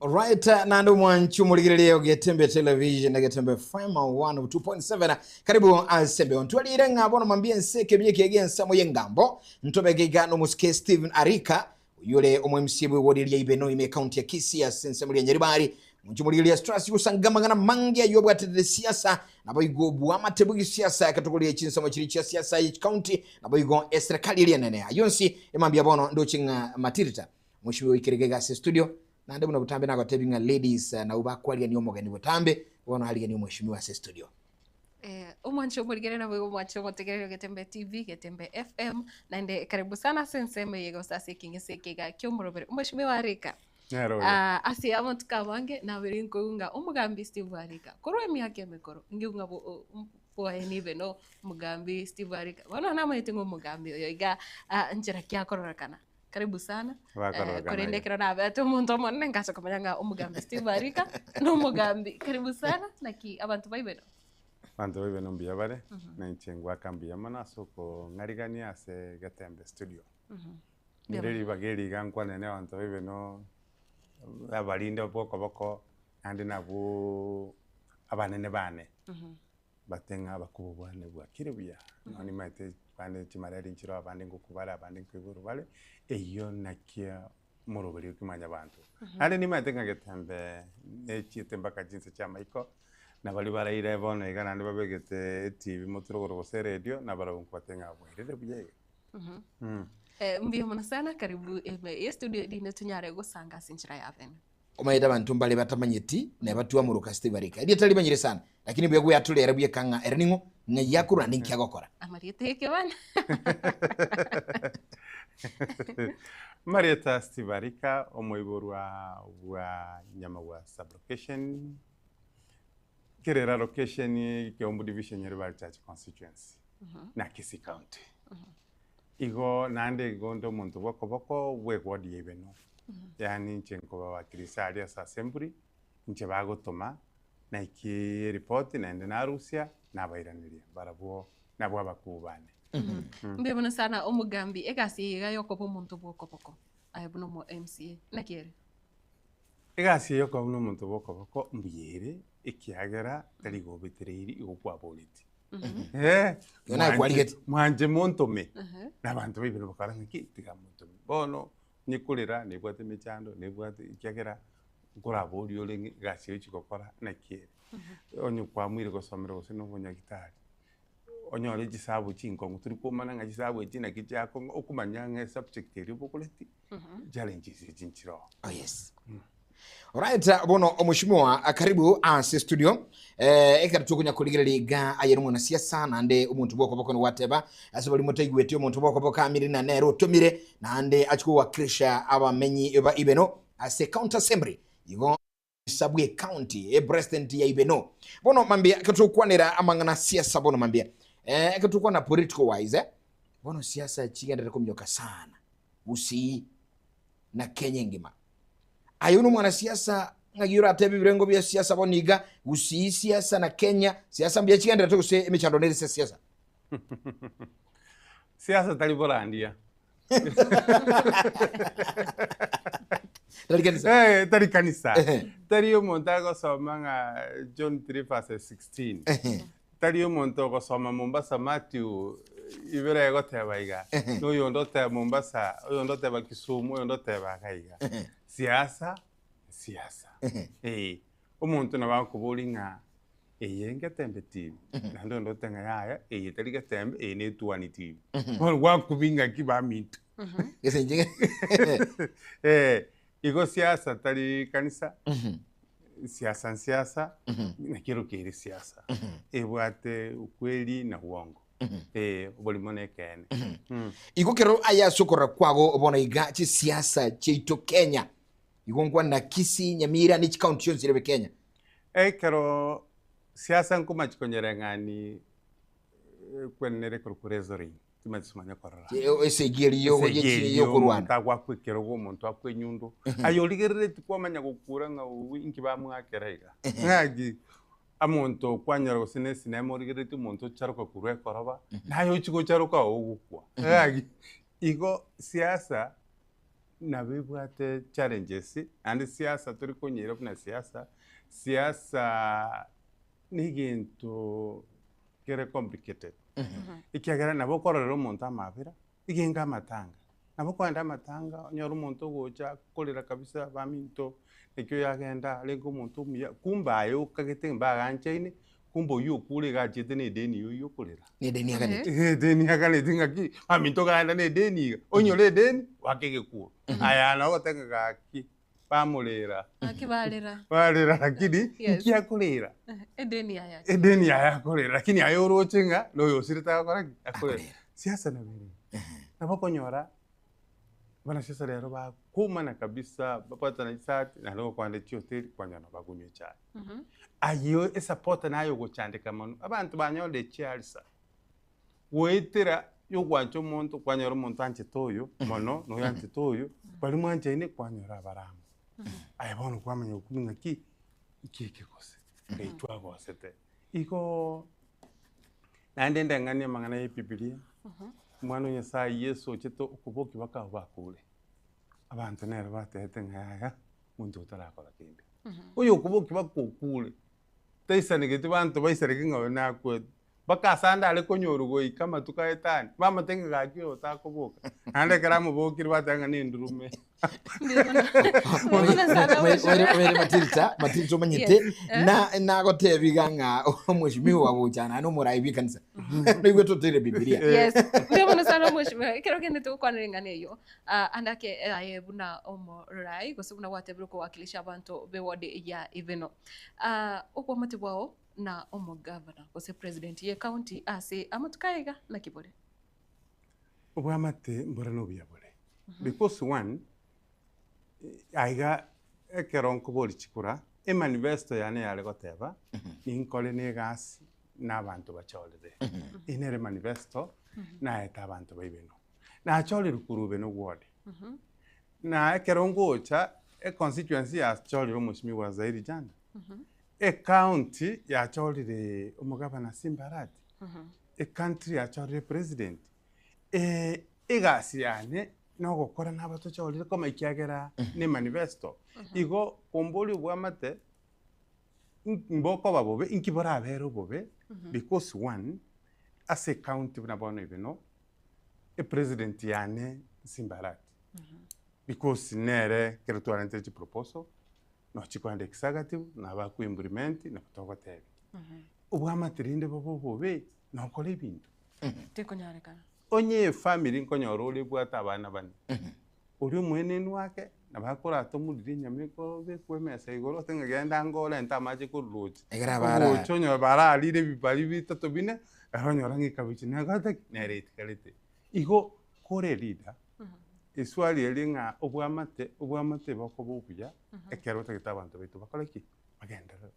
Alright, naende omwanchi omorigereria o Getembe Television na Getembe FM 102.7 karibu ase embeo ntwarire ng'a bono mambia ense ekebinya ekiya gi'ensemo y'engambo ntobeke iga n'omosike Stephen Arika oyio ore omo-MC bw'egori ria Ibeno ime ekaunti ya Kisii ase ensemo ria Nyaribari Omonche omorigereria Strasi gosanga amang'ana amange ayio abwaterete siasa naboigo oboamate bw'egesiasa ekatogoria chinsemo chiria chia siasa ye chikaunti naboigo eserekari eria enene. Ayio onsi emambia bono ndoche ng'a Matirita Mheshimiwa oikere iga ase estudio naende buna botambe nagotebi ng'a ladies nabwo bakwariania omogeni botambe bono ariganie omweshimiwa ase estudio. Omwanche omorigere naboigo omwanche omotegereri o Getembe TV, Getembe FM, naende karibu sana ase ensemo eye gose ase ekeng'ese eke iga ki'omorobere. Omweshimiwa Arika, Nere oyo. ase amatuko amange nabere nkoigwa ng'a omogambi Steve Arika, korwa emiaka emekoro, nkiigwa ng'a bwaye nibe no omogambi Steve Arika. Bono namanyete ng'a omogambi oyo iga nchera ki akororekana. Karibu sana. Bakororekana Korende iga. ekero nabete omonto omonene nkacha komanya ng'a omogambi Steve Arika nomogambi. Karibu sana, naki abanto ba Ibeno? Abanto ba Ibeno mbuya bare, na inche ngwaka mbuya mono ase okong'arigania ase Getembe studio. Nere ribaga eri iga nkwane na abanto ba Ibeno, abarinde bw'okoboko naende nabwooo abanene bane. Bate ng'a abakubu bwane bwakire buya, nonya nimaete bande chimareri nchiroo abande ngokwa bare abande nkoiborwa bare, eyio naki omoroberio o kimwanyabanto. Naende nimaete ng'a getembe nechiete mpaka chinse chi'amaiko, na baria baraire bono iga naende babegete etibi motwe rogoro gose eredio, nabarabwo nkobatebia ng'a bwairire buya iga. Mbuya mono sana, karibu ime ye studio erinde tonyare gosanga ase enchera ya bene. Omanyete abanto mbare batamanyeti nebatwamoroka Steve Arika. Erieta rimanyire sana, lakini mbuya gweatora ere bweka ng'a ere ning'o, ng'ai akorwa naende inki agokora. Amarieta y'ekebana. Marieta Steve Arika, omoiborwa bwa Nyamagwa sub-location, Kerera location, Keumbu division, Nyaribari Church constituency, na Kisii County. Igo naende igo nde omonto bw'okoboko bw'eward ya Ibeno, yaani inche nkobawakilisha aria ase assembly, inche bagotoma, naikie eripoti naende narusia, nabairaneria barabwo nabwo abakuu bane. Mbuya mono sana omogambi, egasi eye iga yokoba omonto bw'okoboko aye buna omo MCA, naki ere? Egasi eye yokoba buna omonto bw'okoboko mbuya ere, ekiagera tari igo obetereiri, igo kwaboreti. Eh, Igo naye mwanche- kwarigeti. mwanche montome. Na abanto baibere bakora ng'aki, tiga montome. Bono, onye korera nebwate emechando, nebwate ekiagera nkoraborie ore ng'a egasi eye ochia gokora naki ere. Onye kwamuire gosomera gose na obonyagitari, onyore chisabu chinkong'u tori komanya ng'a chisabu echi naki chiakong'a, okomanya ng'a esubject eria obokoreti, challenges echi nchire oo. Oh yes. Alright, bono omoshimiwa karibu ase studio. Eh, ekero tokonya korigereria iga aye nomwanasiasa naende omonto bw'okoboko nigwateba ase baria motaigweti omonto bw'okoboko amire na nere otomire naende achie kowakilisha abamenyi ba Ibeno ase county assembly igo Ofisa bwe county e president ya Ibeno bono mambia ekero togokwanera amang'ana siasa bono mambia eh, ekero togokwana political wise eh, bono siasa chigenderere kominyoka sana Gusii na Kenya engima. Aye buna omwanasiasa ng'aki oratebe ebirengo bia siasa bono iga Gusii siasa na Kenya siasa mbuya chigendererete gose emechando nere ase siasa? Siasa tari borandia. Tari kanisa. Eh, tari kanisa. Ehe. Tari omonto agosoma ng'a John 3 verses 16. Ehe. Tari omonto ogosoma Mombasa Matthew ibere egoteba iga. Ehe. Na oyonde oteba Mombasa, oyonde oteba Kisumu, oyonde oteba iga iga. Ehe. Siasa, siasa. Ehe. Eh, omonto nabo akoboria ng'a Eye ngetembe TV, naende onde ote ng'a yaya eye tari getembe eye ne etuani TV. Bono gwakubia ng'aki baminto. Gese inche Eh, igo siasa tari kanisa, siasa nsiasa, naki erokia ere siasa. Ebwate ukweli na uongo. Eh, oborimo na ekeene. Igo kero aye ase okorora kwago bono iga chisiasa chiaito Kenya, igo nkwana Kisii, Nyamira ne chikaunti chionsi chire Kenya. Ekero siasa nkomachi konyereng'ani kwenene korokwa wrestling, timanyeti simanye korora. Esegi eria yo- Esegi ye- eria yokorwana. omonto agwakwa ekerogo omonto akwa enyundo, aye origereretie kwamanya gokura ng'a owu inki bamwakera iga. Ng'aki omonto kwanyora gose na esinema origereretie omonto ocharoka korwa ekoroba, naye ochia gocharoka ogokwa. Ng'aki igo siasa. Nabo ebwate challenges, naende siasa tori konyeira buna siasa, siasa na egento kere complicated, ekiagera nabo okororera omonto amabera, egenge amatanga, nabo okogenda amatanga onyore omonto ogocha akorera kabisa baminto, naki oyo agenda arenge omonto omuya, kumbe aye okagete mbaganchaine, kumbe oywo okure iga achiete na edeni ya oywo okorera. Na edeni aganeti. Edeni aganeti ng'aki, baminto genda na edeni iga, onyore edeni, oake egekuro. Aya nabo ogoteba ng'a gaki, bamorera. Gaki barera. Barera lakini, Yes. nki akorera? Edeni yaye. Edeni yaye akorera, lakini aye oroche ng'a na oyo osirete agokora ki? Akorera. Akorera. Siasa nabo ere iga. Nabo okonyora, abanasiasa rero bakoumana kabisa, babwatana chisati, naende gokwana chihoteli, kwanyora nabo bakunywa echae. Ayio esapota naye ogochandeka mono, abanto banyorire chiarisa, goetera yogwancha omonto kwanyora omonto anchete oyo mono na oyo anchete oyo, baria mwanchaine kwanyora abare amo. Aye bono kwamanya gokumia ng'aki, nki eke gose, ngai twagosete. Igoo naende ndeng'anie amang'ana ya ebibilia, omwana o Nyasaye Yeso ochete okobokia bakaba bakure, abanto nere batebete ng'a yaya, monto otarakora kende. Oyo okobokia mpaka okure, taisanegeti banto baisaneke ng'a oyo nakwete, mpaka ase ande are konyorwa goika amatuko aetanie, bamotebia ng'a gaki oyo otakoboka, naende ekero amobokire bateba ng'a nendurume. Oere Matilda, Matilda omanyete na nagotebi iga ng'a omweshimiwa gocha naende omorai bwe ekanisa. Naigwete oteire Bibilia. Yes. Mbuya mono sana omweshimiwa. Ekero kende togokwanera eng'ana eyio, ah, ande ake aye buna omorai gose buna gwatebire okowakilisha abanto b'eward ya Ibeno. Ah, obwamate bwao na omogavana gose president ye county ase amatuko aya iga naki bore? Obwamate mbore na obuya bore because one, aiga ekero nkoboria chikura, emanifesto yane yare goteba, ninkore na egasi na abanto bachorire. Eye nere manifesto naete abanto ba Ibeno. Nachorire korwa Ibeno ward, na ekero ngocha econstituency yachorire omosimiwa Zairi Janda, ecounty yachorire omogavana Simba Arati, ecountry yachorire president, egasi yane nogokora nabatochorire koma ekiagera ne manifesto. Igo komboria obwamate mbokoba bobe, inki borabere obobe because one, ase ecounty buna bono Ibeno, epresident yane Simba Arati because nere ekero twarentire chiproposal, nochikoenda executive, nabo akoimplement, nabo togotebia. Obwamate rende bobe obobe, nokore ebinto. Tikonyarekana. Onye efamiri nkonyora ore ebwate abana bane, oria omoenenu ake, nabo akorata omoriri enyama ekobekwa emesa igoro ase ng'a genda ango orente amache korwa roche. Ekero abara- Ogocha onyore bararire ebibari bitato bine, ere onyora ng'a ekabichi negote ki? Nere etigarete. Igo kore leader, eswali eria ng'a obwamate, obwamate bokoba obuya, ekero otagete abanto baito bakore ki? Bagenderere.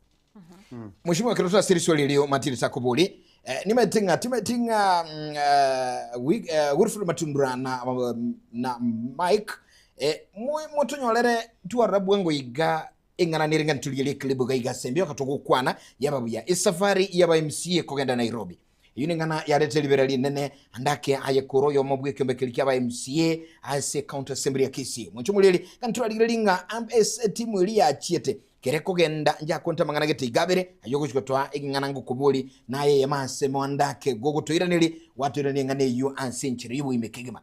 Mheshimiwa ekero twase riswali erio Martin Sakobori eh, nimaete ng'a timaeti ng'a mm, eh, wi- eh, Wilfred Matundura na, um, na Mike eh, mo- motonyorere twarora bwango iga eng'ana nere ng'a ntorigerie eclip iga iga ase embioka togokwana yaba buya esafari yaba MCA kogenda Nairobi Eyio neng'ana yarete ribera rinene ande ake aye korwa oyomo bw'ekeombe keria kiaba MCA ase County Assembly ya Kisii. Omonche omorieri ng'a ntorarigererie ng'a ase etimu eria yachiete kere kogenda njakonte amang'ana gete iga abere ayio ogochia gotoa eging'ana ngokobori naye eyemo ase mo ande ake gogotoiraneria gwatoiraneria eng'ana eyio ase enchera y'oboime kegima.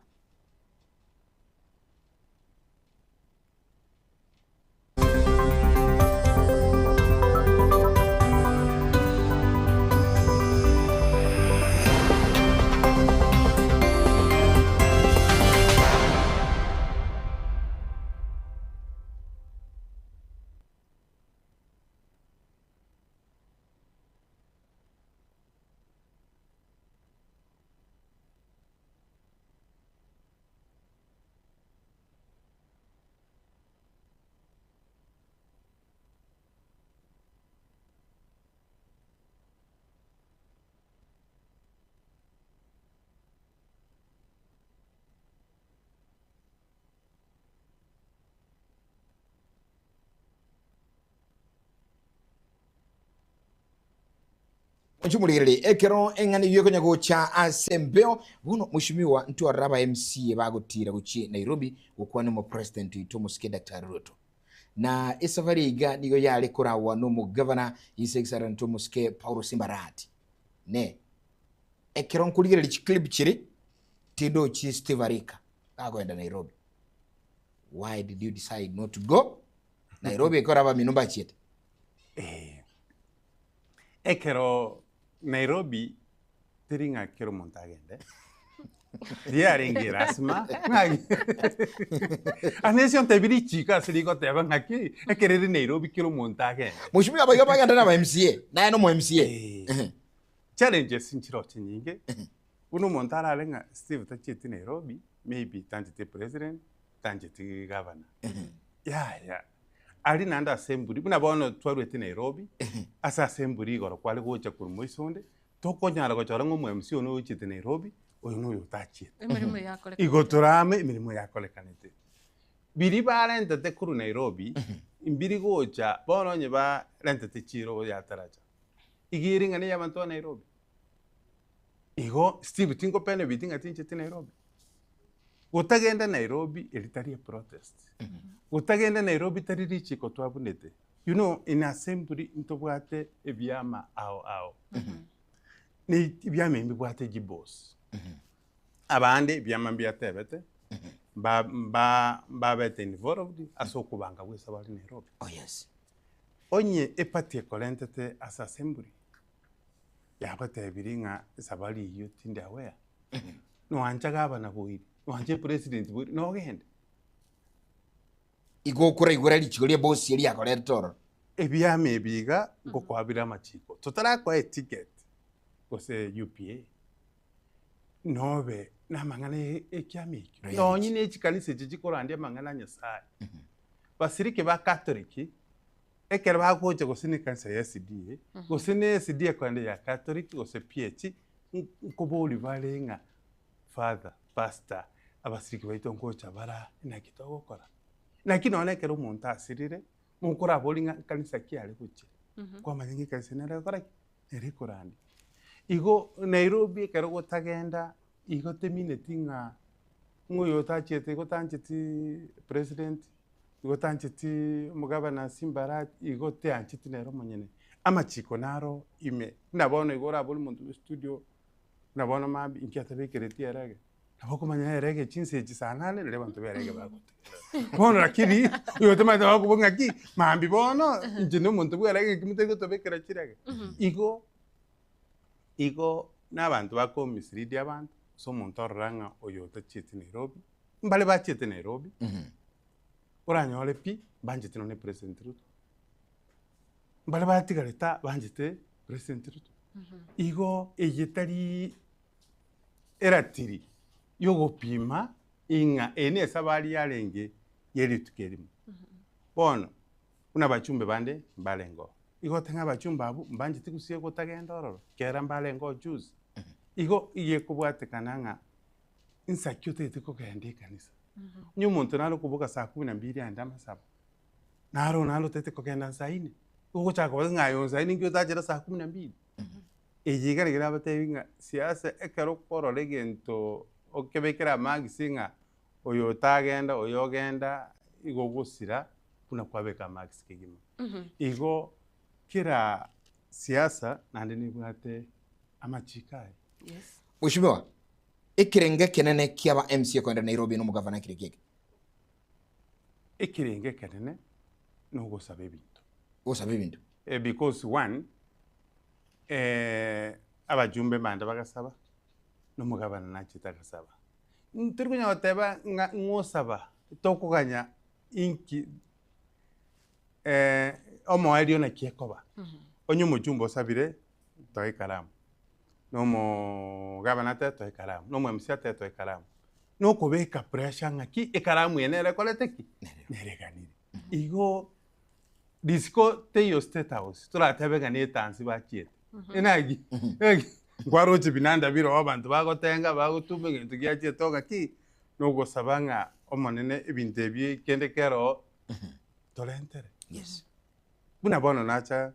Inche omorigereria, ekero eng'ana eyio ekonya gocha ase embeo, bono Mheshimiwa ntwarore aba MCA bagotira gochia Nairobi gokwana omopresident oito omosike Daktari Ruto. Na esafari iga nigo yare koragwa nomogavana His Excellency omosike Paul Simbarati. Ne ekero nkorigereria chiclip chiri tindochi Steve Arika gakoenda Nairobi. Why did you decide not to go Nairobi ekero abamino mbachiete? Eh, Ekero Nairobi teri ng'a kera omonto agende, riarenge erasima ng'a ande ase ontebi richiko ase rigoteba ng'aki ekero ere Nairobi kera omonto agende. Mheshimiwa abaiga bagenda na aba MCA, naye nomo MCA. Eh, challenges nchiroo chinyinge, buna omonto arare ng'a Steve tachieti Nairobi, maybe tancheti president, tancheti gavana. Yaya, Aria naende ase emburi, buna bono twaruete Nairobi, ase ase emburi igoro kware gocha korwa moiso onde, tokonyara gochora ng'a omo MC one ochiete Nairobi, oyo noyo otachiete. Emeremo yakorekanete. Igo torame emeremo yakorekanete. Biria barentete korwa Nairobi, mbiri gocha bono onye barentete chiro ya Taraja, iga ere ng'a neya abanto ba Nairobi. Igo Steve tinkopena ebiti ng'a tincheti Nairobi. Gotagenda Nairobi eri tari eprotest, gotagenda Nairobi tari richiko twabunete. You know in assembly ntobwate ebiama ao ao, na ebiama ebi mbibwate chiboss, abande ebiama mbiatebete mba mba mbabete involved ase okobanga bwa esabari Nairobi. Oh yes. Onye eparty ekorentete ase assembly, yagotebirie ng'a esabari eyio tindi aware, Noancha gavana boiri, noancha epresident boiri, nogende. Igo okoraigwera richiko ria ebosi eria akorete ororo. Ebiama ebi iga ngokoa bire amachiko, totarakoa eticket gose UPA, nobe namang'ana ya ekiama ekio. Nonye ne chikanisa echi chikorandia amang'ana a Nyasaye, basiriki ba Catholic, ekero bagocha gose ne ekanisa ya SDA, gose ne SDA ekoenda ya Catholic gose PAG, Nkoboria bare ng'a Father, Pastor, abasiriki baito ngocha bara naki togokora? Naki nonya ekero omonto asirire, mokoraborie ng'a nkanisa ki are gochia, kwamanya ng'a ekanisa nere egokora ki? Nere ekorandia. Igo Nairobi ekero gotagenda igo temineti ng'a ng'a oyo otachiete igo otancheti president, igo otancheti omogavana Simba Arati, igo teancheti nere omonyene. Amachiko naro ime, buna bono igo orabore omonto bwe studio, buna bono mambia inki atabekereti erege, nabo okomanya erege chinsa echi saa nane naria abanto ba erege bagotegerera. Bono lakini, oyo otamanyete bakoboria ng'aki, mambia bono, inche na omonto bwa erege nki motari gotobekera chirege. Igo, igo na abanto bako mislead abanto, ase omonto orora ng'a oyo otachieti Nairobi, mbare bachiete Nairobi, oranyore pi, mbanchete nonye President Ruto. Mbare batigarete aa banchete President Ruto. Igo eye tari eratiri yogopima ing'a eye na esabari yarenge ya rituko erimo. Bono, buna abachumbe bande mbarenge oo, igo oteba ng'a abachumbe abwo mbancheti gose gotagenda ororo, kera mbarenge oo juzi. Igo iga ekobwatekana ng'a insa ki otagete kogenda ekanisa. Onye omonto nare okoboka saa kumi na mbili aende amasabo, naro naro otagete kogenda nsa ine, ogochaka koba ng'a aye nsa ine nki otachera saa kumi na mbili. Eye iga riria nabatebi ng'a siasa ekero okorora egento okebekere amagisi ng'a oyo otagenda oyo ogenda igo ogosira buna kwabeka amagisi kegima. Igo kera siasa naende nebwate amachiko aye. Yes. Mheshimiwa, ekerengo ekenene kiaba MCA kogenda Nairobi na omogavana kere kieke? Ekerengo ekenene nogosaba ebinto. Gosaba ebinto. Eh, because one, eh, abajumbe mbande bagasaba, na omogavana nachete agasaba. Ntori konya goteba ng'a ng'osaba, tokoganya inki eh, omoerio naki ekoba. Onye omochumbe osabire, toe ekaramu, na omogavana atebe toe ekaramu, na omo MC atebe toe ekaramu, na okobeka pressure ng'aki ekaramu eye nere ekorete ki? Nere eganire. Igo risiko teiyo state house toratebe ng'a na etansi bachiete, enagi enagi nkwaroche binanda bire oo abanto bagotenga bagotuma egento giachiete oo ng'aki, na ogosaba ng'a omonene ebinto ebi kende kere oo torentere. Yes. Buna bono nacha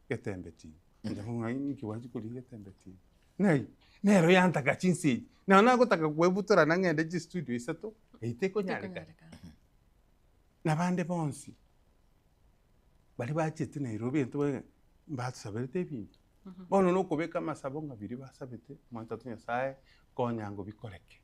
getembe tinga. Nabo ng'a inki gwanchi korigia Getembe TV? Nai, nero yantaka chinsa echi. Nabo nagotaka kwebutorana ng'ende chistudio isato, eyio tekonyarekana. Tekonyarekana. Na bande bonsi, baria bachete Nairobi egento bare mbatosaberete ebinto. Bono na okobeka amasabo ng'a biria basabete, omwancho tata Nyasaye, konya ngo bikoreke.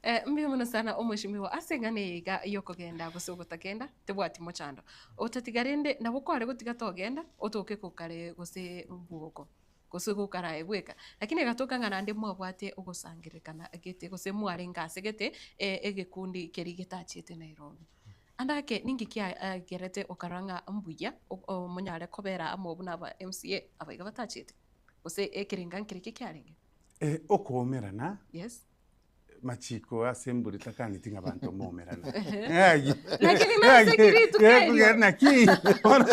Eh, mbuya mono sana omweshimiwa ase eng'ana eye iga yokogenda gose ogotagenda tebwati mochando. Otatiga rende nabo kware gotiga togenda otoke kokare gose bwoko gose gokarae bweka. Lakini egatoka ng'a naende mwabwate ogosangererekana gete gose mwarenge ase gete egekundi keria getachiete Nairobi. Ande ake ninki kiagerete okarora ng'a mbuya monyare kobera amo buna aba MCA aba iga batachiete? Gose ekerenga nkereki kiarenge? Okoumerana Yes. machiko ase embura etakaneti ng'a abanto mbaumerana. Lakini nase ki rituko erio? Naki bono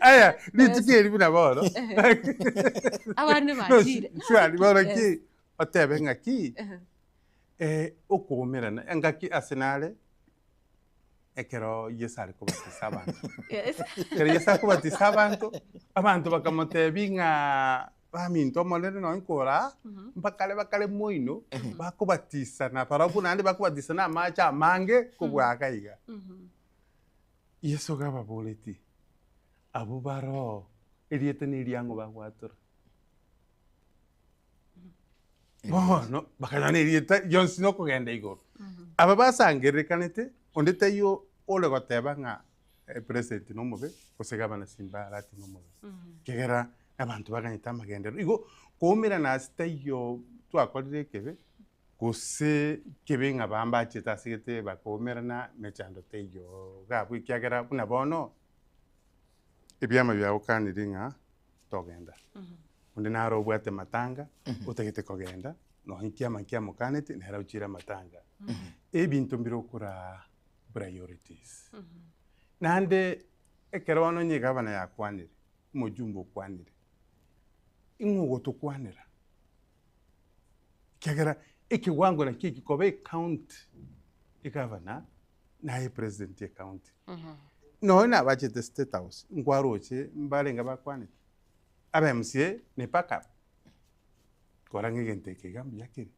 aya rituko eri buna bono Abande bachire. Surely bono Yes. ki otebe ng'aki okoumerana engaki ase nare ekero Yeso are kobatisa abanto. Yes. Ekero Yeso akobatisa abanto, abanto bakamotebia ng'a baminto Omonene nonye nkore aa, mbakare bakare moino, bakobatisana barabwo naende bakobatisana amache amange kobua iga iga. Yeso iga ababoretie, abwo baroo, erieta na eriang'o bagwatora? Bono bakanyora na erieta rionsi na okogenda igoro. Aba basangererekanete, onde taiyo ore goteba ng'a president na omobe, gose gavana Simba Arati na omobe. Ekiagera abanto baganyete amagenderero. Igo koumerana ase taiyo twakorire ekebe, gose kebe ng'a bambachete ase gete bakoumerana mechando teiyo iga abwo ekiagera buna bono, ebiama biagokanire ng'a togenda. Onde naro obwate amatanga, otagete kogenda, nonya ekiama nkiamokaneti, nere agochiire amatanga. Ebinto mbire okoraa priorities. Naende ekero bono onye egavana yakwanire, omojumbe okwanire, ing'o ogotokwanera? Ekiagera ekewango nakio eki koba ecounty egavana, naye president ye county. Nonya nabachete state house, nkwaroche mbarenge bakwanete, aba MCA ne backup, kora ng'a egento eke iga mbuya kere.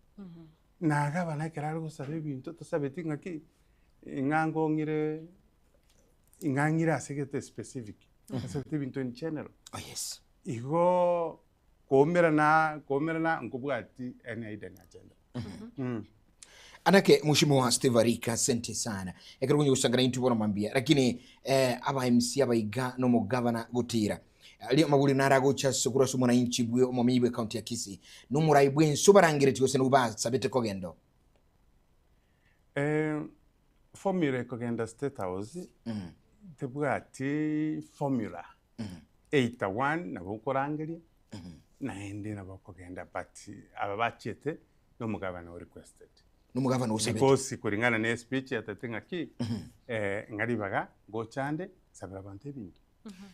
Na gavana ekero are gosaba ebinto tasabeti ng'aki, ng'a ngong'ire ng'a ng'ire ase egete specific, asabete ebinto in general. Oh yes. Igoo koumerana koumerana nkobwati any hidden agenda. Anake mheshimiwa Steve Arika asante sana ekero konya gosangana intwe bono mambia lakini eh, aba MC abaiga no omogavana gotira Ria amaburi naragocha ase korwa ase omwananchi bwe omomenyi bwe county ya Kisii nomorai bwensi obarangeretie gose nigo basabete kogenda Eh, formula ekogenda state house tebwati formula Either one nabo okorangeria naende nabo okogenda but aba bachiete na omogabane o requested. Na omogabane osabete. Because kuringana na espeech yatebete ng'aki ng'a ribaga ngocha nde nsabere abanto ebinto.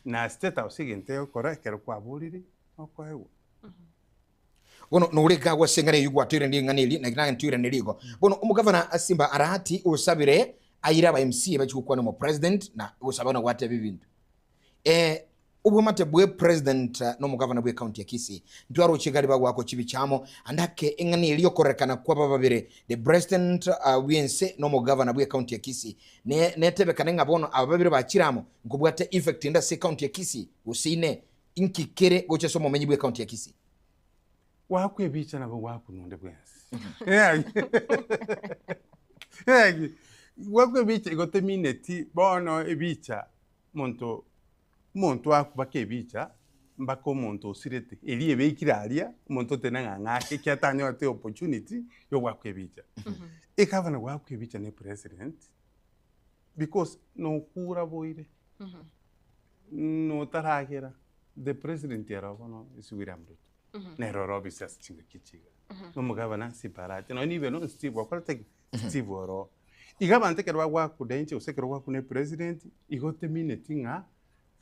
Na state house egento egokora ekero kwaborire nokoegwa. Bono nore iga ase eng'ana eyio gwatoiranire ring'ana eri, naki naye ntoiranere igo. Bono omogavana Simba Arati osabire aire aba MCA bachie gokwana omopresident na gosaba na gwateba ebinto. Eh, obwamate bwe president na omogavana bwe county ya Kisii ntwaroche gari bagwakwa chibicha amo ande ake eng'ana eria yokorerekana kwaba babere the president uh, bwense na omogavana bwe county ya Kisii ne netebekane ng'a bono aba babere bachire amo nkobwate effect ende ase county ya Kisii gose ine inki kere gocha ase omomenyi bwe county ya Kisii. Gwakwa ebicha nabo gwakwa nonde bwensi. Egi, gwakwa ebicha igo temineti bono ebicha Omonto omonto akobaka ebicha mpaka omonto osirete, eria ebekire aria, omonto oteba ng'a ng'ake ekiagera tanyorete opportunity ya ogoaka ebicha. Egavana goaka ebicha na epresident, because nokura boire, notaragera, the president ero bono is William Ruto, nere ore obisi ase chingaki echi iga, na omogavana Simba Arati, nonye nibe no Steve okorete ki? Steve oroo. Iga abanto ekero bagwakuda inche gose ekero gwakuna epresident, igo temineti ng'a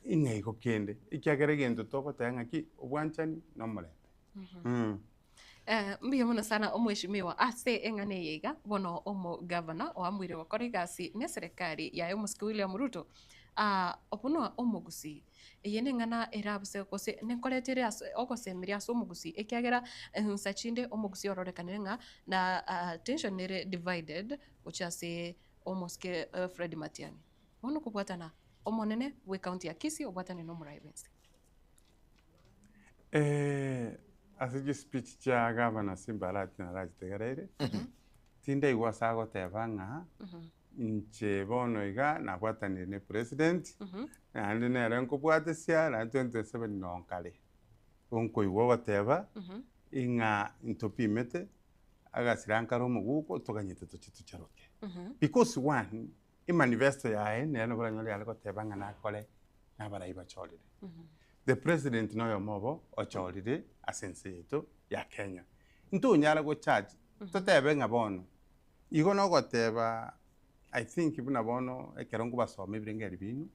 ing'a igo kende, ekiagera egento togoteba ng'aki, obwanchani na omorembe. Eh, mbuya mono sana omweshimiwa ase eng'ana eye iga, bono omogavana oamuire gokora egasi na eserekari yaye omosike William Ruto. Buna omogusii, eye neng'ana erabuse gose nenkorete ere ase ogosemeria ase omogusii ekiagera nsa chinde omogusii ororekanire ng'a na tension ere divided gochia ase omosike Fred Matiang'i. Bono okobwatana omonene bwe county ya Kisii obwatane na omorai bwense. Ase chispeech chia gavana Simba Arati narachitegereire, tindaigwa ase agoteba ng'a inche bono iga nabwatanire na epresident, naende nere nkobwatesia naende 2027 noo nkare. Igo nkoigwa ogoteba, ing'a ntopimete, agasira nkare omoguko toganyete toche tocharoke. Because one, emanifesto yaye nere nabo oranyore yare goteba ng'a nakore nabarai bachorire. The president noyomo obo ochorire ase ense yaito ya Kenya. Ntonyara gocharge totebe ng'a bono, igo nogoteba I think buna bono ekero nkobasoma ebirengererio biaino,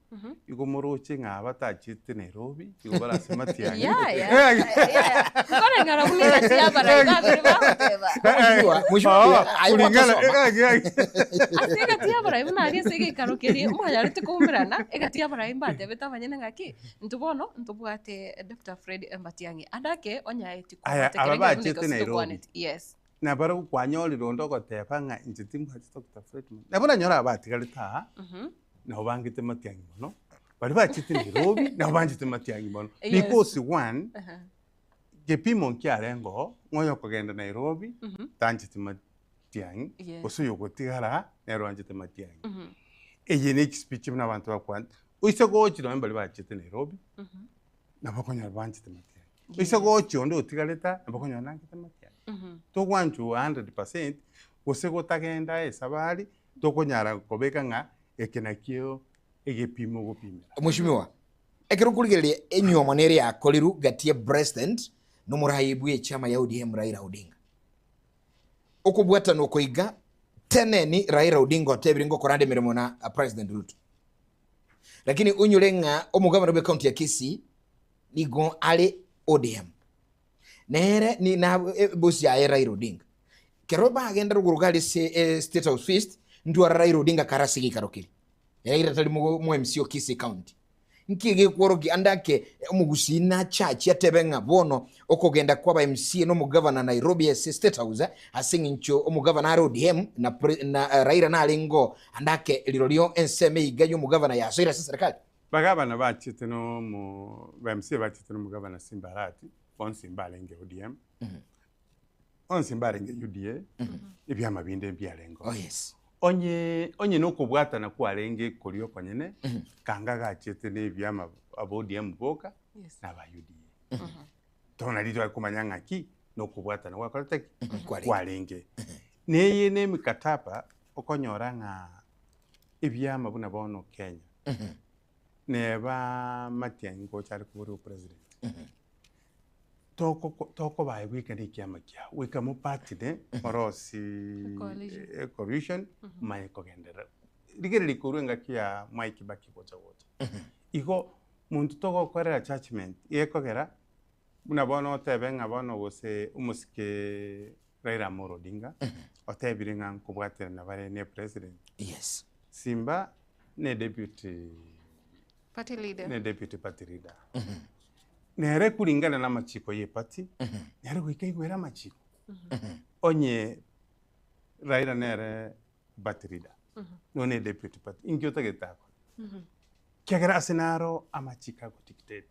igo moroche ng'a aba tachiete Nairobi, igo bare ase matiang'i. Yaya, yaya. Nkoreng'ana buna egasi y'abarai babere bagoteba. Mheshimiwa, mheshimiwa, Oh, aye kulingana- gwatosoma. Ase egati y'abarai buna aria ase egeikaro keria mwanyarete koumerana, egati y'abarai mbatebete abanyene ng'aki, intwe bono ntobwate Doctor Fred Matiang'i. Ande ake onyaeti Aya, kobwate aba ekerengerio buna bachete egasi Nairobi. tokwaneti. Yes. Nabarabwo kwanyorire onde ogoteba ng'a inche timbwati Doctor Fred Matiang'i. Nabo oranyore aba batigarete aa, nabo bangete Matiang'i mono, baria bachete Nairobi nabo banchete Matiang'i mono. Yes. Because one, kepimo nkiarenge oo, ng'a oyokogenda Nairobi, tancheti Matiang'i, Yes. gose oyogotigara aa, nere oanchete Matiang'i. Eye ne chispeech buna abanto bakwanete. Oise gochia nonye mbaria bachete Nairobi, nabo okonyora banchete Matiang'i. Oise gochia onde otigarete aa, nabo okonyora nanchete Matiang'i. Togwanchwa 100% gose gotagenda esabari, tokonyara kobeka ng'a eke nakio egepimo ogopimera. Mheshimiwa, ekero okorigereria enyiomo nere yakorirwe gati ya president na omorai bwe echama ya ODM Raila Odinga. Okobwatana oko iga teneni Raila Odinga otebire ngokora ande emeremo na President Ruto. Lakini onyore ng'a omogabana bwe county ya Kisii nigo are ODM. Nere ni na ebosi yaye Raila Odinga. Kero bagenda rogoro gari ase eh, State House Feast, ntwara Raila Odinga kare ase geikaro keria. Raila tari mo mo MC o Kisii County. Nki gekworokia ande ake omogusii nachachi atebe ng'a bono okogenda kwa aba MCA na omogavana Nairobi ase State House ase eng'encho omogavana are ODM na, pre, na eh, Raila narengo ande ake rirorio ensemo eyio ya omogavana yasoire ase serikali. Bagavana bachete na omo ba MCA bachete na omogavana Simba Arati, bonsi mbarenge ODM, onsi mbarenge UDA, ebiama binde mbiarenge Oh yes. Onye onye nokobwatana kwarenge koria okonyene, kanga gachete na ebiama aba ODM boka, Yes. na aba UDA. Tono nario tware komanya ng'aki nokobwatana gwakorete ki? Kwarenge. Kwarenge. Neye na emikataba okonyora ng'a ebiama buna bono Kenya, neba Matiang'i ngocha are koborwa opresident, toko tokobae goika na ekiama kiao, goika mopatine morosie Coalition. ecoalition manye kogenderera. Rigereria korwa engaki ya Mwai Kibaki gocha gocha. Igo monto togokorera judgement gekogera buna bono otebe ng'a bono gose omosike Raila Amolo Odinga otebire ng'a nkobwaterana bare na epresident, Yes. Simba ne deputy Party leader. ne deputy party leader. Nere kulingana na amachiko ye party, nere goika aigwere amachiko. Onye Raila nere party leader, nonya ne deputy party, inki otagete akore? Kiagera ase naro amachiko ago dictate.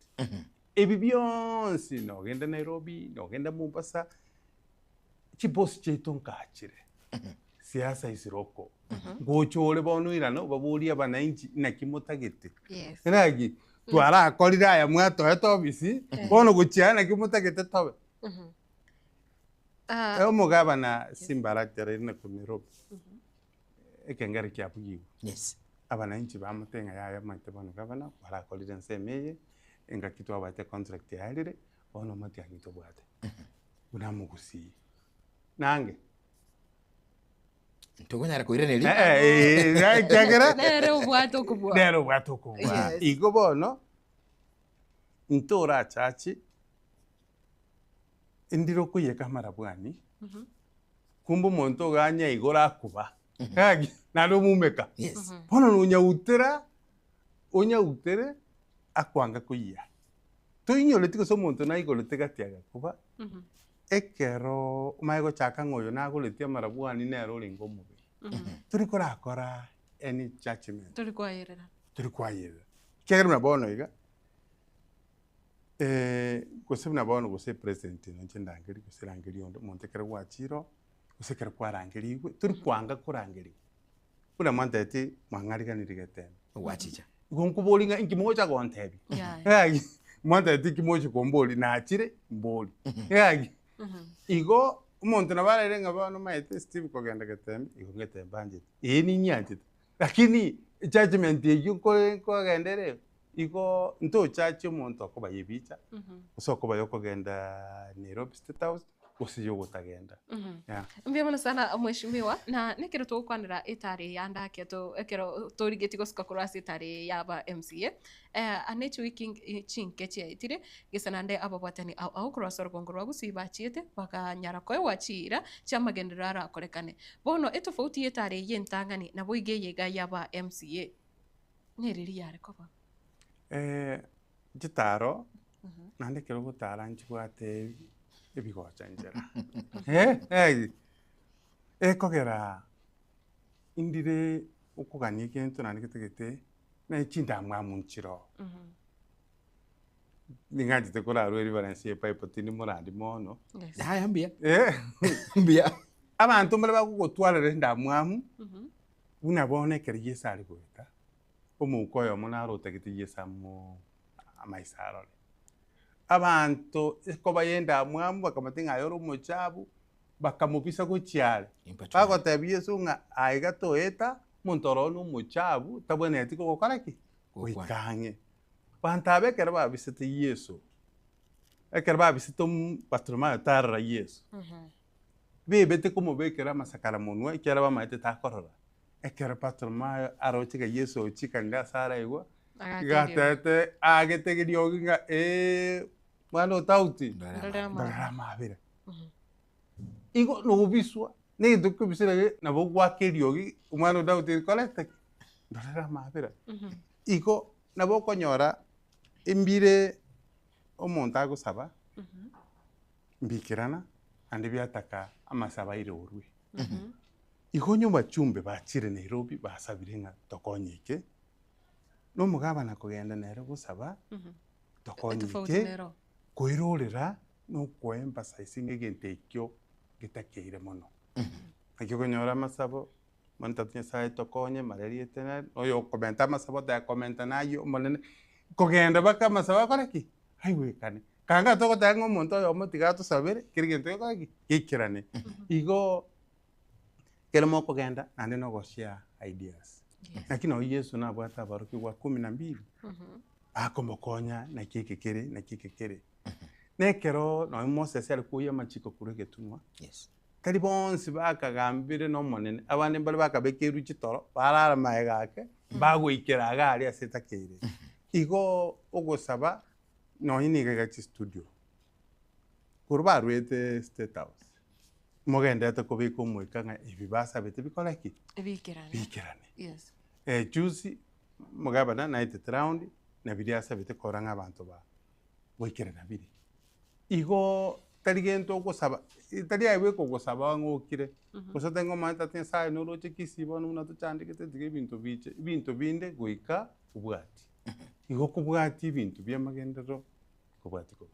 Ebi bionsi nogende Nairobi, nogende Mombasa, chibosi chiaito nkachire, siasa is local. Ngocha ore bono oirane obaborie abananchi naki motagete. Yes. Naki twarakorire aya mwatoete ofisi, bono gochia aya naki motagete tobe. Ah, Omogabana Simba Arati araire na korwa Nairobi, ekengere kiabugigwe. Yes. Abananchi bamotebia ng'a yaya omanyete bono gavana kwarakorire ensemo eye, engaki twabwate contract yarire, bono omatiang'i tobwate. Buna omogusii. Nange. Ntokonyara koiraneria. Eh, eh, ekiagera Nere obwate okobua. nere obwate okobua. Yes. Igo bono, ntorachachi, ndire okoiyeka amarabwani, kumbe omonto iga anyaigore akuba, gaki, naende omumeka. Yes. Bono nonyautera, onyautere akwanga koyia. Toinyoreti gose omonto naigorete gati agakuba, ekero omanye gochaka ng'a oyo nagoretie amarabwani nere orenge omobe. Tori korakora any judgement. Tori kwayerera. Tori kwayerera. Ekiagera buna bono iga, gose buna bono gose president inche ndangerie gose rangeria onde, omonto ekero gwachire oo, gose ekero kwarangerigwe, tori kwanga korangerigwa. Buna mwantebetie mwang'ariganirie getembe. Gwachicha. Igo nkoboria ng'a inki mogocha gontebia? Yaya. Gaki, mwantebetie inki mogocha komboria, nachire mbori. Gaki, igo omonto nabo araire ng'a bono omanyete Steve kogenda getembe, igo ngetembe anchete. Ee ninyianchete, lakini ejudgement eywo nkore nkogenda ere, igo ntochachie omonto okoba ya ebicha, gose okoba ya okogenda Nairobi State House, gose ya ogotagenda. Yeah. Mbuya mono sana mheshimiwa, na nekero togokwanera etare eye ande ake to ekero torigetie gosuka korwa ase etare eye ya aba MCA, ane chiwiki chinke chiaetire, gese naende ababwatani ao ao korwa ase orogongo rwa Gusii bachiete bakanyara koegwa chiira chi'amagenderero arakorekane. Bono etofauti y'etare eye entang'ani nabo iga eye iga y'aba MCA nereri yare koba. Chitaro naende ekero ogotara nchibwate ebigocha nchera ekogera indire okogania egento naende getagete naye chindamwamu nchire oo. Ning'anchete korarwa eribaransi ya ebible tindi morandi mono. Yaya mbuya. Mbuya. Abanto mbare bagogotwarera endamwamu, buna bono ekero Yeso are goeta, omouko oyomo naro otagete Yeso amoo amaiso arore. Abanto ekoba ya endamwamu bakamotebia ng'a aye ore omochafu, bakamobisa gochia are. Bagotebia Yeso ng'a aiga toeta, omonto oro na omochafu, tabwenereti kogokora ki? Goika ang'e. Abanto aba ekero babisete Yeso, ekero babisete Bartimayo tarora Yeso, bebete komobekera amasakara monwa ekiagera bamaete takorora. Ekero Bartimayo aroche ng'a Yeso ochikanire ase araigwa, iga atebete aagete eriogi ng'a eeh, mwana o Daudi, ndorera amabera. Igo nobiswa, na egento kobisera nabo goaka eriogi, omwana o Daudi korete ki? Ndorera amabera. Igo nabo okonyora embire omonto agosaba, mbikerana, naende biataka amasabo aire orwe. Igo onye abachumbe bachire Nairobi basabire ng'a tokonye eke, na omogabana kogenda nere gosaba tokonye Etofauti eke, nero. koirorera na okoemphasize ng'a egento ekio getakeire mono. Naki okonyora amasabo, Omonto tata Nyasaye tokonye, malaria etene, na oyo okomenta amasabo otakomenta naywo omonene, kogenda mpaka amasabo akore ki? Aigwekane. Kanga togoteba ng'a omonto oyomo tiga atosabere, kera egento gekore ki? Geikerane. Igo ekero mokogenda naende na ogoshare ideas. Naki nonye Yeso nabwate aborokigwa kumi na mbili, akomokonya naki eke kere, naki eke kere. Na ekero nonye Moses are koyia amachiko korwa egetunwa, Yes. Tari bonsi bakagambire n'Omonene, abande mbare bakabekerwe chitoro, barara magega ake, mbagoikera iga aria ase etakeire. Igo ogosaba nonye niga iga chistudio, korwa barwete State House, mogenderete kobeka omoika ng'a ebi basabete bikore ki? Biikerane. Biikerane. Yes. Juzi, omogabana naetete round, na biria asabete korora ng'a abanto ba goikerana bire. Igo tari gento ogosaba, tari aye bweka ogosaba ng'a okire, gose otebe ng'a omanyete tata Nyasaye noroche Kisii bono buna tochandegete tiga ebinto biche, ebinto binde goika obwati. Igo okobwatia ebinto bia amagenderero, kobwatia korwa.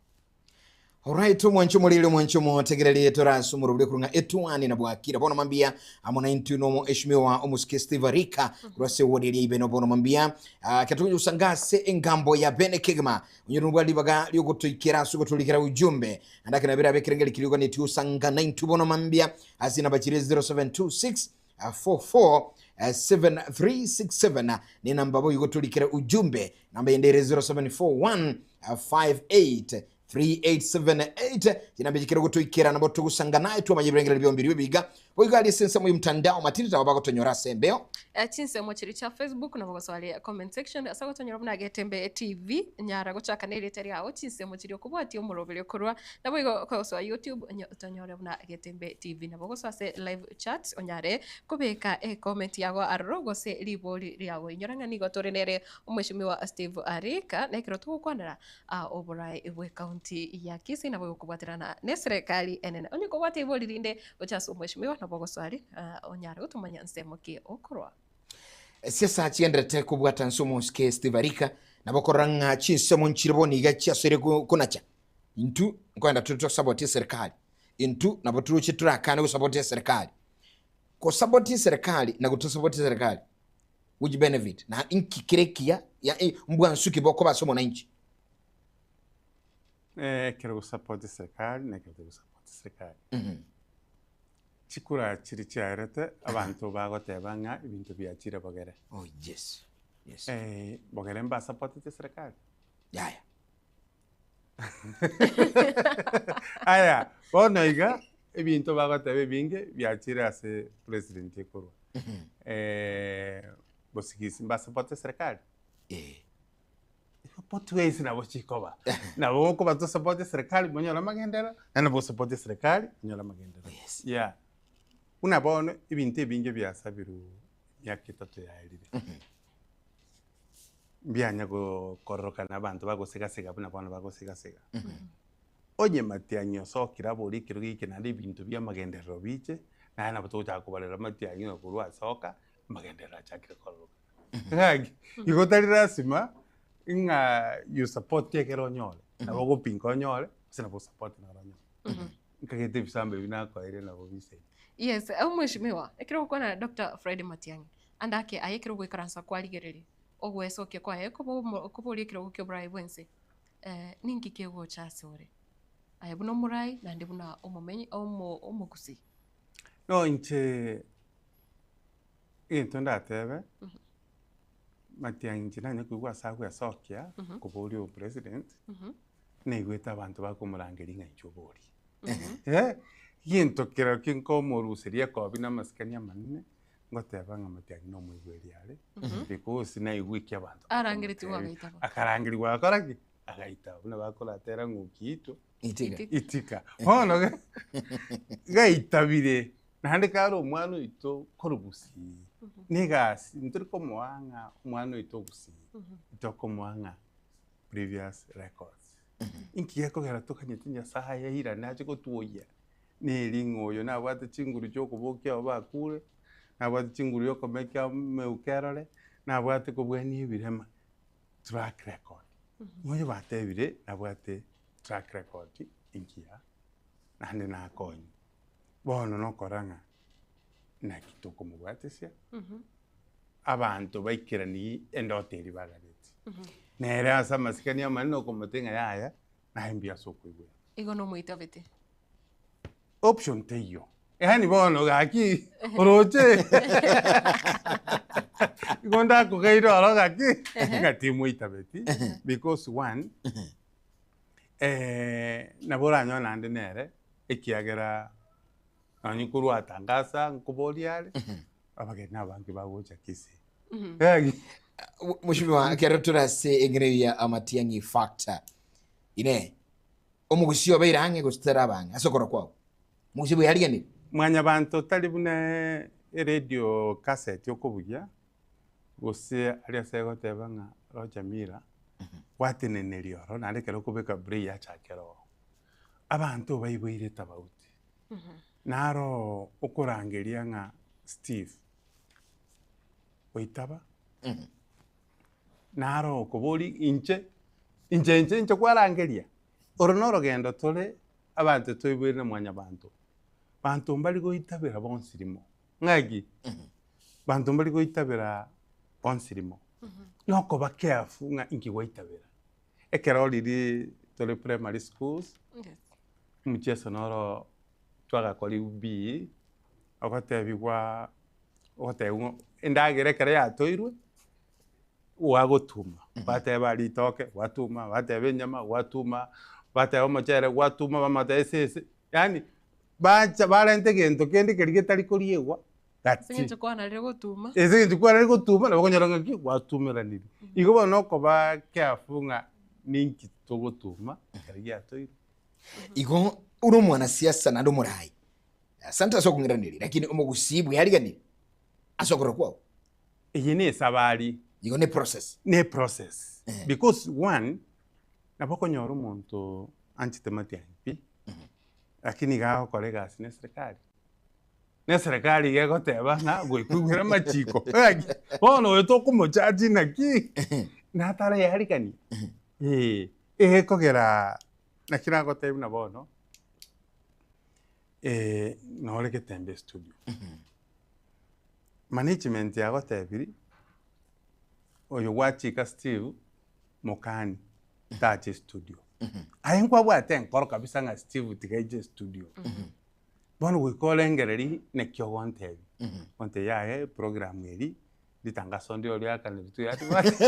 Alright, omwancho omoriri omwancho omotegereri torase omorobori okorwa ng'a etwani na bwakire bono mambia amo na intwe nomo eshimiwa omosuke Steve Arika korwa ase ewodi eria ibeno bono mambia Ah, ketogocha gosanga ase engambo ya bene kegima Onye nobwate ribaga riogotoikera ase ogotorikera ujumbe, naende ake nabere abe ekerengerio keria oganetie gosanga naintwe bono mambia ase enamba chiria 0726 44 7367 ne enamba boigo torikere ujumbe. Namba ende ere 0741 58 3878 Chinamba echi kero gotoikera nabo togosanga naye twamanya ebirengererio biombiri ebiga. Boigo aria ase ensemo y'omtandao matiri tabo bagotonyora ase embeo. Chinsemo chiria chia Facebook nabo gosoa aria comment section ase ogotonyora buna Getembe TV nyara gochaka nerieta riao chinsemo chiria okobwatia omoroberio korwa naboigo kogosoa YouTube onye otonyore buna Getembe TV nabo ogosoa ase live chat onyare kobeka ecomment yago aroro gose ribori riago inyora ng'a nigo tore nere omweshimiwa Steve Arika na ekero togokwanera oborae bw'ecounty ya Kisii nabo egokobwaterana neserekari enene onye kobwate ribori rinde Gocha ase omweshimiwa nabo ogosoa aria, onyare gotomanya nsemo ki okorwa. Siasa chigendererete kobwata nse omosike Steve Arika nabo korora ng'a chinsemo nchire bono iga chiasoire konacha. Intwe nkoenda tore tosaboti eserikali, intwe nabo toroche torakane gosaboti eserikali. Kosaboti eserikali na gotosaboti eserikali which benefit? Na inki kere ekiya ya mbwansu ki bokoba ase omonanchi? Ekero gosapoti serikali na ekero togosapoti serikali. Chikura chiria chiaerete abanto bagoteba ng'a ebinto biachire bogere. Oh yes, yes. Bogere mbasapotete serikali? Yaya. Aya, bono iga ebinto bagoteba ebinge biachire ase president ekorwa. Bosigisi mbasapote serikali? Eh. Both ways nabo chikoba. Nabo okoba tosapote serikali monyore amagenderero, naende nabo osapote serikali onyore amagenderero. Yes. Yeah. Buna bono ebinto ebinge biasabirwe emiaka etato yaerire, mbianya kororokana abanto bagosigasega buna bono bagosigasega. Onye matiang'i osokire abore ekero geke naende ebinto bia amagenderero biche, naende nabo togochaka kobarera matiang'i ng'a korwa asoka, amagenderero achakire kororoka. Ng'aki, igo tari lasima ng'a you support ekero onyore, nabo ogopinga onyore, gose nabo osupport naro onyore. Nkagete ebisambo ebi nakoeire nabo bisaine. Yes, omweshimiwa, ekero ogokwana na Doctor Fred Matiang'i, ande ake aye ekero ogoikaransa kwarigereria ogwesokia kwaye koba omo koboria ekerogo kia oborai bwense, ninki kegocha ase ore? Aye buna omorai naende buna omomenyi omo omogusii. No inche Egento ndatebe, Matiang'i inche nanye koigwa ase agwesokia koboria obopresident, naigwete abanto bakomorangeria ng'a inche oborie. Eh, egento kerokio nkomoruseria ekobi na amasikani amanene, ngoteba ng'a Matiang'i na omoigweri are, because naigwa eki abanto Arangeretigwe bakomotebia. agaitaba. Akarangerigwa agakora ki? Agaitaba, buna bakoratera ng'a okiitwa, Itiga. itika. Bono gaitabire. Naende kare omwana oito korwa gusii, na egasi ntori komoa ng'a omwana oito gusii, tokomoa ng'a previous records. Inki gekogera tokanyete Nyasaye airane ache gotwoyia? Neri ng'a oyo nabwate chinguru chia okobokia abwo bakure, nabwate chinguru ya okomekia emeuko erore, nabwate kobwania ebirema, track record. Ng'a oyo batebire nabwate track record engiya, naende nakonye. Bono nokora ng'a naki tokomobwatesia abanto baikeranie endoto eria baganeti. Nere ase amasikani amanene okomotebi ng'a yaya, naye mbuya ase okoigwera. Igo nomoitabete. Option teiyo. Yaani bono gaki oroche igo ndakogeire oro gaki ng'a timoitabeti because one nabo oranyore naende nere ekiagera nonye korwa atangasa nkoboria are, abageni abange bagocha Kisii. Gaki. Mheshimiwa, ekero tore ase eng'encho ya amatiang'i factor, inee, omogusii obeire ang'e gose tari ang'e ase okorora kwao? Omogusii bweyariganire? Mwanyabanto tari buna eradio cassette okobugia, gose aria ase egoteba ng'a Roger Miller, gwateneneria oro naende ekero okobeka play yachakera oo. Abanto baiboire etabauti, naro okorangeria ng'a Steve oitaba, naro okoboria inche, inche inche inche kwarangeria, oro na orogendo tore abanto toiboire na mwanyabanto, banto mbari goitabera bonsi rimo, ng'aki? Banto mbari goitabera bonsi rimo, nokoba careful ng'a inki gwaitabera. Ekero riria tore primary schools, omocheso noro twagakorigwe bii, ogotebiwa ogotebiwa ng'a endagera ekero yatoirwe, gwagotuma, gwateba ritoke gwatuma, gwateba enyama gwatuma, Bateba omochere gwatuma bamata esese, yaani bacha barenta egento kende keria getari koriegwa Ase gati. eng'encho kwanarire gotuma. Ase eng'encho kwanarire gotuma nabo okonyora ng'aki gwatumeranirie. Igo bono okoba careful ng'a ninki togotuma ekero giatoirwe. Igo ore omwanasiasa naende omorai, asante ase okong'iraneria, lakini omogusii bweariganirie ase okorora kwao. Eye ne esabari. Igo ne process. Ne process. Because one, nabo okonyora omonto anchete matiang'i pi, lakini iga agokora egasi na eserekari. Na eserekari iga egoteba ng'a goika oigwere amachiko. Ng'aki, bono oyo tokomochaji naki? Nataraearigania. Eh, egekogera naki nagotebia buna bono, nore Getembe studio. Management yagotebirie, oyo gwachika Steve mokani tache estudio. Aye nkwabwate enkoro kabisa ng'a Steve tiga aiche estudio. Bono goika orengereria naki ogontebia. Ogontebia yaya eprogram eria, ritangaso ndire oriakanire tuyatibwati.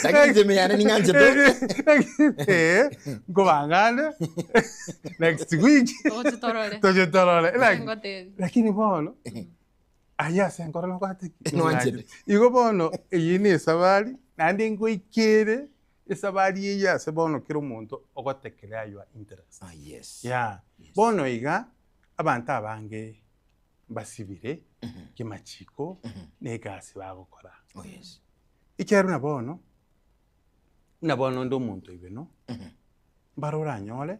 Lakini inche ime yane ning'anchete. Eh, nkobang'ane next week Toche torore. toche torore. Like, Ngotebi. lakini bono Ayio ase enkoro nobwate ki? Nwanchete. Igo bono eyio ne esabari, naende ngoikere esabari eyio ase bono kera omonto ogotekerea your interest. Ah, yes. Yeah. Bono iga, abanto abange mbasibire kimachiko na egasi bagokora. Oh, yes. Ekiagera buna bono, buna bono onde omonto oibe no, mbare oranyore,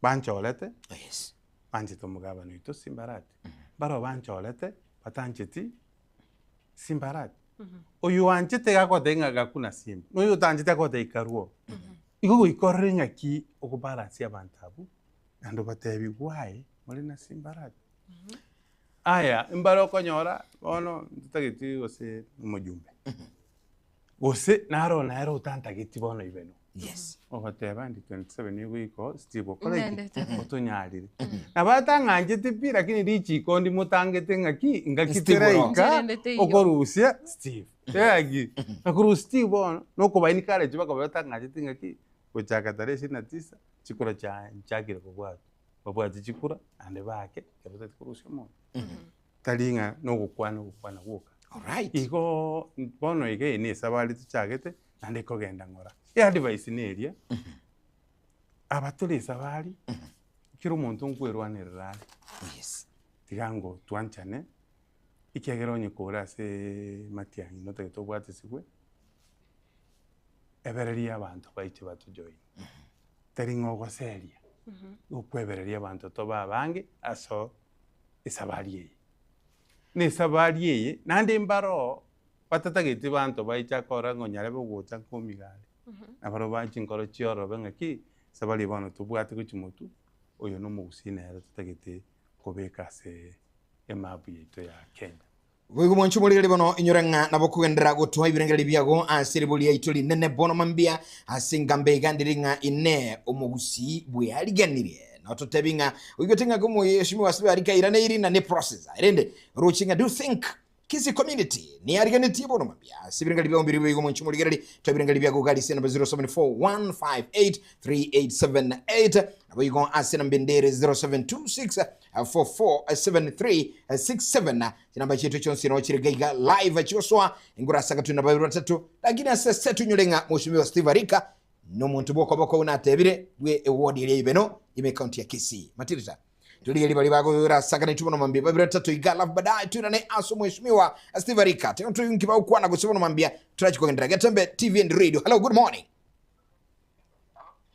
banchorete, Oh, yes. Banchete omogabane oito Simbarati, barabwo banchorete batancheti Simbarati. Oyo oanchete iga agotebia ng'a gakuna Simba, na oyo otancheti agotebia karwo. Igo goika orore ng'aki okobalansia abanto abwo, naende obatebi why more na Simbarati. Aya, mbare okonyora bono ntotageti gose omojumbe, gose naro nere otantageti bono ibe. Yes. Ogoteba ndi 27 nigo iko Steve okore ki? Ng'endete. Otonyarire. Nabo atang'ancheti pi lakini richiko ndimotangete ng'aki ngaki Steve teraika Ncherende teiyo. okorusia Steve. Egaki. Na korwa Steve bono nokoba encourage mpaka baria batang'ancheti ng'aki gochaka tarehe ishirini na tisa chikura chia nchakire kobwatwa. Babwate chikura naende baake ekero otagete korusia omonto. Tari ng'a nogokwana ogokwana gwoka. Alright. Igoo bono iga eye na esabari tochagete naende ekogenda ng'ora. Eadvice neria, aba tore esabari, kera omonto nkwerwanerera are, Yes. tiga ngo twanchane, ekiagera onye kore aseeee matiang'i notagete obwatesigwe, ebereria abanto baiche batojoin. Tari ng'a ogoseria, okwebereria abanto tobe abange aso esabari eye. Na esabari eye, naende mbaroo batatageti banto baiche kora ng'a onyarebe ogocha nkomiga are. Nabarobwo bae chinkoro chiororobe ng'aki, esabari eye bono tobwate gochia motwe, oyo na omogusii nere totagete kobeka ase emap yaito ya Kenya. Boigo mwanche omorigereria bono, inyora ng'a nabo okogenderera gotoa ebirengererio biago ase ribori riaito rinene bono mambia ase engambo iga ndiri ng'a inee omogusii bweariganirie. Nototebi ng'a oigwete ng'a omoyeshimiwa ase arika airaneiri na ne process. Erende roche ng'a do you think Kisii community neyariganetie bono mambia ase ebirengererio biago mbiri boigo mwanche omorigereria toa ebirengererio biago gari ase enamba 0741583878 naboigo ase enamba ende ere 0726 447367 Chinamba chiaito chionsi noo chire gaiga live chigosoa engoro ase agatwe na babere batato lakini ase ase tunyore ng'a Mheshimiwa Steve Arika nomonto bw'okoboko buna atebire bwe eward eria Ibeno ime county ya Kisii. Matirita torigerie baria bagorasakana intwe bono mambia babere batato iga alafu baadaye tuirane ase Mheshimiwa Steve Arika tena toyunki bagokwana gose bono mambia turachi kogenderera Getembe TV and Radio. Hello, good morning.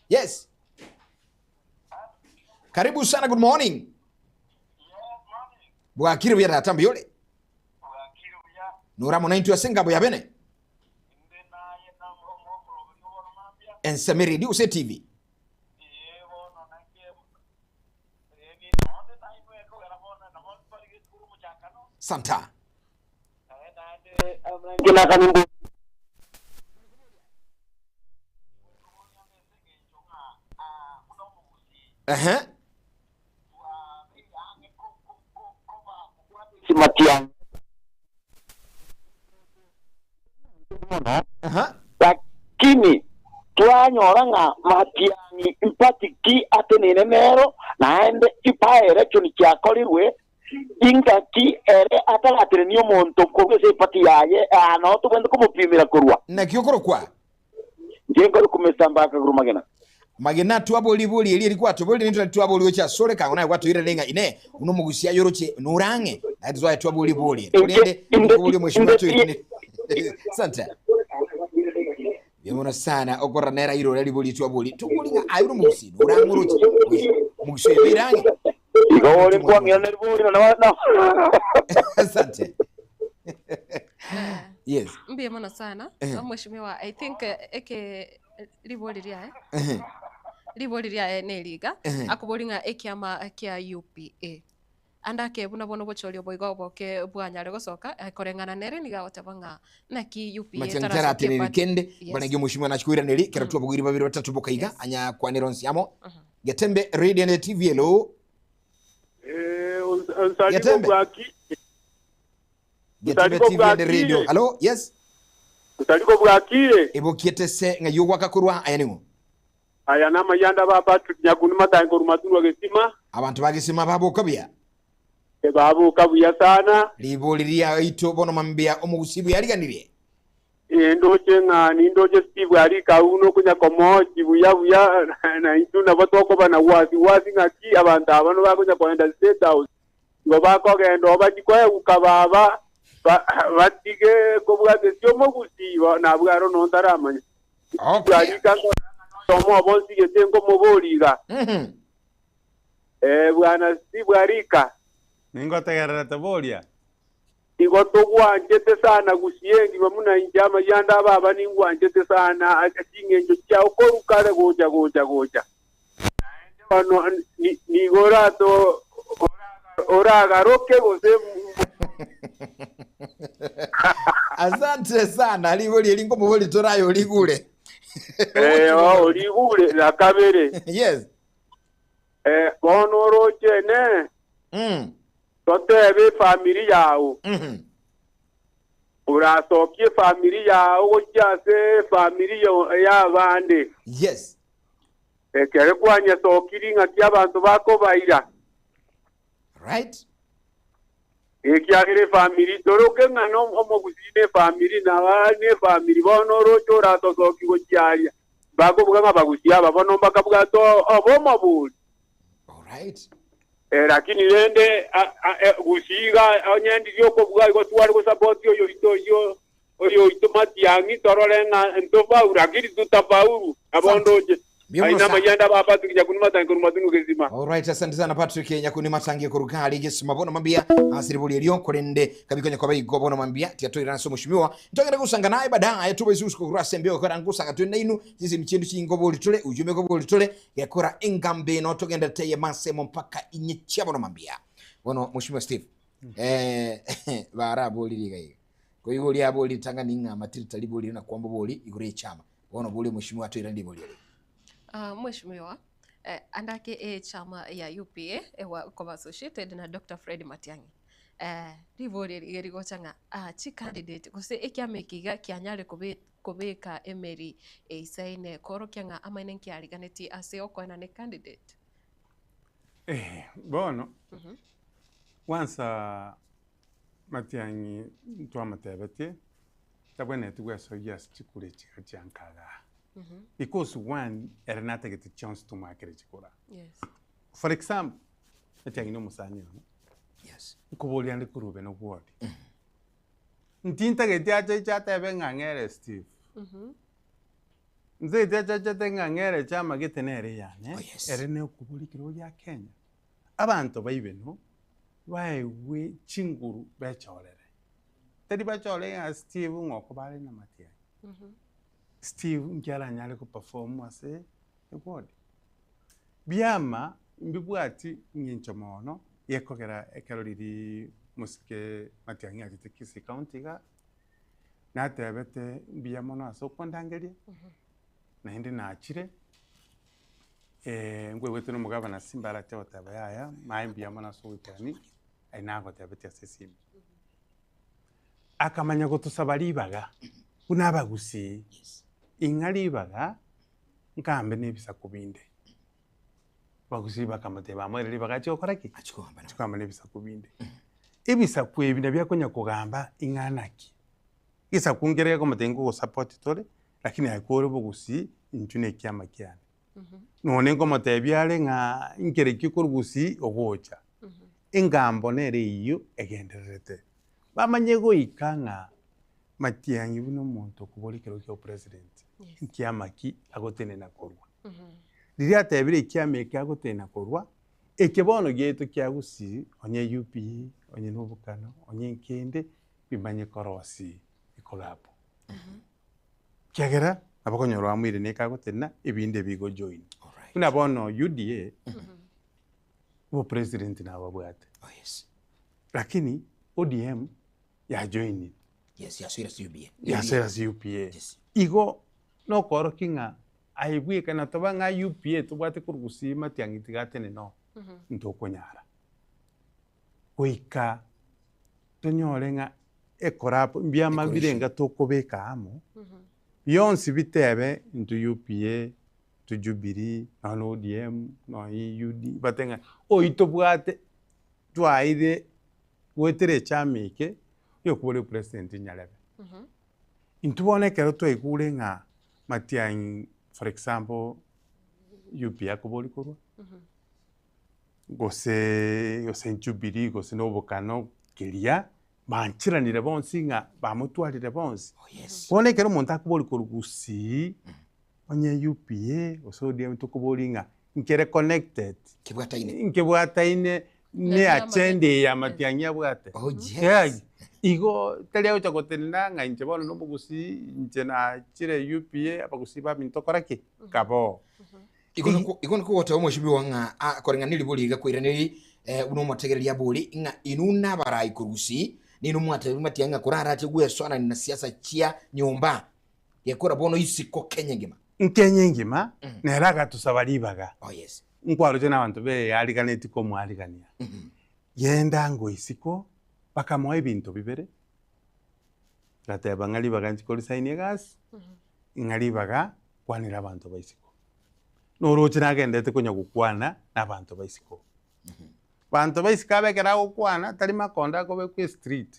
Yes. Karibu sana, good morning. Bwakire buya tata mbuya ore? Nore amo naintwe ase engabo ya bene? Ensemo eredio gose TV? Santa. Ehe. Matiang'i mono Aha. lakini Kwanyora ng'a Matiang'i mpati ki atenene nero, naende chipae-election chiakorirwe, ingaki ere ataratenenia omonto korwa ase epati yaye, aa nao tobwenerete komopimera korwa. Naki okorokwa? Inche nkorokwa Mister Mbaka korwa Magena. Magena twabori ribori eri eri kwatoboria nintwe nari twabori gochia asore kang'o naye gwatoirera ng'a inee buna omogusia aye oroche norang'e naye twaye twabori ribori eri Inche korende inde nkoboria omweshimiwa inde atoirane Asante. Mbuya mono sana okorora nere aire oria ribori twabori tobori ng'a aye ore omogusi norang'e oroche oye omogusi oyo beire ang'e igo ore nkwang'ira neribori na na Asante. Yes. Mbuya mono sana Eh. omweshimiwa I think eke ribori riaye Ehe. ribori riaye neriga Ehe. akobori ng'a ekiama kia UPA ande ake buna bono obochori obo igo oboke bwanyare gosoka koreng'ana nere nigo agoteba ng'a naki UPA Matiang'i tarasokia tarateneneri eparty. kende Yes. mbarenge omoshimiwa nachi koiraneri kero twabogoiri babere batato boka iga Yes. anya kwanera onsi amo Getembe Radio and TV hello Eh, onsaliko Getembe. bwaki Getembe Onsaliko TV and Radio bwakire hello yes onsaliko bwakire ebokiete se ng'a yogwaka korwa aya ning'o aya namayanda ba Patrick Nyakundi matangi korwa Matunwa Gesima abanto ba Gesima baboka buya baboka buya sana ribori riaito bono mambia omogusi buya ariganirie Eh, ndoche ng'a nindoche Steve arika uno konya komochi buya buya na intwe nabo tokoba na wasi wasi ng'aki abanto aba bakonya koenda State House igo bakogenda oba chikoeguka baba batige kobwate sia omogusi nabwo aro nontaramanya okay arika omo bonsigete nkomoboriga eh bwana Steve arika Ningotegererete boria. igo togwanchete sana gusiengi bamuna inche amayanda ababa ningwanchete sana ase ching'encho chiao korukare gocha gocha gocha bono nigo orato oragaroke gose Asante sana ribori eri nkomobori torayo origure eh origure la kabere yes eh bono oroche ne totebe family yao urasokie family yao gochia ase family y'abande yes ekere kwanyesokiri ng'aki abanto bakobaira right ekiagera efamiri toroke ng'a na omogusii na efamiri naba na efamiri bono oroche oratosoki gochiaria bakobuga ng'a bagusi aba bono mbakabwata obo omobori alright lakini rende gusiga onyendirie okobuga igo tware gosapoti oyo oito oyo oyo oito Matiang'i torore ng'a ntofaulu lakini tutafaulu nabo ndoche Mbuya mono aina sana. mayanda ba Patrick Nyakundi matangi korwa Matunwa Gesima. Alright, asante sana Patrick Nyakundi matangi korukali gesima bono mambia asiri buli elio korende kabikonya kwa baigo bono mambia tiatoira naso mheshimiwa ntogera gusanga naye baadaye tuba isusu kugura sembio kora ngusanga twina inu sisi mchindu chingo boli tule ujume ko boli tule gekora engambe no togenda teye masemo mpaka inye bono mambia bono mheshimiwa Steve eh bara boli liga iga ko igo lia boli tanga ninga matirita liboli na kwambo boli igure chama bono boli mheshimiwa toira ndi boli Mheshimiwa andake e chama ya UPA ewa koba associated na Dr. Fred Matiang'i ribori rigocha ng'a chi candidate gose ekiama eke iga kianyare kobeka emeri eisaine korokia ng'a amaene nkiariganetie ase okoenana ecandidate. Eh, bono kwanza Matiang'i ntwamotebetie tabwenereti gwesoyia ase chikura echi iga chia nkagaa because one ere natagete chionsi tomoakere chikura. Yes. For example, Matiang'i na omosani one, yes nkoboria ande korwa obe nobwori. Ntintageti ache atebe ng'a ng'ere Steve. Ntagete ache atebe ng'a ng'ere chama gete nere eyane, Oh, yes. ere na okobori ekero gia Kenya. Abanto baibeno, baegwe chinguru bechorere. Tari bachore ng'a Steve ng'a okobare na Matiang'i. Steve nki aranyare goperform ase eward. Biama mbibwati ng'incho mono gekogera ekero riria mosike Matiang'i achete Kisii County igaa, natebete mbuya mono ase okondangeria, naende nachire nkoigwete na omogabana Simba arache goteba yaya, maye mbuya mono ase ogoikerani, aye nagotebetie ase esimi. Akamanya gotosaba ribaga, buna abagusii, ing'a ribaga. Nkambe na ebisaku binde. Abagusii bakamotebia bamoeire ribaga achie gokora ki? Achie kogamba nabo. Achie kogamba na ebisaku binde. Ebisaku ebi nabio akonya kogamba ing'ana ki? Egesaku nkere gekomotebia nkogosupport tore, lakini aye kore obogusii intwe na ekiama kiane. Nonye nkomotebia are ng'a nkere ki okorwa gusii ogocha, engambo nere eyio egendererete. Bamanye goika ng'a Matiang'i buna omonto okobora ekerogo kia obopresident, nkiama ki agotenena korwa? Riria atebire ekiama eke agotenena korwa, eke bono giaito kia gusii onye UPE, onye na obokano, onye nkende, bimanye korosi ecollabo. Ekiagera nabo okonyora oamoire na eke agotenena, ebinde bigojoin. Alright. Buna bono UDA, obopresident nababwate, Oh yes. lakini ODM yajoinire. Yes, yasoire ase UPA. Yasoire ase UPA. Yes. Igo nokorokia ng'a aye bweka na toba ng'a UPA tobwate korwa gusii matiang'i tiga atenene oo, ntokonyara. Goika tonyore ng'a ecollabo mbiama birenga tokobeka amo, bionsi bitebe intwe UPA, intwe Jubilee, nonya na ODM, nonya UD, batebe ng'a oyio tobwate twaeire goetera echama eke yokobora epresident nyarebe. Intwe bono ekero twaigure ng'a Matiang'i for example UPA akobori korwa, gose gose Jubilee gose na obokano keria, bancheranire bonsi ng'a bamotwarire bonsi. Oh yes. Bono ekero omonto akobori korwa gusii, onye UPA gose ODM tokobori ng'a nkere connected, Kebwataine. nkebwataine ne Nakiama agenda eye ya yes. Matiang'i abwate. Oh yes. Yai, igo tari agocha gotenena ng'a inche bono nomogusii, inche nachire UPA, abagusii baminto kora ki? Kaboo. Igo niko igo niko goteba omweshimiwa ng'a ah, koreng'ana neribori iga koiraneri eh, buna omotegereria abori ng'a inwe nabarai korwa gusii, ninwe mwatebirie Matiang'i ng'a korarache gwesoanania na siasa chia nyomba, gekora bono isiko Kenya engima. Nkenya engima, nere agatusaba ribaga. Oh yes. Nkwaroche nabanto beyariganetie komwarigania. Genda ango isiko, bakamoa ebinto bibere, agateba ng'a ribaga nchi korisaini egasi, ng'a ribaga kwanera abanto ba isiko. Noroche nagendete konya gokwana na abanto ba isiko. Banto ba isiko abe ekero agokwana, tari makonda akobekwa estreet,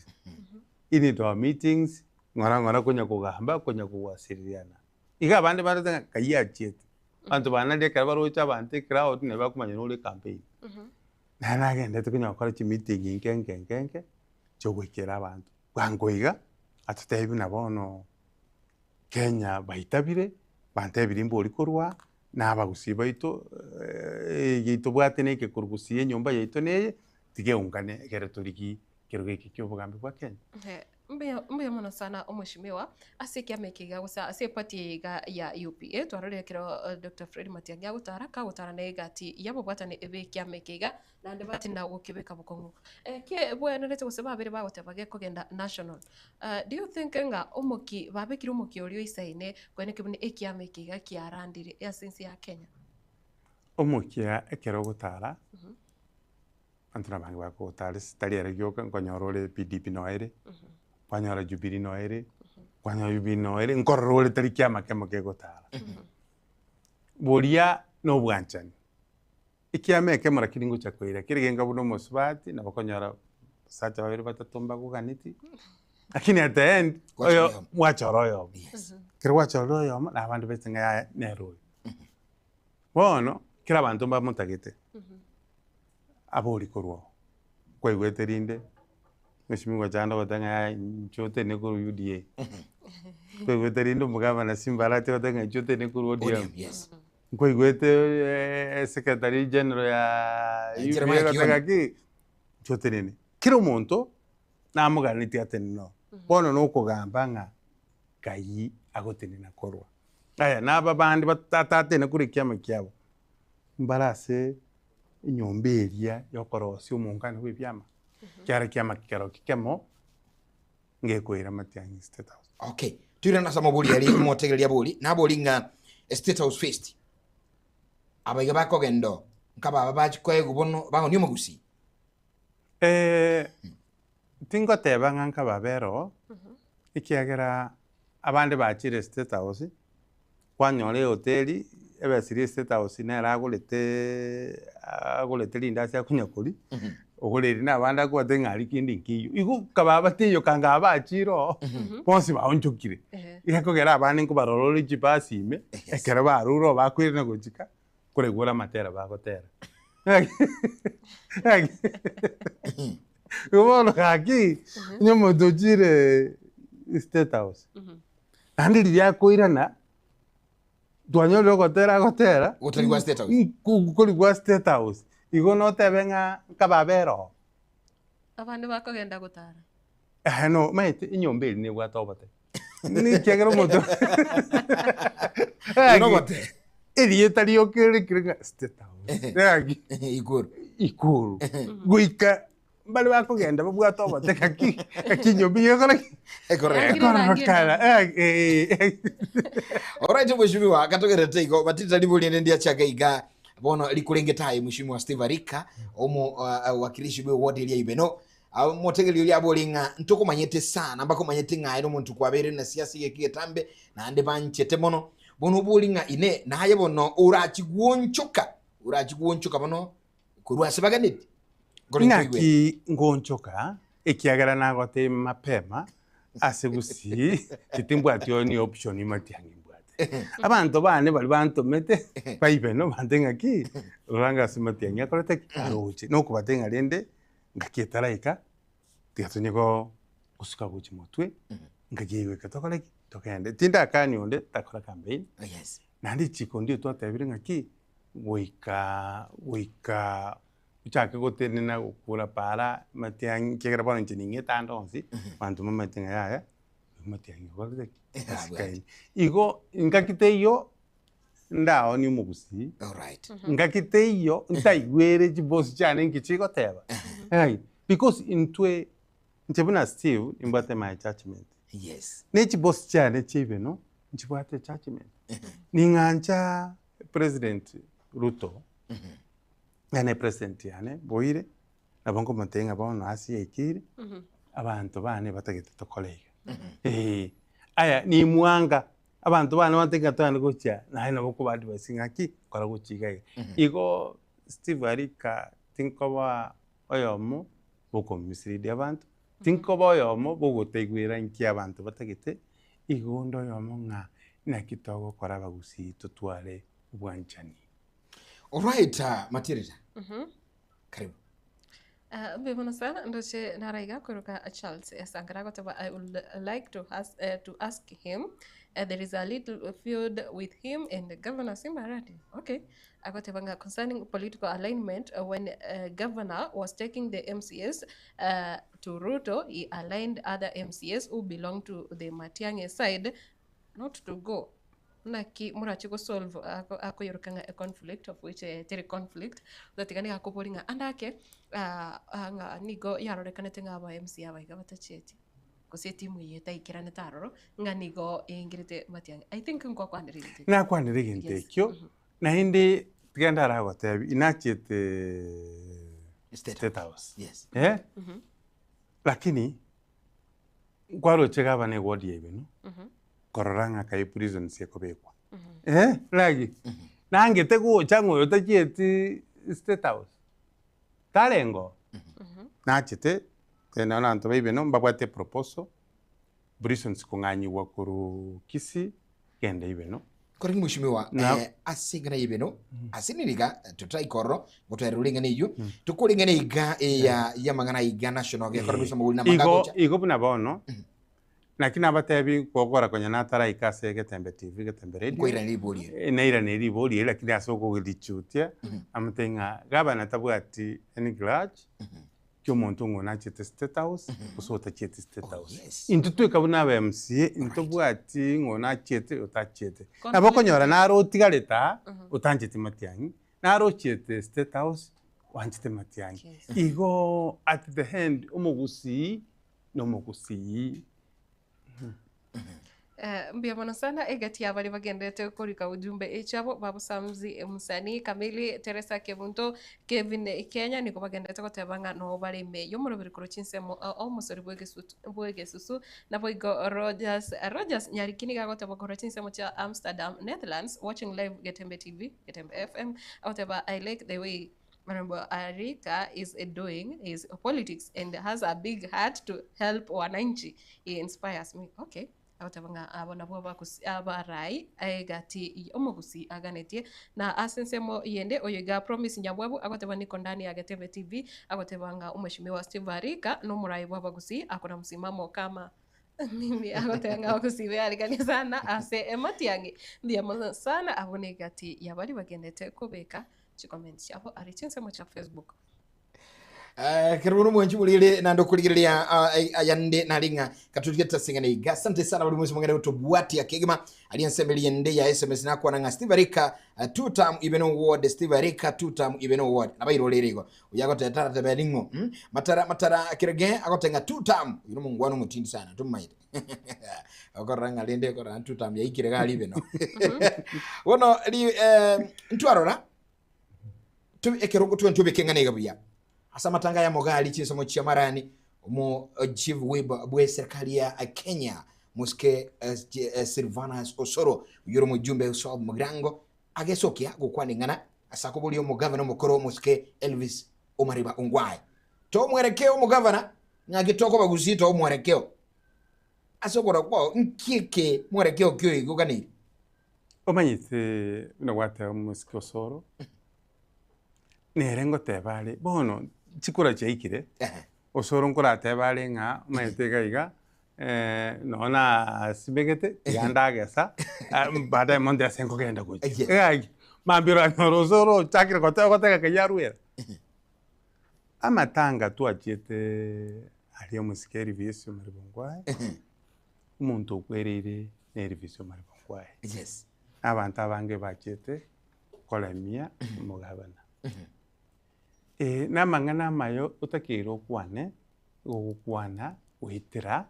in our meetings, ng'ora ng'ora konya kogamba, konya kogwasiririana. Iga abande barete ng'a kai achiete. Abanto ba naria ekero baroche abanto ecrowd nabo bakomanya nore ecampaign. Naye nagendete konya gokora chimeeting nke nke nke nke, chiogoikera abanto. Bwango iga, atotebi buna bono Kenya baitabire, bantebirie mbori korwa, na abagusii baito eye tobwate na eke korwa gusii enyomba yaito neye, tiga eungane ekere torigie ekerogo eke kia obogambi bwa Kenya. Mbuya mbuya mono sana omweshimiwa ase ekiama eke iga gose ase eparty eye iga ya UPA twarorire ekero Doctor Fred Matiang'i agotara kagotara na egati yabobwatani ebe ekiama eke iga naende batinda gokebeka bokong'u. Kebwenerete gose babere bagoteba gekogenda national do you think ng'a omoki babekire omokia oria oisaine koeneki buna ekiama eke iga kiarandire ase ense ya Kenya? Omokia ekero ogotara. Abanto nabange bakogotara ase tari ere gioka, nkonyora ore PDP noyo ere, kwanyora Jubilee noyo ere, kwanyora Jubilee noyo ere, nkorora ore tari kiama kemo kegotara. Boria na obwanchani, ekiama ekemo lakini ngocha koira kere genka buna omosubati nabo okonyora abasacha babere batato mbagoganeti, lakini at the end, Gwachora oyo oyomo. gwachora oyomo. Yes. Ekero gwachorire oyomo, na abande baise ng'a yaya nere oyo. Bono, kera abanto mbamotagete. Abori korwa oo, kwaigwete rinde, mweshimiwa Chanda ogoteba ng'a yaya inche otenene korwa UDA. Kwaigwete rinde omogavana Simba Arati ogoteba ng'a inche otenene korwa ODM. ODM, yes. Nkwaigwete secretary general ya Eh, UDA Jeremiah ogoteba Kioni. ng'aki, inche otenene. Kera omonto, namoganetie atenene oo. Bono nokogamba ng'a kai agotenena korwa. Aya, naba bande batatenene korwa ekiama kiabo, mbare ase enyomba eria yokorosia omongano bw'ebiama, kiare kiama keroki kemo, ngekoira Matiang'i State House. Okay, toirane ase amabori aria omotegereria abori, nabori ng'a State House first, abaiga bakogenda oo, nkababa bachia koegwa bono bagonia omogusii? Tingoteba ng'a nkababere oo, ekiagera abande bachire State House, kwanyora ehoteli. Ebesa eria State House nere agoretee agorete rindasi akonya koria, ogoreire na abande akobwate ng'a aria kende nkeiyo. Igo kababa teiyo kanga aba achire oo, bonsi baonchokire. Gekogera abande nkobarora ore chibasi ime, ekero barure oo bakoirana gochika, koraigwere amatera bagotera. Igo bono gaki, onye omonto ochire State House, naende riria akoirana, twanyorire ogotera agotera, Gotari gwa State House. nku- kori gwa State House, igo notebe ng'a nkababere oo. Abande bakogenda gotara. Eeh no omanyete enyomba eria nebwate obote, ekiagera omonto Ere obote. Erieta rioka erikire ng'a State House, gaki Ikuru. Ikuru, goika mbare bakogenda babwate obote gaki, gaki enyomba eywo ekore ki? Ekororeka. Ekororokana, eh. Alright mheshimiwa katogerete igo batita ribu rinde ndiachaka iga bono rikurengete aye mheshimiwa Steve Arika omo uh, wakilishi bwe ward eria ibeno Aa motegereri oria abore ng'a ntokomanyete sana, mbakomanyete ng'a aye nomonto kwabeire na siasa egeka egetambe, naende banchete mono. Bono obori ng'a inee, naye bono orachi gwonchoka, orachi gwonchoka bono korwa ase baganeti? Nkore nkoigwere. Naki ngonchoka, ekiagera nagotebia mapema ase gusii, titimbwati oyo ni option matiang'i mbwate. Abanto bane baria bantomete, baibe nobante ng'aki, rora ng'a ase matiang'i akorete ki? Aroche. Nokobatebia ng'a rende, Ngaki etaraika, tiga tonye gosuka gochia motwe, ngaki egoika tokore ki? Togende. Tindakania onde takora campaign, Yes. naende richiko ndire twatebire ng'aki, goika goika ochake gotenena gokura para matiang'i ekiagera bono inche ning'ete ande onsi, abanto mbamaete ng'a yaya, matiang'i okorete ki? Asikaini. Igo ngaki teiyo. Ndaonie omogusii, Alright. ngaki teiyo ntaigwere chibosi chiane nki chigoteba. Ai, because intwe, inche buna Steve nimbwate my judgement. Yes. Ne chibosi chiane chia ibeno nchibwate judgement. Ning'ancha President Ruto, yaani epresident yane boire, nabo nkomotebia ng'a bono ase yaikeire, abanto bane batagete tokore iga. Eeh, aya nimwanga. Abanto bane bantebia ng'a togende gochia, naye nabo okoba advise ng'aki, kora gochia iga iga. Igo Steve Arika tinkoba oyomo bokomislead abanto, tinkoba oyomo bogotaigwera inki abanto batagete, igo onde oyomo ng'a naki togokora abagusii totware obwanchani. Alright, Matilda. Karibu. Ah, mbuya mono sana ndoche naro iga koroka Charles Sankara agoteba I would like to ask, uh, to ask him uh, there is a little feud with him and Governor Simba Arati. Okay. Agoteba nga concerning political alignment uh, when uh, governor was taking the MCS uh, to Ruto, he aligned other MCS who belong to the Matiang'i side not to go. Naki morache gosolve ako akoyeroka ng'a econflict of which teri conflict, gotatiga nigo akoboria ng'a ande ake ng'a nigo yarorekanete ng'a aba MCA aba iga batachieti, gose etimu eye etaikeranete aroro, ng'a nigo eingerete matiang'i. I think nkwakwanire egento ekio. Nakwanire egento Yes. ekio, naende tiga ndaragotebi, inachiete State State House. Yes. Eh? Lakini, nkwaroche gavana eward ya Ibeno, korora ng'a kai prisons ekobekwa. Eh, ragi, nangete gocha ng'a oyo tachieti State House, tarenge oo. Nachete, tena abanto ba Ibeno mbabwate eproposal, prisons kong'anyigwa korwa Kisii genda Ibeno. Korende mheshimiwa, Na- eh, ase eng'ana ya Ibeno, ase niriga totaika ororo, gotwerera eng'ana eyio, tokore eng'ana iga eya y'amang'ana iga national gekora goisa omogori namanga Igo, agocha. igo buna bono, Naki nabatebi gokora konya nataraika ase Getembe TV, Getembe Radio. Nkoirana ribori eri. Eh, nairane ribori eri lakini ase okorichutia, amotebie ng'a gavana tabwati any grudge kia omonto ng'a onachete State House gose otachieti State Oh, House. yes. Intwe tweka buna aba MCA, ntobwati ng'a onachiete otachiete. Conflict Nabo okonyora naro otigarete aa, otancheti matiang'i, naro ochiete State House, oanchete matiang'i. Yes. Igo at the end omogusii nomogusii. Mbuya mono sana egati ya baria bagenderete korika ujumbe echiabo babu Samzi Musani, Kamili, Teresa Kebunto, Kevin Kenya nigo bagenderete goteba ng'a noo bare ime y'omoroberi korwa chinsemo omosori bw'egesusu naboigo Rogers Rogers Nyariki nigo agoteba korwa chinsemo chia Amsterdam, Netherlands watching live Getembe TV, Getembe FM agoteba I like the way Honorable Arika is doing his politics and has a big heart to help wananchi. He inspires me. Okay. Agoteba ng'a abo nabwo abagusi abarai egati omogusi aganetie na ase ensemo yende oyo iga Promise Nyabwabu agoteba niko ndani ya Getembe TV agoteba ng'a omweshimiwa Steve Arika nomorai bw'abagusi akona msimamo kama mimi agoteba ng'a abagusi beariganie sana ase ematiang'i mbuya mono sana abwo negati yabaria bagendete kobeka Chicomments chiabo are chinsemo chia Facebook. Eh, kero bono mwanchi burire nande okorigereria ah, eh, ayande nari ng'a katotige tasing'ana iga asante sana buri mwesi mwang'ende gotobwatia kegima aria ensemo eria ende ya sms nakwana ng'a Steve Arika uh, two term even award Steve Arika two term even award nabairorere igo oyo agoteta taratebe ning'o mm? matara matara kerege agote ng'a two term oyo nomongwana omotindi sana tomaete okorora ng'a rende okorora two term yaikire gari beno bono ri eh, ntwarora tu ekero twe ntobeke ng'ana iga buya ase amatanga ya mogari chinsomo chia marani omo eh, chief whip bwe serikali ya Kenya Mosike eh, eh, Silvanus Osoro oyore omojumbe Uswab Mugirango agesokia gokwana ing'ana ase akoboria omogavana omokoro Mosike Elvis Omariba Ongwae tomwerekeo omogavana Ng'aki tokobagusia tobe omwerekeo ase okorora kwao? Nki eke mwerekeo ki oyo oganeire? Omanyete buna gwateba omosike Osoro, nere ngoteba are bono chikura chiaikire, Osoro nkoratebe are ng'a omanyete iga iga nonya nasimegete tiga ndagesa baadaye monto ase nkogenda gochia. Yes. Egaki, mambia oranyore Osoro ochakire goteba ogoteba keyia arwera. Amatanga twachiete aria omosike Elvis Omariba Ongwae, omonto okwereire na Elvis Omariba Ongwae. Yes. Na abanto abange bachiete koremia omogabana. Na amang'ana amaya otakeire okwane, igo ogokwana goetera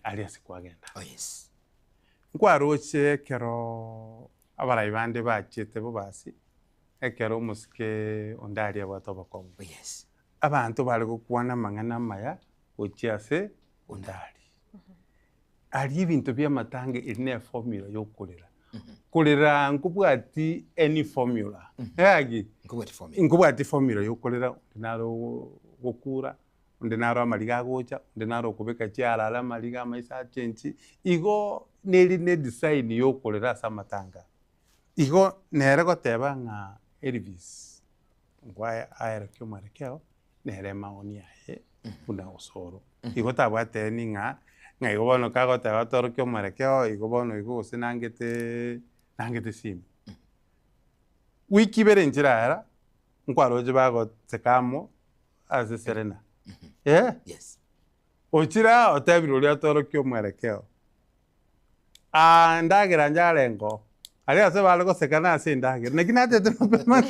aria ase kwagenda. Oh yes. Nkwaroche ekeroo abarai bande bachiete bobasi. Ekero omosike onde aria abwate obokong'u, Yes. abanto bare gokwana amang'ana amaya gochia ase onde aria. Aria ebinto bia amatanga eri ne eformula ya okorera. Korera nkobwati any formula, gaki Nkobwati formula. nkobwati formula ya okorera, onde naro gokura, onde naro amariga agocha, onde naro okobeka chiarare amariga amaiso achenchi, igo neri ne edesign ya okorera ase amatanga. Igo nere goteba ng'a Elvis ngwaye aerokia omwerekeo, nere emaoni aye buna osoro. Igo tabwateni ng'a ng'a igo bono kagoteba torokia omwerekeo igo bono igo gose nangete nangete simu. Wiki ibere nchirara, nkwaroche bagoseka amo ase Serena, eh. Yes. Ochire aa otebire oria atorokia omwerekeo. Aa endagera njarenge oo, aria ase bare goseka nase endagera, naki natete mapema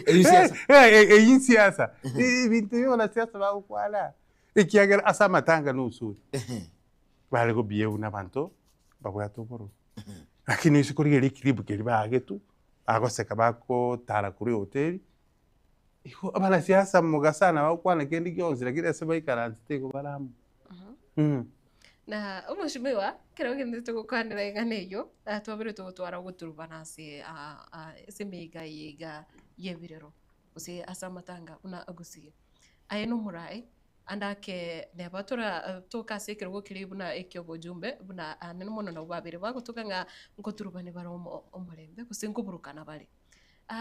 Eyio siasa. Eyio siasa, ebinto ebio abanasiasa bagokwana, ekiagera ase amatanga na usuri, bare go behave na abanto babwate obororo. Lakini oise korigereria eclip keria baagetwe, bagoseka bagotara korwa ehoteli, Igo abanasiasa mogasana bagokwana kende gionsi lakini ase baikaransete igo bare amo. Mm. Na omweshimiwa, ekero ogendete togokwanera eng'ana eyio, ah, twabere togotwara ogoturubana ase ah, ah, ase emeiga eye iga y'ebirero, gose ase amatanga buna gusii. Aye nomorae, ande ake neba tora toka ase ekerogo keria buna ekia obojumbe, buna anene mono nabwo babere bagotoka ng'a nkoturubani bare omo omorembe gose nkoburukana bare.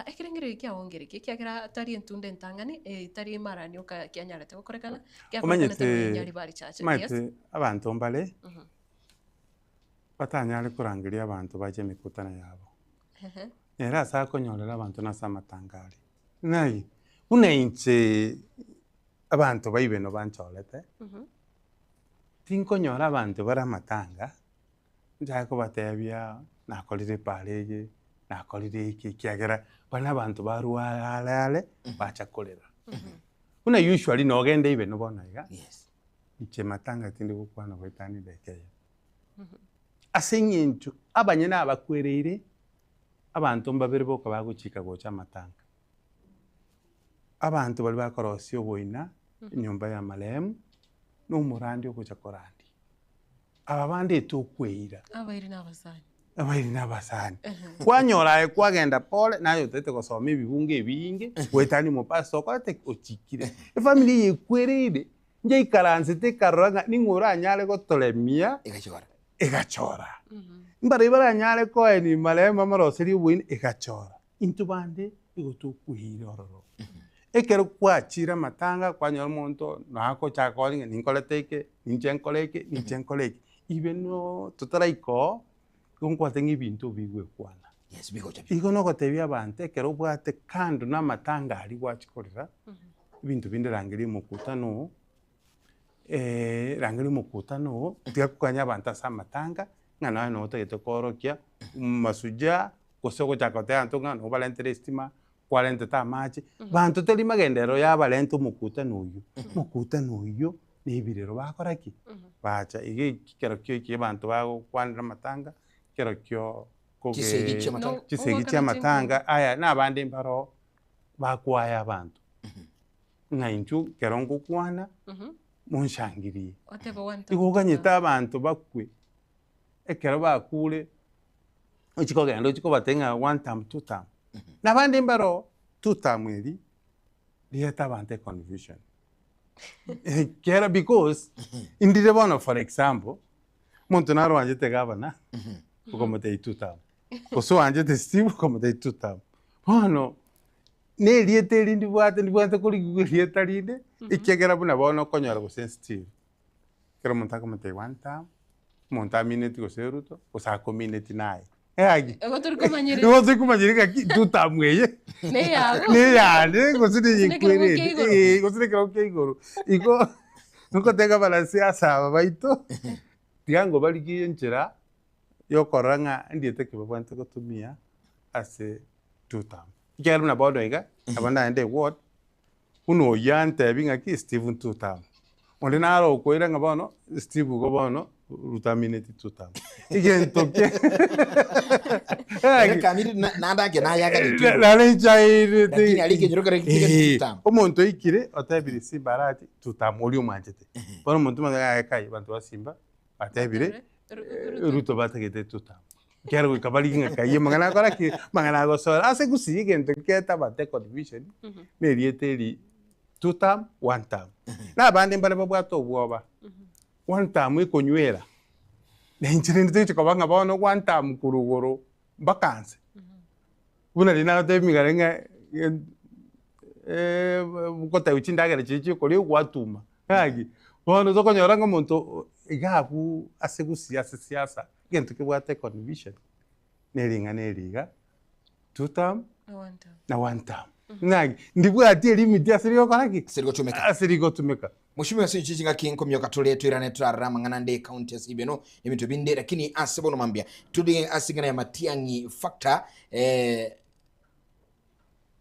Ekerengererio kiao nkereki, ekiagera tari entunda entang'ani, tari emarani oka kianyarete gokorekana, kiakorekanete Omanyete nonya Nyaribari Church. Yes. omanyete abanto mbare batanyare korangeria abanto bache emekutano yabo. Ehe. Nere ase akonyorera abanto nase amatanga aria. Ng'ai, buna inche abanto ba Ibeno banchorete, tinkonyora abanto bare amatanga. Nchake kobatebia nakorire epaara eye, nakorire eke ekiagera baria na abanto barwa are are bacha korera. Buna usually nogende even bono iga, Yes. Inche matanga tindi gokwana goetania edageka eyemo. Ase eng'encho abanyene abakwereire, abanto mbabere boka bagochika gocha amatanga. Abanto baria bakorosia oboina, enyomba ya marehemu, na omorandi ogocha korandia. Aba bande etokweira. Abairi na abasani. Abairi na abasani. Kwanyora aye kwagenda pore, naye otagete gosoma ebibungo ebinge, goetania omopastor okorete ki? Ochikire. Efamiri eye ekwereire, njaikaransete ekarora ng'a ning'o oranyare gotoremia, Egachora. egachora. Mbarabwo baranyare koenia marehemu bamoroserie oboina, egachora. Intwe bande nigo tokweire ororo. Ekero kwachire amatanga kwanyora omonto nagochaka kore ng'a ninkorete eke, ninche nkore eke, ninche nkore eke, ibe no totaraika oo, igo nkwate ng'a ebinto bigwekwana. Yes, bigocha bi. Igo nogotebia abanto ekero obwate kando na amatanga aria gwachia korera, ebinto binde rangeria omokutano oo, rangeria omokutano oo, tiga koganya abanto ase amatanga, ng'a naye noo otagete koorokia mashujaa, gose ogochaka goteba abanto ng'a nobarentere estima, kwarentete amache, banto tari magenderero yabarenta omokutano oyio, omokutano oyio na ebirero bakora ki? Bacha. Iga eki kero kio eki abanto bagokwanera amatanga, kero kio koge Chisegi chia amatanga. chisegi chia amatanga, aya na abande mbaro bakwaya abanto, ng'a intwe ekero ngokwana, monshangirie. Otebe one time, Igo two oganyete time. abanto bakwe, ekero bakure, ochie kogenda ochie kobatebia ng'a one term, two term. Na abande mbaro two term eria, rieta abanto econfusion. Ekero because, indire bono for example, omonto naro oanchete gavana, okamotebia two term, gose oanchete Steve okamotebia two term. Bono, na erieta eri ndibwate ndibwate korigigwa erieta rinde, ekiagera buna bono okonyora gose Steve, Ekero omonto akomotebia one term, omonto amineti gose Ruto, gose akomineti naye. Gaki. Igo tori komanyereri. Igo tori komanyereri gaki two term eye. Neyago. Neyane gose Gose nekerogo kia neyekwereri. igoro. Eh, gose nekerogo kia igoro. Igo, nogoteba abanasiasa aba baito, tiga ngobarigie enchera yokorora ng'a ndiete ki babwenerete gotumia ase two term. Ekiagera buna bono iga, nabo naende eward, Buna oyio antebi ng'aki Steve two term. Onde naro okoira ng'a bono Steve igo bono Ruto amineti two term. Egento kia Ere kamiri na- naende ake nayaganeti. Nare nchairete. Lakini aria ekenyoro kere kere two term. Omonto oikire otebire Simba arati two term oria omwanchete. Bono omonto omanyete ng'a kai abanto ba Simba batebire Ruto batagete two term. Ekiagera goika barigie ng'a kai amang'ana akora ki? Amang'ana agosora. Ase gusii egento getabate econfusion, na erieta eri two term, one term. Na abande mbare babwate obwoba, one term ekonywera, na inche rende togochia koba ng'a bono one term korwa igoro mpaka nse. Buna riria nagotebia emegano ng'a gotebia chindagera chiria chiokoria gwatuma, gaki. Bono tokonyora ng'a omonto iga abwo ase gusii ase siasa, Egento kebwate econfusion ne ring'ana eri iga, two term na one term. Ng'aki, ndibwati elimit ase rigokora ki? Ase rigotumeka. Ase rigotumeka. Mheshimiwa ase inche chingaki nkomioka tore toirane torarore amang'ana ande ecounty ase ibeno ebinto binde lakini ase bono mambia tore ase eng'ana ya Matiang'i factor eh,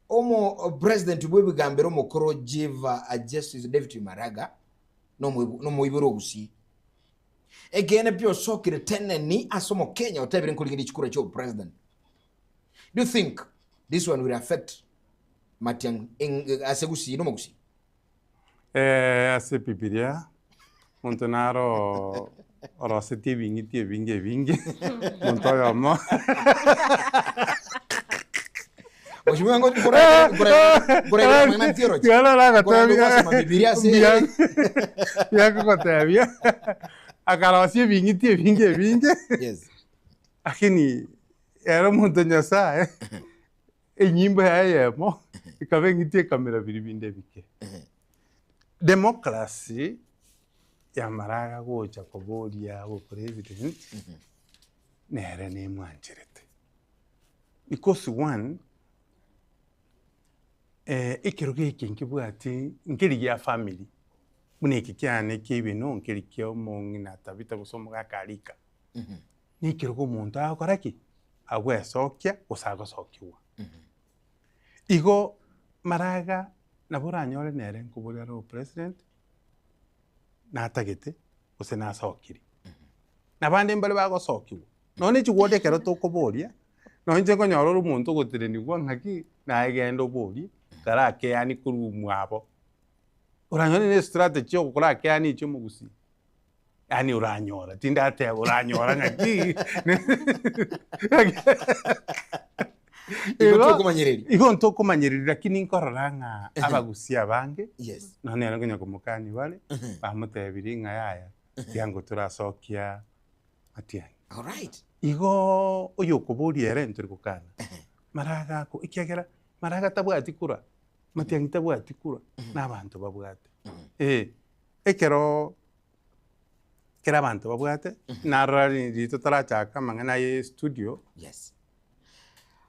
omo president bwe ebigambero omokoro Jiva Justice David Maraga nomoibori o Gusii Ekeene pi osokire teneni ase omokenya otebire nkorigereria chikura chia obupresident. Do you think this one will affect Matiang'i ase Gusii nomogusii? Eh, ase Ebibilia, omonto naro orosetie ebing'iti ebinge ebinge, omonto oyomo Mheshimiwa ngo nkora nkora nkora mwana theology. Tiga naro Nkora agotebia- gwasoma Bibilia ase Mbuya- mbuya akogotebia, akarosia ebing'iti ebinge ebinge, Yes. lakini ere omonto Nyasaye, enyimbo yaye eyemo, ekaba eng'iti ekamera biria binde ebike. Democracy yamara gocha koboria obopresident, nere nemwancherete. Because one, ekerogo eke nkebwati nkeri gia family, buna eke kiane kia ebino nkeri kia omong'ina Tabitha gose omogaka Arika. Na ekerogo omonto agokora ki? Agwesokia gose agosokigwa. Igo maraga nabo oranyore nere nkoboria are opresident. natagete gose nasokire. Na abande mbare bagosokigwa, nonye na echigwota ekero tokoboria, nonye inche nkonyora ore omonto ogotenenigwa ng'aki, naye genda oborie, karakeani korwa mwabo. Oranyore na estrategy ya ogokora keani echi omogusii, yaani oranyora, tindateba oranyora ng'aki Igo tokomanyereria. Igo ntokomanyereria lakini nkorora ng'a abagusii abange, Yes. nonye nere konya komokania bare, bamotebirie ng'a yaya, tiango torasokia Matiang'i. Alright. Igoo oyokoboria ere ntori gokana, maraga ako, ekiagera maraga tabwati kura, Matiang'i tabwati kura, na abanto babwate. Eh, ekeroo ekero abanto babwate, narora riria totarachaka amang'ana ya estudio. Yes.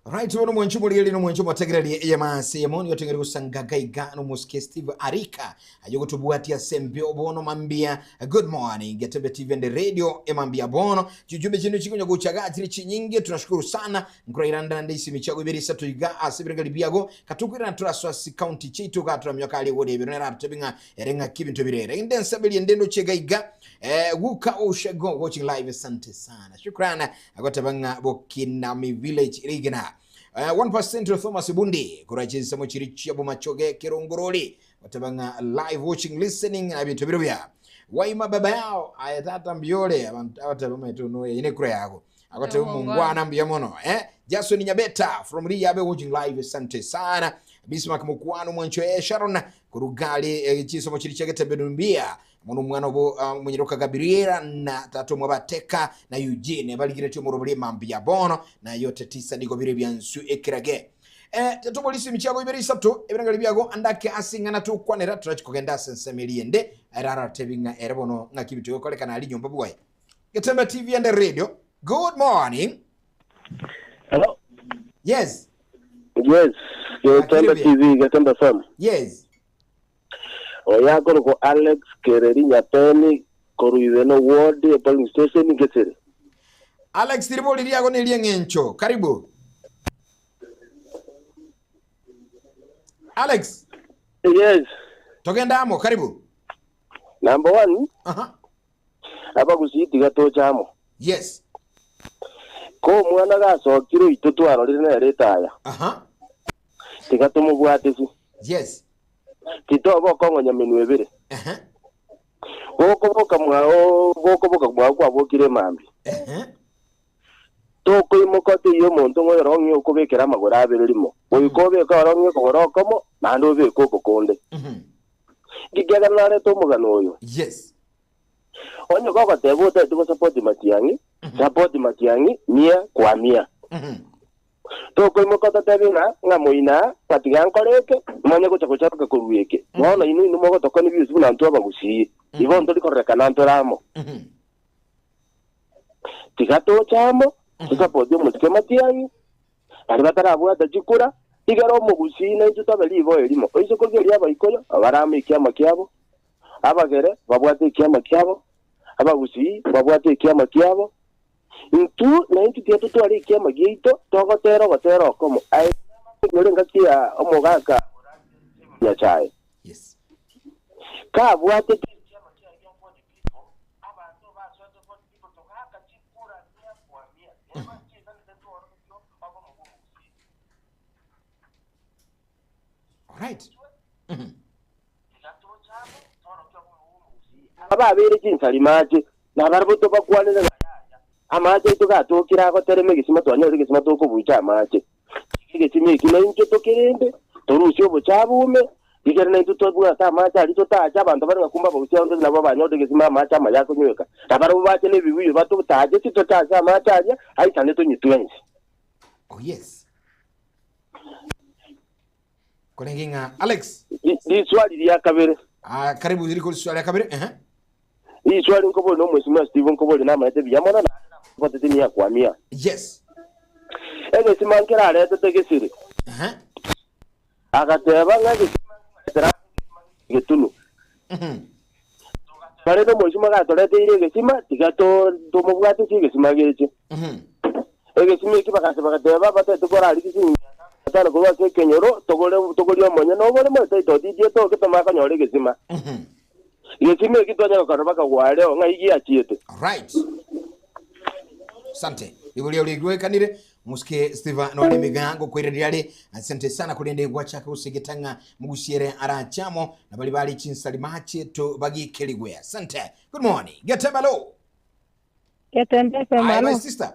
Right, bono mwancho morigereria na mwancho motegererie eyemasi eyemo nigo tengeri gosangaga iga nomosike Steve Arika aye gotobwatia ase embeo bono mambia good morning Getembe TV and radio emambia bono chijumbe chino chikonya gochaga chiri chinyinge tunashukuru sana nkorairanda nde isimi chiago ibere isato iga ase ebirengeri biago katukwirana turasoa ase county chiaito iga turamioka aria igoro ebero nere atotebi ng'a ere ng'aki ebinto bire rende ensaberi ende ndoche iga iga eh, guka oshego watching live asante sana shukrana Agoteba ng'a Bokinami Village rigena. 1% Thomas Bundi korwa chinsemo chiri chia Bomachoge Kerongorori goteba ng'a live watching listening na ebinto bire buya. Waima baba yao aye tata mbiyore abantu abateba maete ono ine kura yago. Agoteba mungwana mbuya mono eh Jason Nyabeta from Riyabe watching live asante sana. Bismarck Mukwano mwancho eh Sharon korugali eh, chisomo chiri chia Getembe Dumbia Mono omwana obo omonyeroka Gabriela na tata omwabo Ateka na Eugene barigeretie omorobori emambia bono na yote tisa nigo bire ebiansu ekerage. Eh, tetoboria isimi chiago ibere isato ebirangari biago andake ase ing'ana tokwanera torachi kogenda ase ensemo eria ende ere aratebi ng'a ere bono ng'aki ebinto bigokorekana aria nyomba bwaye. Getembe TV and Radio. Good morning. Hello. Yes. Yes, Getembe Akiri TV, Getembe FM. Yes. Oyo akorokwa Alex Kereri Nyapeni korwa Ibeno Ward e polling station Gesere. Alex ribori riago nerieng'encho. Karibu. Alex. Yes. Togende amo, karibu. Number one, Aha. abagusii tiga toche amo. Yes. Ko omwana gasokire oito twarorire nere etaya. Aha. Tiga tomobwatesi. Yes. Titoba okong'onya menwa ebere. Ehe. Gokoboka mwao, gokoboka mwao kwabokire emambia. Ehe. Tokoimoka oteiyo omonto ng'a oyorong'ie okobekera amagoro abere rimo. Goika obeke orong'ie okogoro okomo, naende obeke oko konde. Ekiagera narete omogano oyo. Yes. Onye gogoteba otagete gosapoti matiang'i, sapoti matiang'i mia kwa mia. Tokoimoka totebe ng'a, ng'a moina, ng'a tiga nkore eke, manye gocha gocharoka korwa eke. Bono inwe inwe mogotokania bionsi buna intwe abagusii. Igo ntori kororekana ntore amo. Tiga toche amo, tosapotie omosike matiang'i, baria batarabwata chikura, tigera omogusii naintwe tobe riboyo erimo. Oise korigereria Abaikoyo, abarame ekiama kiabo, Abagere babwate ekiama kiabo, Abagusii babwate ekiama kiabo, Intwe naintwe tiga totware ekiama giaito, togotera ogotera okomo. Aye nore engaki ya omogaka Nyasae. Yes. Kabwatete ekiama kiaye gia 40 people, abanto basoete 40 people togaaka chikura mia kwa mia. Eba chisanete tworogetio obomo bw'omogusii. Alright. Tiga toche amo, tworokie obomo bw'omogusii. Aba babeire chinsari mache, nabarabwo tobakwanere ng'a yaya, amache aito gatokire agoterema egesima twanyore egesima tokobucha amache. Tiga egesima eki naintwe tokerende, torusie obochabu ime, rigere naintwe tobwate amache aria totache abanto bare ng'a kumbe abagusii abanto nabo banyore egesima amache amaya akonyweka. Nabarabwo bache nebibuyu batotache titotache amache aria, aisane tonywe twensi. Oh yes. Korenge ng'a Alex. Riswali ria kabere. Ah, karibu riko riswali ria kabere. Ehe. Riswali nkobori no Mheshimiwa Steve nkobori namaete buya mono naende namobotete mia kwa mia. Yes. Egesima nkeraretete gesire. Ehe. Agateba ng'a egesima nkobaretera ase egesima getunu. Barende Omweshimiwa gatoreteire egesima, tiga to tomobwate ase egesima geche. Egesima eki bagacha bagateba, Batete korarigia chinyomba tano korwa ase ekenyoro, togore togorie omonyene oboremo, etaito titie toke tomanye konyora egesima. Gesima eki twanyara gokana mpaka gwareo, ng'ai giachiete? Alright. Asante. Igoro riao rigwekanire musike Steve nore emigango koiraneria are asante sana korende gwachaka gosegeta ng'a mugusiere arachamo na bari bari chinsari mache to bagikerigwe. Asante. Good morning. Getembe hello. Getembe FM, Hi my hello. sister.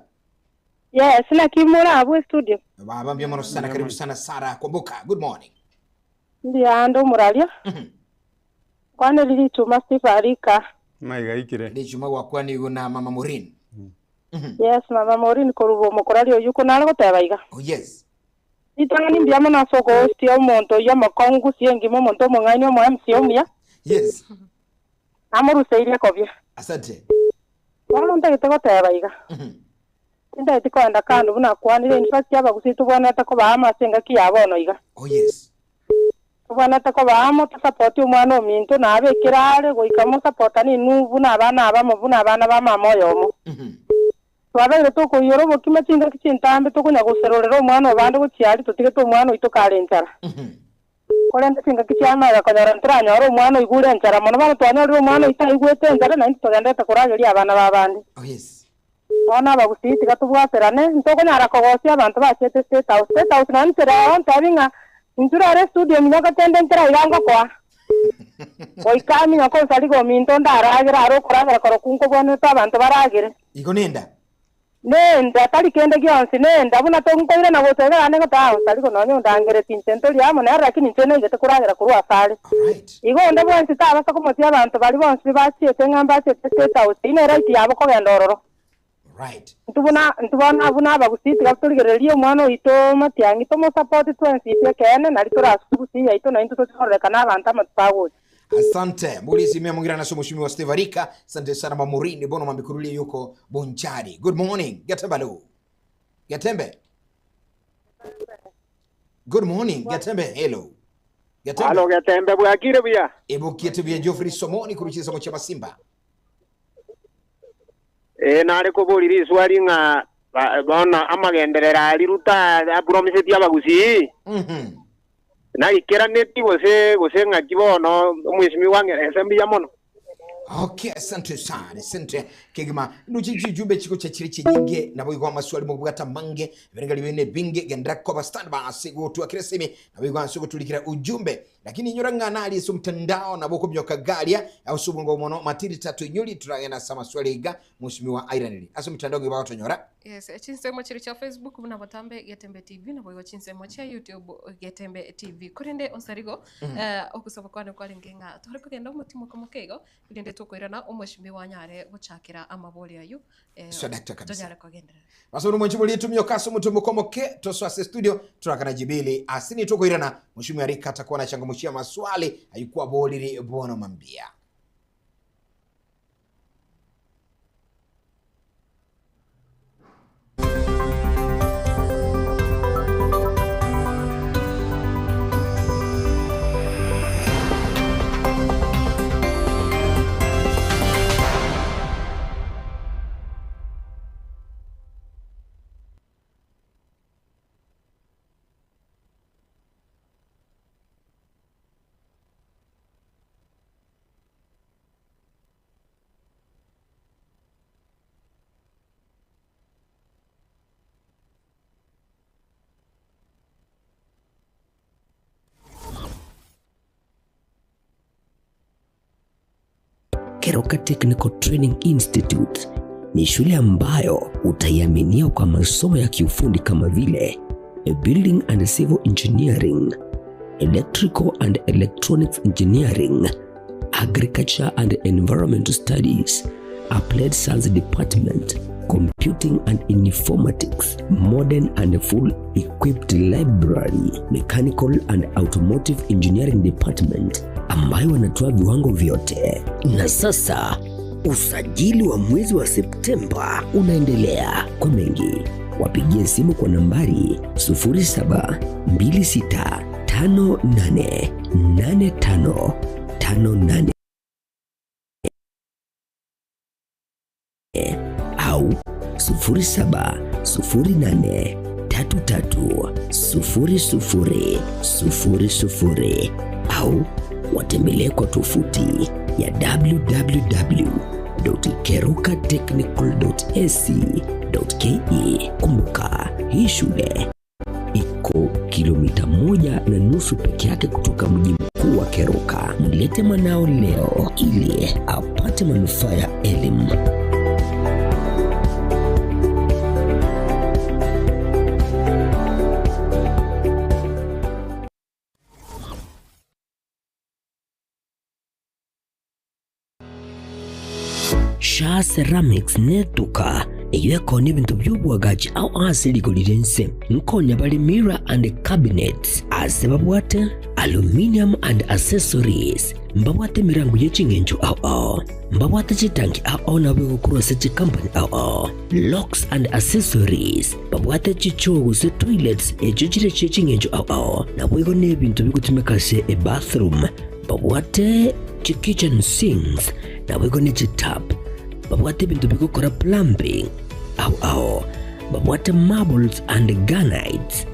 Yes, naki more abwo studio. Baba mbia mono sana karibu sana Sara Kwamboka. Good morning. Ndiando omuraria. Kwaneri richuma Steve Arika. Maiga ikire. Richuma gwakwani igo na Mama Maureen. Yes, Mama Maureen korubo omokorari oyio konare goteba iga. Oh yes. Ritang'ani mbuya mono ase ogohostia omonto oyio omokongu sie engima omonto omong'aini omo MC omuya. Yes. Namoruseirie kobia. Asante. Bono ntagete goteba iga. Tintageti kogenda kando buna akwanire, in fact abagusii tobwenerete koba amo ase engaki ya bono iga. Oh yes. Tobwenerete koba amo tosapoti omwana ominto nabe ekero are goika mosapotane inwe buna abana abamo buna abana ba mama oyomo. Twabeire tokoiyora obokima chingaki chintambe tokonya goserorera omwana obande gochia aria totigete omwana oito kare enchara. Korende chingaki chia magega konyora ntoranyore omwana oigure enchara mono bono twanyorire omwana oito aigwete enchara naintwe togenderete korageria abana b'abande. Oh yes. Bono abagusii tiga tobwaterane, ntokonyara kogosia abanto bachiete State House. State House nonye nchera oo ntebi ng'a intwe rero estudio minyoka tende ntera iga ngokoa. Goika minyoka onsariga ominto ndaragere are okoragera korokwo nkobwenerete abanto baragere. Igo nenda. Nenda, tari kende gionsi, nenda, buna tonkoirana gocha iga naende ngoteba, Ah, tari nonya ondangereti inche ntori amo nere, lakini inche naigete koragera korwa asare. Igo onde bwensi tabasa komotia abanto baria bonsi bachiete ng'a mbachiete State House, eyio ne right yabo kogenda ororo. Intwe buna, intwe bono abwo nabagusii tiga torigererie omwana oito Matiang'i, tomosapoti twensi intwe ekeene, nario torasuke gusii yaito naintwe toche kororekana abanto amatuko agocha. Asante Mulisi mia mwingine na mheshimiwa Steve Arika. Asante sana Mamurini bono mamikurulia yuko Bonchari. Good morning. Gatembe hello. Gatembe. Good morning. Gatembe hello. Gatembe. Halo Getembe bwakire buya. Ebukiete bya Geoffrey Somoni kuruchisa mochama Simba. Eh nare koborira iswari ng'a ba- bono amagenderera ari ruta apromiseti abagusii. Naikeraneti gose gose ng'aki bono omweshimiwa wang'erese mbuya mono. Okay, asante sana. Asante kegima. Nuchi jumbe chiko cha chiri chinyinge nabo igwa maswali mukubwata mange birenga bine binge gendera koba stand by asigo tu akiresimi nabo igwa nsugo tulikira ujumbe lakini nyora ngana ali su mtandao nabo kumyoka galia au subungo mono matiri tatu nyuli turagena sama swali iga mheshimiwa Iranili asu mtandao ngiba tonyora Yes, chinsemo chiri cha Facebook buna botambe Getembe TV nabo igo chinsemo chia YouTube Getembe TV. Korende onsarigo okusaba kwane kwarenge ng'a tore kogenda omotimo komoke igo rinde tokoirana omweshimiwa anyare gochakera amabori ayo So dakta kabisa. tonyare kogenderera. Masomo mwenchibo litumio kaso mutumbo komoke toswase studio turakana jibili asini tukoirana mheshimiwa Rika atakuwa anachangamshia maswali ayikuwa boliri bwana mambia. Keroka Technical Training Institute ni shule ambayo utaiaminia kwa masomo ya kiufundi kama vile Building and Civil Engineering, Electrical and Electronics Engineering, Agriculture and Environmental Studies, Applied Science Department, Computing and Informatics, Modern and Full Equipped Library, Mechanical and Automotive Engineering Department ambayo wanatoa viwango vyote. Na sasa usajili wa mwezi wa Septemba unaendelea. Kwa mengi wapigie simu kwa nambari 0726588558 au 0708330000 au watembelee kwa tovuti ya www.kerokatechnical.ac.ke. Kumbuka, hii shule iko kilomita 1.5 peke yake kutoka mji mkuu wa Keroka. Mlete mwanao leo ili apate manufaa ya elimu. Sha Ceramics netuka eyio ekoonia ebinto bi'oboagachi ao ase rigori ri'ense. Nkonya bare mirror and cabinets ase babwate aluminium and accessories, mbabwate emerango ye ching'encho ao ao, mbabwate chitanki ao ao nabo egokorwa ase chikampani ao ao, locks and accessories, babwate chichoo gose toilets echio chire chie ching'encho ao ao, naboigo nebinto bigotumeka ase ebathroom. Babwate chi-kitchen sinks, naboigo ne chitap. Babwate ebinto bigokora plumbing ao ao. Babwate marbles and granites.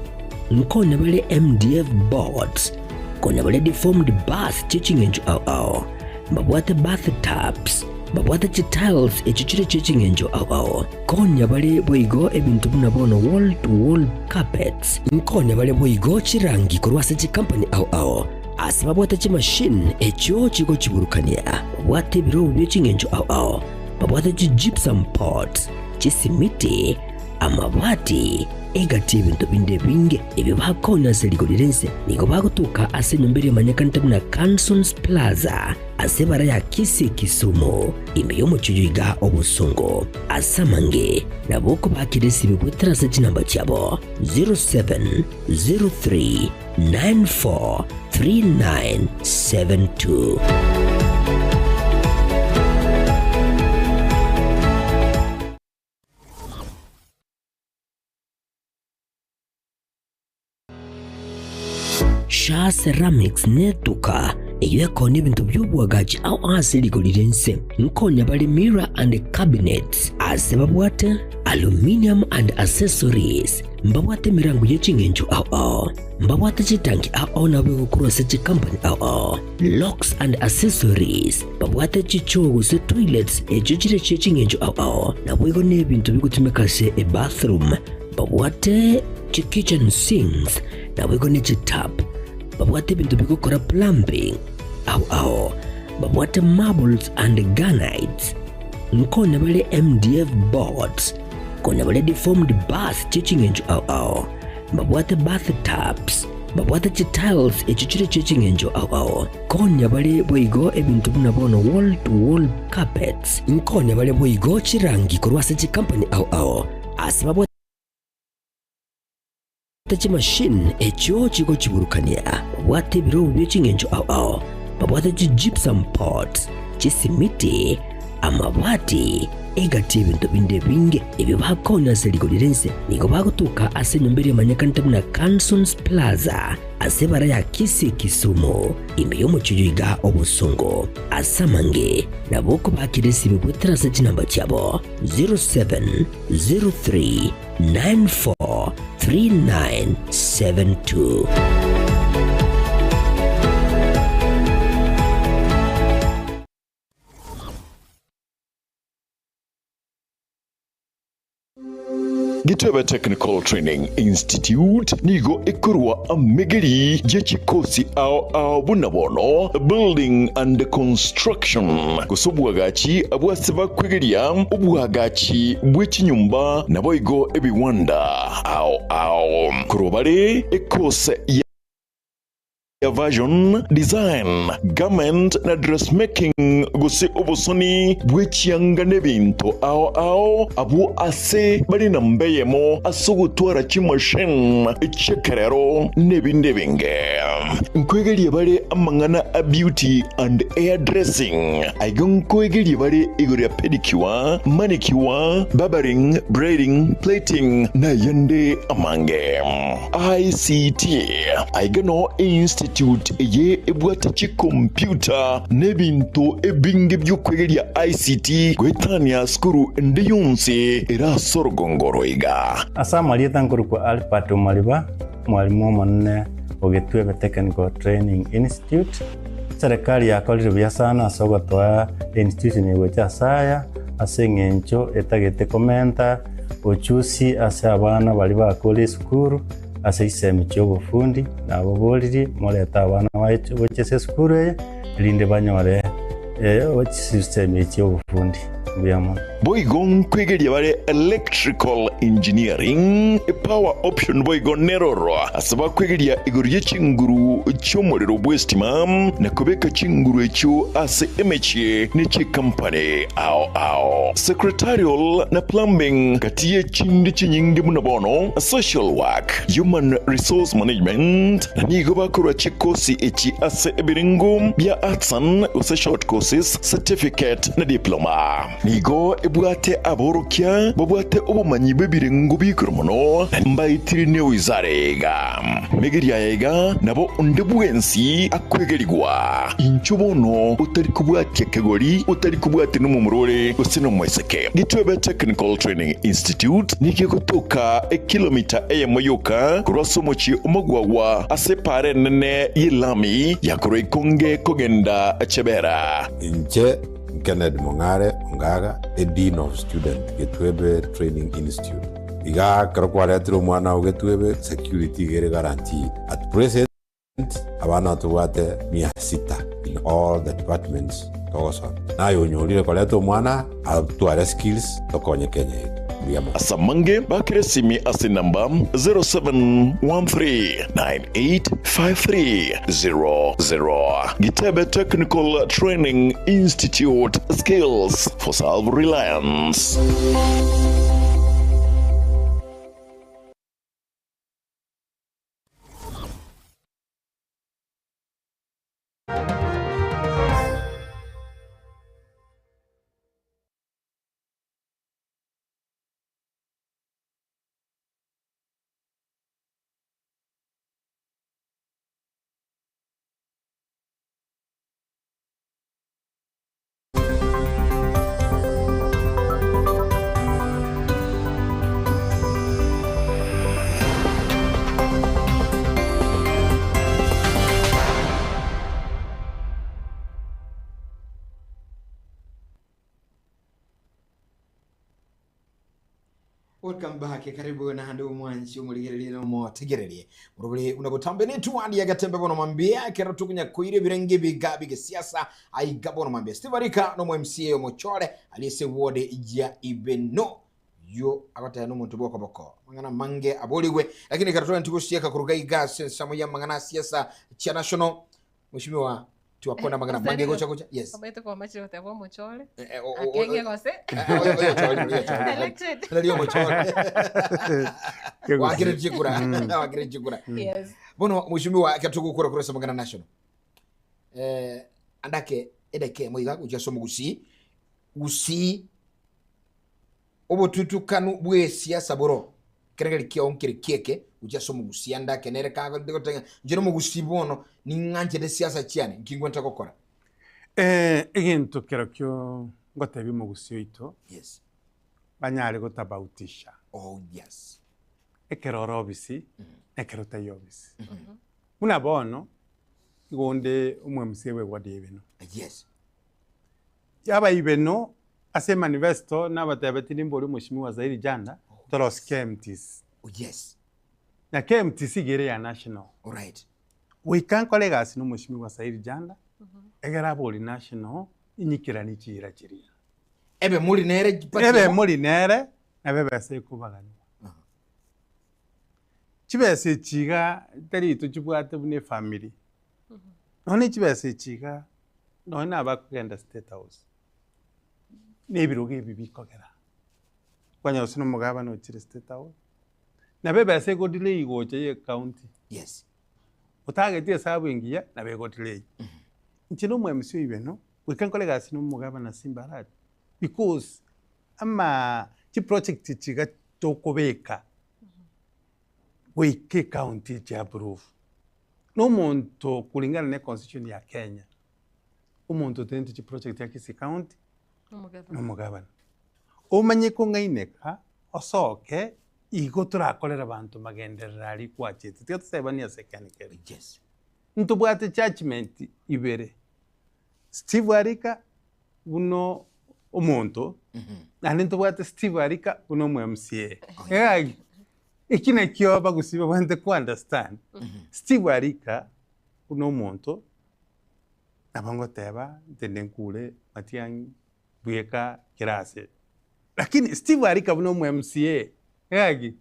Nkonya bare MDF boards. Konya bare deformed bath chie ching'encho ao ao. Mbabwate bath tubs. Babwate chitiles echio chire chie ching'encho ao ao. Konya bare boigo ebinto buna bono wall to wall carpets. Nkonya bare boigo chirangi korwa ase chikampani ao ao. Ase babwate chimashini echio chigochiburukania, babwate ebirobu bie ching'encho ao ao, babwate chi-gypsum pots, chisimiti, amabati, egati y'ebinto binde ebinge ebio bakonya ase rigori ri'ense. Nigo bagotoka ase enyomba eria emanyekanete buna Cansons Plaza ase ebara ya Kisii Kisumu, ime y'omochie oyo iga obosongo. Ase amange nabo okobakera esibi goetera ase chinamba chiabo 0703 943972. Sha Ceramics netuka eyio ekoonia ebinto bi'oboagachi ao ase rigori ri'ense. Nkonya bare mirror and cabinets ase babwate aluminium and accessories. Mbabwate emerango ye ching'encho ao ao, mbabwate chitanki ao ao nabo egokorwa ase chikampani ao ao, locks and accessories, babwate chichoo gose toilets echio chire chie ching'encho ao ao, naboigo nebinto bigotumeka ase ebathroom, babwate chikitchen sinks, naboigo ne chitap, babwate ebinto bigokora plumbing ao ao, babwate marbles and granites, nkonya bare MDF boards, Konya baria deformed bath chie ching'encho ao ao, mbabwate bath tubs, mbabwate chitiles echio chire chie ching'encho ao ao. Konya bare boigo ebinto buna bono wall to wall carpets. Nkonya bare boigo chirangi korwa ase chikampani ao ao ase babwate chimashini echio chigochiburukania, babwate ebirobu bie ching'encho ao ao, babwate chi-gypsum pots, chisimiti, amabati, egati y'ebinto binde ebinge ebio bakonya ase rigori ri'ense. Nigo bagotoka ase enyomba eria emanyekanete buna Cansons Plaza ase ebara ya Kisii Kisumu, ime y'omochie oyo iga obosongo. Ase amange nabo okobakera esibi goetera ase chinamba chiabo 0703 943972. Gitebe Technical Training Institute nigo ekorwa amegeri ye chikosi ao ao buna bono Building and Construction gose obwagachi bw'ase bakwegeria obwagachi bwe chinyomba naboigo ebiwanda ao ao. Korwa bare ekose ya Fashion Design, Garment na Dressmaking gose obosoni bwe chianga n'ebinto ao ao abwo ase bare namba eyemo ase ogotwara chimachine chi'ekerero n'ebinde ebinge. Nkoegeria bare amang'ana a beauty and hair dressing. Aiga nkoegeria bare igoro ya pedicure, manicure, barbering, braiding, plaiting na ayande amange. ICT, Aiga no einstitute eye ebwate chikompyuta na ebinto ebinge bi'okwegeria ICT goetania sukuru ende yonsi ere ase orogongo oroiga. Ase amarieta nkorokwa Albert Omariba, mwalimu omonene o Getwebe Technical Training Institute. Serikali yakorire buya sana ase ogotoa institution eye gocha ase aya, ase eng'encho etagete komenta uchusi ase abana baria bakure esukuru, ase chisemi chia obofundi, nababoririe morete abana baito gocha ase esukuru eye, erinde banyore chisemi chia obofundi. Mbuya mono. Boigo nkwegeria bare Electrical Engineering, Power Option boigo neroro ase bakwegeria igoro ye chinguru chi'omorero bw'estima na kobeka chinguru echio ase emechie ne chikampani ao ao. Secretarial na Plumbing gati ye chinde chinyinge buna bono Social Work, Human Resource Management na nigo bakorwa chikosi echi ase ebirengo bia Arts and gose Short Courses, Certificate na Diploma. Nigo ebwate aborokia babwate obomanyi bw'ebirengo bi'igoro mono, na mbaetire newizara iga. Megeria aya iga nabo onde bwensi akwegerigwa. Inchuo bono otari kobwatia kegori, otari kobwatia nomomura ore gose nomoiseke. Gitwebe Technical Training Institute nigo egotoka ekilomita eyemo yoka korwa ase omochie omogwagwa ase epaara enene y'elami ya korwa Ikonge kogenda Chebera. Inche Kennedy Mong'are Ongaga, a Dean of Student, Getwebe Training Institute. Igaa ekero kwaretire omwana oo Getwebe, security iga ere guaranteed. At present, abana tobwate mia sita in all the departments togosomia. Naye onyorire koreta omwana atware skills tokonye Kenya yaito. Mbuya mono. Ase amange bakire esimi ase enamba 0713985300. Gitebe Technical Training Institute, Skills for Self-Reliance. Welcome back karibu naende omwanchi omorigererie na omotegererie morobori buna botambe netuwandi agatembe bono mwambia ekero tokonya koira ebirenge ebiga bigesiasa aiga bono mwambia Steve Arika nomo MCA omochore aria ase ward ya Ibeno yo agoteba nomonto bwokoboko mang'ana mange aborigwe lakini ekero togenti gosieka koruga iga ase ensemo ya amang'ana a siasa chia national Mheshimiwa tiwakona magana mange gocha gocha yes Omanyete kwamachire goteba omochore Eh, eh, o- o- akenge o- gose Eh, oyo- oyo chori, oyo chori. Elected. Nari omochore Kegusi. wakire chikura wakire chikura Yes. bono mheshimiwa ekero togokura korwa ase amang'ana national eh, andake edakika emo iga gochia ase omogusii gusii Obotutukanu bw'esiasa boro ekerengerio kiao nkere kieke gochia ase omogusii ande ake nere kagoteba ng'a inche nomogusii bono ning'anchete esiasa chiane nki ngwente gokora. Egento kerokio ngotebia omogusii oito, Yes. banyare gotabautisha Oh yes. ekero ore obisi na ekero otaiyo obisi. Buna bono, igo onde omo MCA bwe ward ya Ibeno. Yes. Abaibeno ase emanifesto nabatebetie nimbori omweshimiwa Zairi Janda torosie KMTC. Oh yes. Na KMTC iga ere ya national. Alright. Goika nkore egasi na omweshimiwa Zairi Janda egere abori national inyikeranie chiira chiria. Ebe mori nere party Ebe emo. mori nere nabo ebesa ekobaganwa. Chibesa echi iga tari tochibwate buna efamiri. Nonya ne chibesa echi iga, nonya na abakogenda State House, na ebirogo ebi bikogera, kwanyora gose na omogabana ochire State House, nabo ebesa ego delay gocha ya ecounty, Yes. otageti esabu engiya, nabo ego delay. Inche na omo MC oibeno, goika nkore egasi na omogabana Simba Arati, because ama chiproject echi iga tokobeka, goika ecounty eche approve. Na omonto kulingana ne constitution ya Kenya, omonto otenenete chiproject ya Kisii County na omogabana. Omanye kong'aineka osoke igo torakorere abanto magenderero aria kwachete. Tiga tosebanie ase ekene kere. Yes. Ntobwate judgement ibere. Steve Arika buna omonto, naende ntobwate Steve Arika buna omo MCA. Egaki, eki nakio abagusii babwenerete ko understand, Steve Arika buna omonto, nabo ngoteba ntende nkure Matiang'i bweka kera ase. Lakini Steve Arika buna omo MCA, egaki,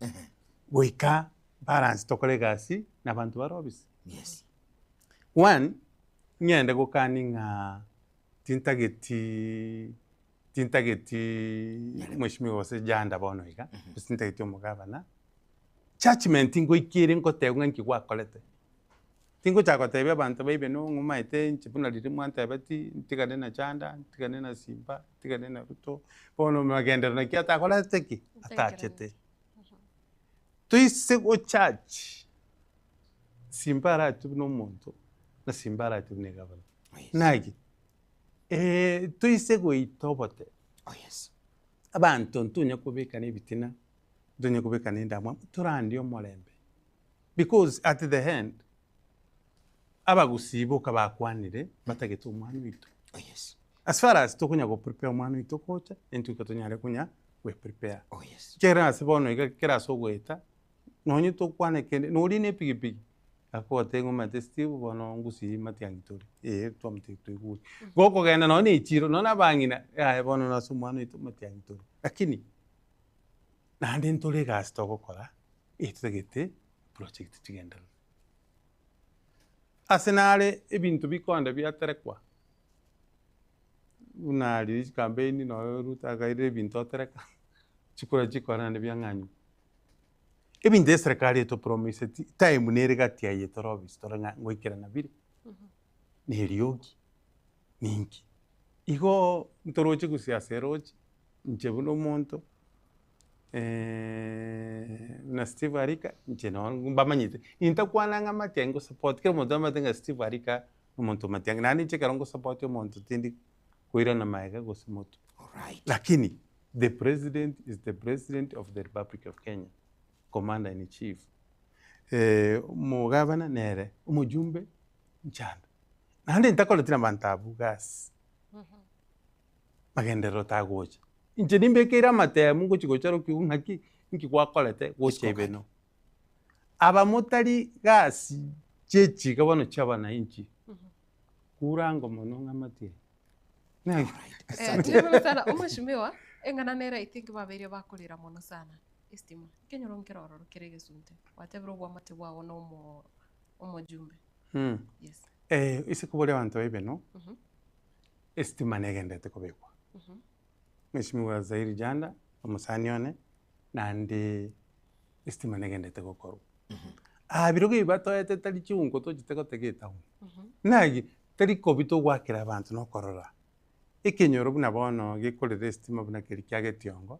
goika balance tokore egasi na abanto bare obisi. Yes. One, ng'ende gokani ng'a tintageti tintageti mweshimiwa gose Janda bono iga, gose tintageti omogabana, judgement ngoika ere ngotebwa ng'a nki gwakorete. Tingochaka gotebia abanto baibe no ng'a omaete inche buna riria mwantebeti ntigane na Janda, ntigane na Simba, ntigane na Ruto, bono magenderero naki atakorete ki? Atachete. Toise gojudge Simba arachwe buna omonto, na Simba arachwe buna egavana. Naki, toise goita obote, abanto ntonya kobekana ebitina, ntonya kobekana endamwamu, torandie omorembe. Because at the end, abagusii boka bakwanire, batagete omwana oito. As far as tokonya go prepare omwana oito gocha, intwe goika tonyare konya gwe prepare. Ekiagera ase bono iga kera ase ogoeta, Nonye tokwana kende, noria ne epigipigi, akogotebia ng'a omanyete Steve bono ngusii matiang'i tore, eh twamotebia toigure. Gokogenda nonye na echiro, nonye na abang'ina, yaya bono nase omwana oito matiang'i tore. Lakini, naende ntore egasi togokora, eye totagete project chigenderere. Ase nare ebinto bikogenda biaterekwa, buna riria chicampaign nonye Ruto akairire ebinto otereka, chikura chikora naende biang'anywa. Ebinto eserekari etopromiseti, time nere gati aye tore obisi tore ng'a ngoikerana bire, na eriogi, ninki. Igo ntoroche gose ase eroche, inche buna omonto, buna Steve Arika, inche noo mbamanyete, intakwana ng'a Matiang'i ngosupport, kera omonto namanyete ng'a Steve Arika omonto o Matiang'i, naende inche ekero ngosupport omonto tindi koirana maega gose motwe. Lakini The president is the president of the republic of Kenya, commander in chief, omogabana nere, omojumbe nchando. Naende ntakoreti na abanto abwo gasi, magenderero tagocha. Inche nimbekeire amatemu ngochi gochora okiugu ng'aki, nki gwakorete gocha ebe no. Aba motari gasi chiechiga bono chia abananchi, kurango mono ng'a matiang'i. Asante. Nyabono sana omweshimiwa eng'ana nere I think babeire bakorera mono sana estima ekenyoro nkere ororo kere egesunte gwatebire obwamate bwao na omo omojumbe yes Ase koboria abanto baibe no, estima negenderete kobekwa. Mweshimiwa Zairi Janda, omosani one, naende estima negenderete gokorwa. Aa birogo ebi batoete tari chiunko tochete gotega etown. Naki, tari kobi togoakera abanto na okorora, ekenyoro buna bono gekorera estima buna keria kia Getiongo,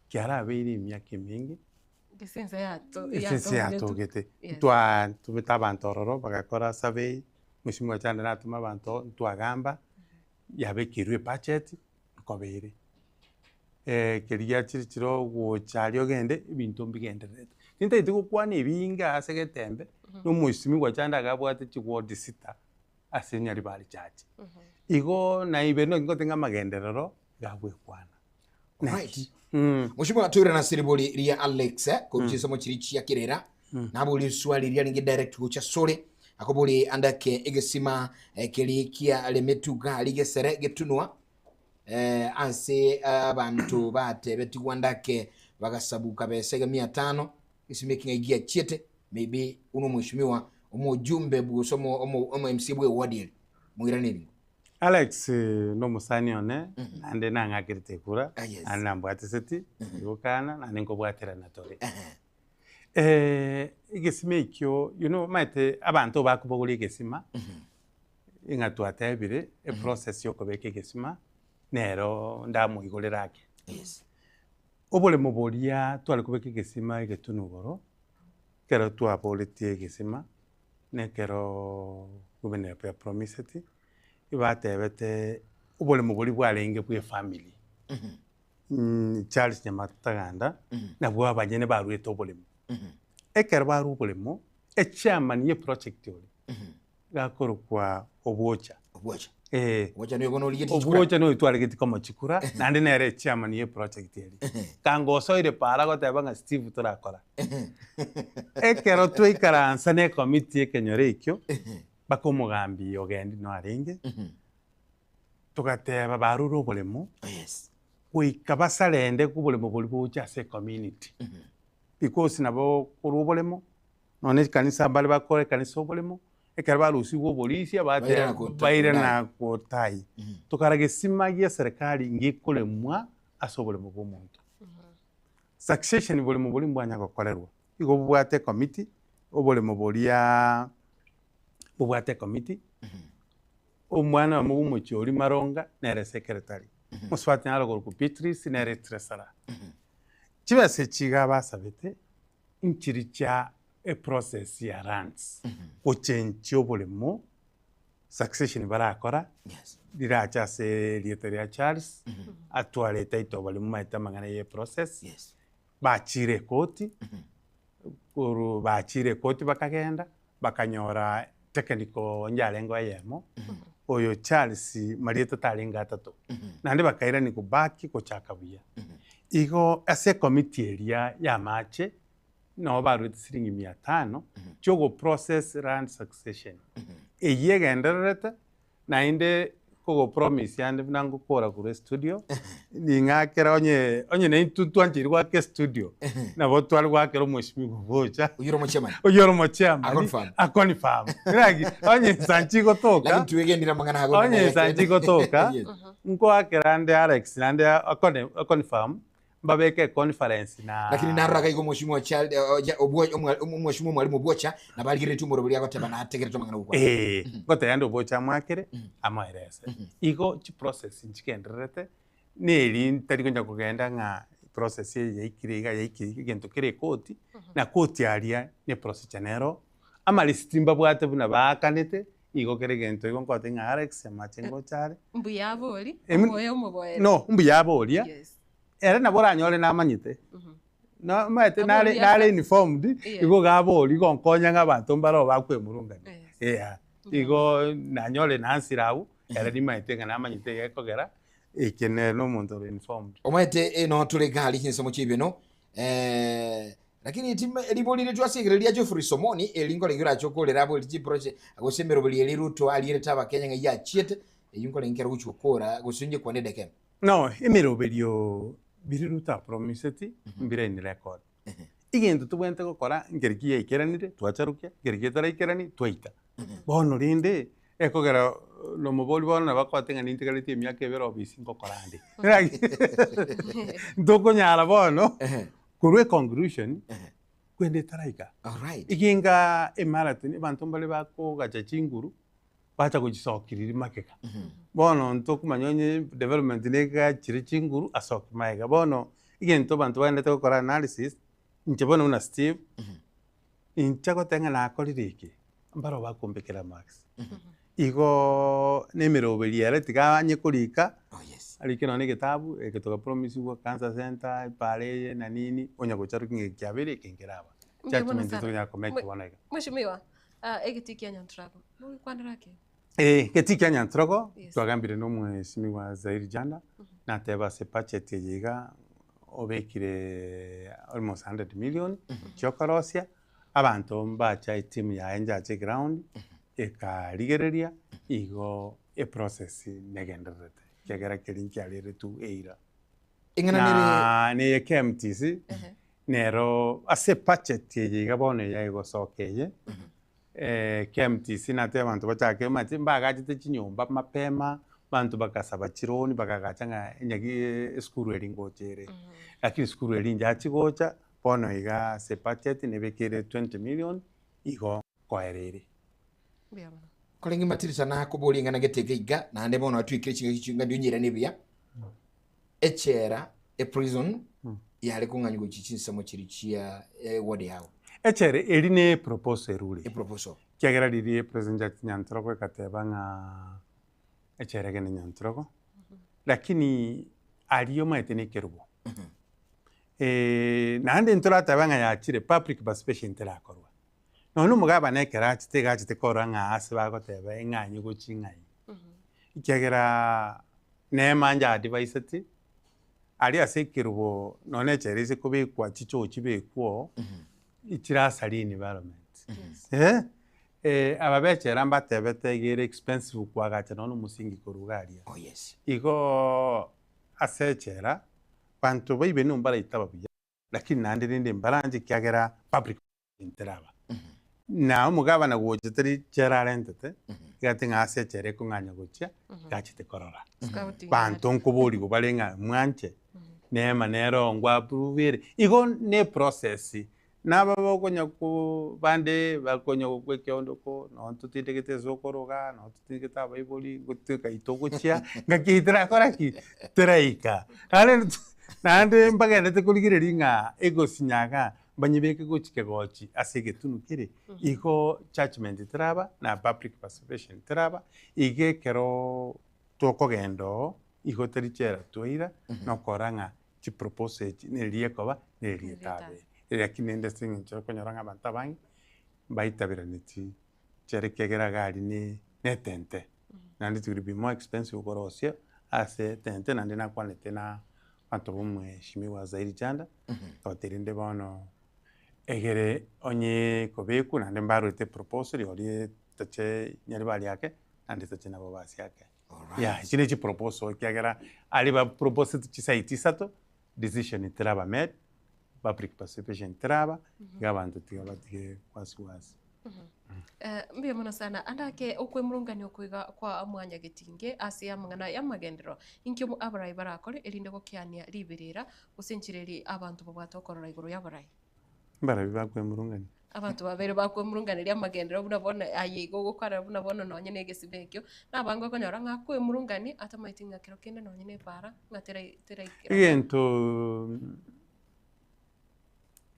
kiarabeire emiaka emenge, Ase ense yato ase ense yatogete. yatogete. Ntwatomete abanto ororo bagakora survey, mweshimiwa Chande natoma abanto ntwagamba, yabekerwe ebudget, nkoba ere. Keria giachire chire gocha aria ogende, ebinto mbigendererete. Tintagete gokwana ebinge ase egetembe, na omwesimigwa Chande iga abwate chiward sita ase Nyaribari Church. Igo naibe naki ngote ng'a amagenderero iga agwekwana. Alright. Mweshimiwa toirane ase ribori ria Alex eh, korwa chinsemo chiria chia Kirera. Nabori eswali riria ringe direct gocha asore, akobori andake egesima eh, keria kia Lemetuga rigesere getunwa eh, ase abanto batebetigwe andake bagasabuka besa iga mia tano, egesima eki ng'ai giachiete, maybe buna omweshimiwa omojumbe gose omo omo omo MCA bwe eward eri, moiranerie. Alex nomosani one naende nang'akerete ekura Ah, yes. naende nambwatiseti rigokana naende nkobwaterana tore. Egesima ekio you know omanyete abanto bakobogoria egesima ng'a twatebire eprocess ya okobeka egesima nero ndamoigorere ake. Yes. Oboremo boria tware kobeka egesima egetunu igoro, ekero twaboretie egesima, na ekero Ruben apromiseti, ebatebete oboremo boria bwarenge bwa efamiri. Charles Nyamataganda, nabwo abanyene baruete oboremo. Ekero barwa oboremo, echairman ya eproject oria, gakorokwa Obwocha. Obwocha. Eh. Obocha nigo bono origetie chikura. Obocha nigo twaregeti komo chikura, naende nere echairman ye project eria. Kanga osoire para goteba ng'a Steve torakora. Ekero twaikaransa na ecommittee ekenyoro ekio, mpaka omogambi Ogendi no arenge, togateba barure oboremo, goika basarende oboremo boria bogocha ase ecommunity. Because nabo korwa oboremo, Nonya ekanisa mbare bakora ekanisa oboremo, ekero barusigwe oborisia bate Bairana gota- bairana gotai. Tokara gesima gia eserekari ngekoremwa ase oboremo bwa omonto. Succession boremo boria mbwanya gokorerwa, igo bobwate ecommittee, oboremo boriaaaa bobwate ecommittee, omwana oyomo bwa omochie oria Maronga nere secretary, mosubati naro okorokwa Beatrice nere treasurer. Chibesa echi iga basabete. Nchiri chia eprocess ya lands gochenchia oboremo succession barakora rirache ase erieta ria Charles atware etitle baria momaete amang'ana ya eprocess bachire ekoti korwa bachire ekoti bakagenda bakanyora technical njarengeo eyemo oyo Charles marieta tarenge atato naende bakairani go back gochaka buya. Igo ase ecommittee eria ya amache nabo baruete siringi mia tano chiogo process land succession eyio egendererete Naende nkogopromise ande buna ngokora korwa estudio, ning'akere onye onye naintwe ntwancheiri goaka estudio, nabo tware goakera omweshimiwa gocha. Oyio ore omochairman. Oyio ore omochairman. Aconfirm. Aconfirm. Raki, onye nsanchi igotoka, Lakini twegenire amang'ana ago onye nsanchi igotoka, Yes. nkoakera ande Alex naende akone aconfirm, mbabeke econference na Lakini narora iga igo omweshimiwa Child eh, obwo- omwa- omweshimiwa omwalimu Obwocha nabo arigereretie omoroberi agoteba nategerete amang'ana gokwana. Eh, ngoteba ande obocha amwakere, amoerese. Igo chiprocess nchigendererete, na eri ntari konya kogenda ng'a process eye yaikire iga yaikire iga, egento kere ekoti, na koti aria na eprocedure nero, amarisiti mbabwate buna baakanete, igo kera egento igo nkogotebi ng'a Alex amache ngocha are. Mbuya abori, Emi- omoyo omoboere. No, mbuya aboria, Yes. Ere nabo oranyore namanyete, nomanyete nare Aboria nare aka- informed, Yeah. igo iga aboria igo nkonya ng'a abanto mbare oo bakwemurungania. Yes. Yeah. Igo nanyore nansire abwo, ere nimanyete ng'a namanyete iga ekogera, eke nere na omonto ore informed. Omanyete eno tore iga aria chinsemo chi'ebino, eh, lakini time ribori riria twasiegire ria Geoffrey Somoni, eri nkore orache okorera abori chiproche, gose emeroberi eria Ruto arierete abakenya ng'a yachiete, eyio nkore nkere gochia gokora, gose onye kwane edeke. No, emeroberio biria Ruto apromiseti mbire in record. Egento tobwenerete gokora nkeri ki yaikeranire twacharukia, nkeri ki etaraikerani twaita. Bono rende, ekogera nomobori bono nabo akogotebi ng'a nintigaretie emiaka ebere ofisi ngokora ande. Ntokonyara bono korwa econclusion kwende etaraika. Alright. Eginga emarathon abanto mbare bakogacha chinguru. bacha gochisokia riria magega. Bono ntokomanya onye development negachire chinguru asoke magega. Bono egento abanto baendete gokora analysis, inche bono buna Steve, inche goteba ng'a nakorire eke, mbaro bakombekera marks. Igoooo na emeroberi ere tiga anye korika, Oh yes. arike nonye na egetabu, eke togapromisiwa, cancer center, epara eye na nini, onya gocharokia ng'a eke kiabeire eke nkeraba. Mbuya mono Judgement sana. tokonyara komake bono iga. Mheshimiwa, Egetii kia Nyantrago, nogekwanera ake? Egetii kia Nyantrago Yes. twagambire na omwesimigwa Zairi Janda, nateba ase budget eye iga obekire almost 100 million chiokorosia, abanto mbacha etimu yaye njache eground, ekarigereria igo eprocess negendererete, ekiagera keria nkiareretwe eira. Eng'ana nere Na neye KMTC nero ase ebudget eye iga bono eye egosoka eye, KMTC natebe abanto bachake omanyete mbagachete chinyomba mapema, abanto bagasaba chiloan bakagacha ng'a enyagi esukuru eri ngocha ere. Lakini esukuru eri njachi gocha, bono iga ase ebudget nebekire 20 million igo koera ere. Mbuya mono. Korenge matirisa nakoboria ing'ana gete iga iga, naende bono atwikire chingaki ching'ana onyirane buya. Echela, eprison, yare kong'anywa gochia chinsemo chiria chia eward yao. Echela eri ne eproposal erure. Eproposal. Ekiagera riria epresident Jackson Nyantrogo egateba ng'a echela egende Nyantrogo, lakini aria omanyete na ekerubo. Naende ntoratebe ng'a yachire public participation terakorwa. Nonya na omogabana ekero achete iga achete korora ng'a ase bagoteba eng'anyi gochia ng'ai. Ekiagera Neema inche adviseti, aria ase ekerubo nonye na echela ase kobekwa chichoo chibekwe oo, chirasaria environment. Eh, aba ba echela mbatebete iga ere expensive koagacha nonye na omosingi korwa iga aria. Oh yes. Igoo ase echela, banto baibe nigo mbaraitaba buya, lakini naende rende mbaranche ekiagera public nteraba. Na omogabana gocha tari chela arentete, egati ng'a ase echela ekong'anya gochia, gachete korora. Scouting Banto nkoborigwa bare ng'a mwanche, neema nero ngwa approve ere. Igo ne eprocess, naba bakonya ko bande bakonya gokwa ekeondoko, nonye totindegete ase okoroga, nonye totindegete abaibori, goteka ito gochia, ngaki terakora ki? Teraika. Naende naende mbagenderete korigereria ng'a egosinya igaa, Mbanyebeke gochia kegochi ase egetunu kere, igo judgement teraba na public participation teraba, iga ekero tokogenda oo, igo tari chera twaira, nokora ng'a chiproposal echi neri ekoba, neri etabe. Lakini rende ase eng'encho okonyora ng'a abanto abange, mbaitaberaneti chera ekiagera iga aria ne netente, naende it will be more expensive korosia ase etente naende nakwanete na abanto ba omweshimiwa Zairi Chanda, nkabatebia rende bono egere onye kobekwa naende mbarwete eproposal oria etache nyaribari ake naende etache nabo basi ake. Yeah, echi ne chiproposal ekiagera aria baproposeti chisite isato, decision teraba made, public participation teraba, iga abanto tiga batige wasiwasi. Mbuya mono sana. Ande ake okwemurungania okwo iga kwa mwanyagetinge ase amang'ana y'amagenderero, inki abarai barakore erinde gokiania riberera gose enchera eria abanto babwate okorora igoro y'abarai? Mbarabwo bakwemurungania. Abanto babere bakwemurunganeria amagenderero buna bono aye igo ogokwana buna bono nonye na egesiba ekio, na abange okonyora ng'a akwemurungania atamaeti ng'a kero kende nonye na epaara ng'a terai teraikera. Egento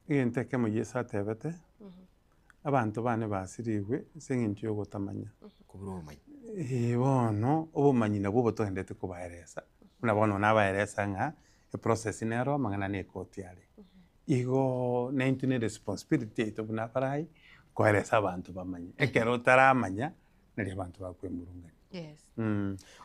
egento ekemo Yeso atebete, abanto bane basirigwe ase eng'encho ya ogotamanya. Kobura obomanyi. Eeh bono, obomanyi nabwo obotogenderete kobaeresa, buna bono nabaeresa ng'a eprocess nero amang'ana na ekoti are. Igoo naintwe ne responsibility yaito buna abarai, koeresa abanto bamanye. Ekero otaramanya, nario abanto bakwemurungania. Yes.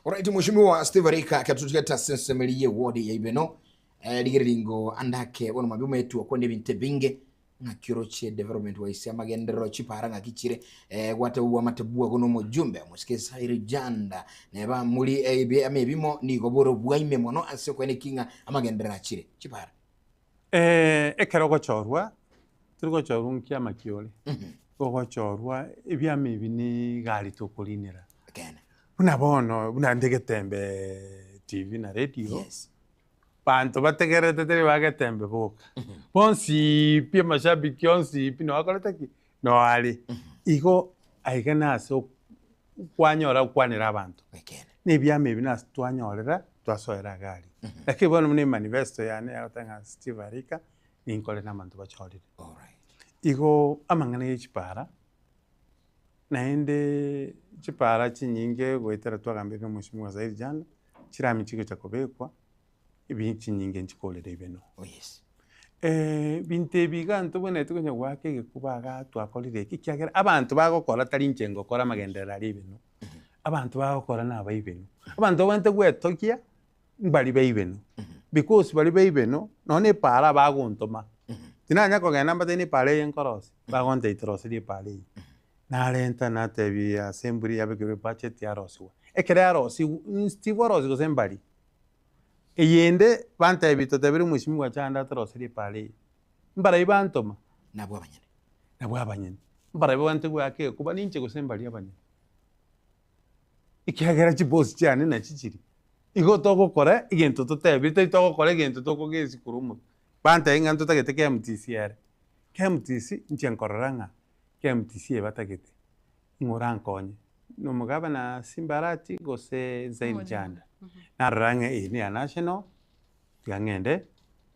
Alright, Mheshimiwa Steve Arika katutigete ase ensemo eria ye ward ya Ibeno eh, rigereria ingo andake bono mambia omoetu okwane ebinto ebinge ng'aki oroche development wise amagenderero chipara ng'aki chire eh, gwateba obwamate bwago na omojumbe omosike Sairi Janda neba muri eh, ebi- ama ebimo nigo bore obwaime mono ase okoene ki ng'a amagenderero achire chipara. Ekero ogochorwa, tori gochorwa nkiama ki ore, ogochorwa ebiama ebi ne egari tokorinera. Ekeene. Buna bono, buna nde getembe TV na radio, Yes. banto bategererete tari ba getembe boka, bonsi pi amashabiki onsi pi noo akorete ki? Noo are. Igo aiga nase ok kwanyora gokwanera abanto. Ekeene. Na ebiama ebi nase twanyorera, twasoera iga aria. Lakini bono buna emanifesto yane yagoteba ng'a Steve Arika, ninkore na abanto bachorire. Alright. Igo amang'ana ya chipara, naende chipara chinyinge goetera twagambire na omweshimiwa Zaid jana, chirami chigocha kobekwa, ebi chinyinge nchikorera ibeno. Oh yes. Ebinto ebi iga ntobwenereti konya goaka egekuba igaa twakorire eki, ekiagera abanto bagokora tari inche ngokora amagenderero aria ibeno, abanto bagokora na abaibeno. Abanto babwenerete gwetogia mbari baibeno, because baria baibeno nonye na epaara bagontoma, tinanya kogenda mbatebie na epaara eye nkorosia, bagontebia toroserie epaara eye. Narenta natebia assembly yabekerwa ebudget yarosiwa, ekero yarosiwu Steve orosia gose mbari, Eyende bantebie totebere omweshimiwa Chanda atoroserie epaara eye. Mbarabwo bantoma? Nabwo abanyene. Nabwo abanyene. Mbarabwo bante goaka egekuba ninche gose mbaria abanyene? Ekiagera chibosi chiane nachi chiri. Igo togokora egento totebire tari togokora egento tokogesia korwa omotwe. Bantebia ng'a ntotagete KMTC ere. KMTC inche nkorora ng'a KMTC eye batagete. Ng'o orankonye? Nomogabana Simba Arati gose Zaid Janda? Narora ng'a eye neya national, tiga ng'ende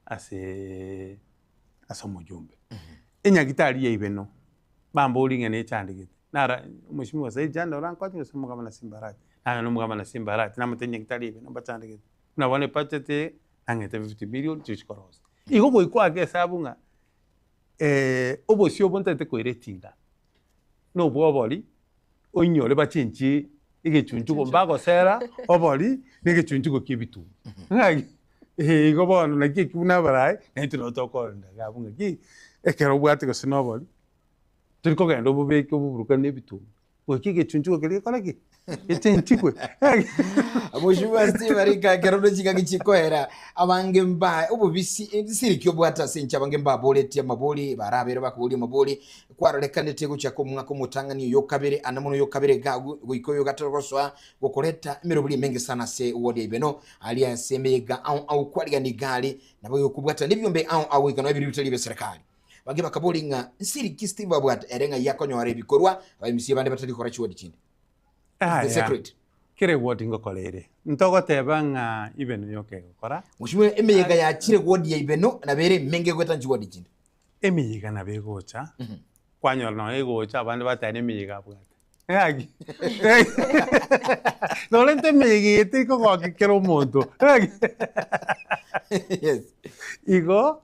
ase ase omojumbe. Enyagitari ya Ibeno, bamborie ng'a nechandegete, nara omweshimiwa Zaid Janda orankonye gose omogabana Simba Arati? Nagenda omogabana Simba Arati, namotebia enyagitari ya Ibeno mbachandegete, buna bono ebudget eye, nang'ete 50 million chigochi korosia. Igo goika oake esabu ng'a obosio obo ntagete koira etinga. Nobwobori, oinyore bachenchie Egechunchugo mbagosera obori na egechunchugo kia ebituma. Ng'aki? Eeh igo bono naki eki buna abarai, naintwe nabo tokorenda iga abwo ng'aki, ekero obwate gose na obori, tori kogenda obobeke oboburukanie na ebituma, goika egechunchugo keria gekore ki? Gechenchigwe. Mheshimiwa Steve Arika ekero rore chingaki chikoera abange mba obobisi ensiri ki obwate ase inche abange mbaboretie amabori barabere bakoboria amabori kwarorekanete gochaka omwaka omotang'ani oyo okabere ande mono oyo okabere iga goika oyo gatato gosoa gokoreta emeroberi emenge sana ase ward ya Ibeno aria ase emeyega ao ao kwarigania iga are nabo gokobwatana ebiombe ao ao goika nonya biria bitari bia serikali. Abange bakaboria ng'a nsiri ki Steve abwate ere ng'ai akonyora ebikorwa abaemisia bande batari gokora chiwodi chinde. The Aya, secret. kera ewodi ngokora ere, ntogoteba ng'a Ibeno yoka egokora. Mheshimiwa, emeyega yachire wodi ya Ibeno nabo ere emenge goetania chiwodi chinde. Emeyega nabo egocha, kwanyora nonya egocha abande bateba nemeyega abwate. Ng'aki? Norente emeyega eye teri kogokia kera omonto. Ng'aki? Yes. Igo,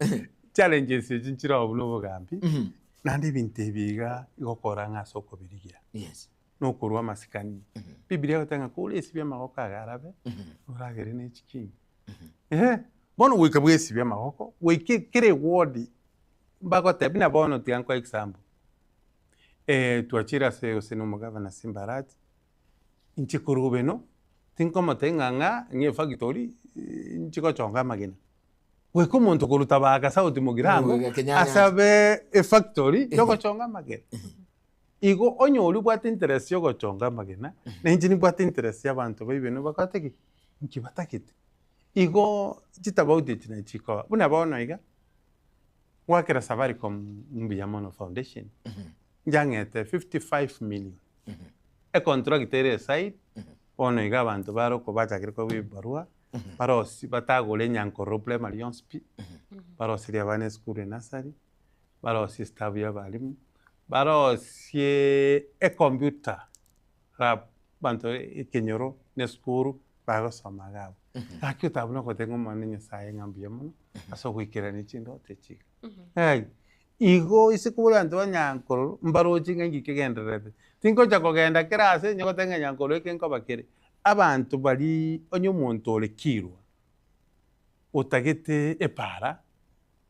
challenges echi nchire oo buna obogambi, naende ebinto ebi iga igokora ng'a ase okobirigia, Yes. na okorwa amasikani. Bibilia egoteba ng'a kore esibie amagoko aye arabe, oragere ne chikingi. Eeh, bono goika bwesibie amagoko, goika kera eward mbagotebia buna bono tiga nkoe example, twachire ase gose na omogavana Simba Arati, inche korwa beno, tinkomotebia ng'a ng'a ng'a efactory nchi gochonga amagena. Goika omonto korwa Tabaka South Mugirango, Goika Kenyanya. asabe efactory yogochonga amagena. Igo onye oria obwate interest ya ogochonga amagena, na inche nimbwate interest ya abanto ba Ibeno bagote ki? Inki batagete. Igo chitabauti echi nachi chikoba. Buna bono iga, Gwakera Safaricom mbuya mono foundation, njang'ete 55 million. Econtract ere eside, bono iga abanto bare oko bachakire koegwa ebibarua, barosie batagore enyankororo primary yonsi pi, baroserie abana esukuru enursery, barosie estaff ya abalimu, barosie ecomputer lab abanto ekenyoro na esukuru bagosoma iga abwo. Gaki otabuna goteba ng'a Omonene Nyasaye ng'a mbuya mono ase ogoikerania chindoto echi iga. Ng'aki, igo ase kobori abanto ba Nyankororo mbaroche ng'a inki kegendererete. Tingocha kogenda kera ase onye goteba ng'a Nyankororo eke nkoba kere, abanto baria onye omonto ore kirwa, otagete epaara,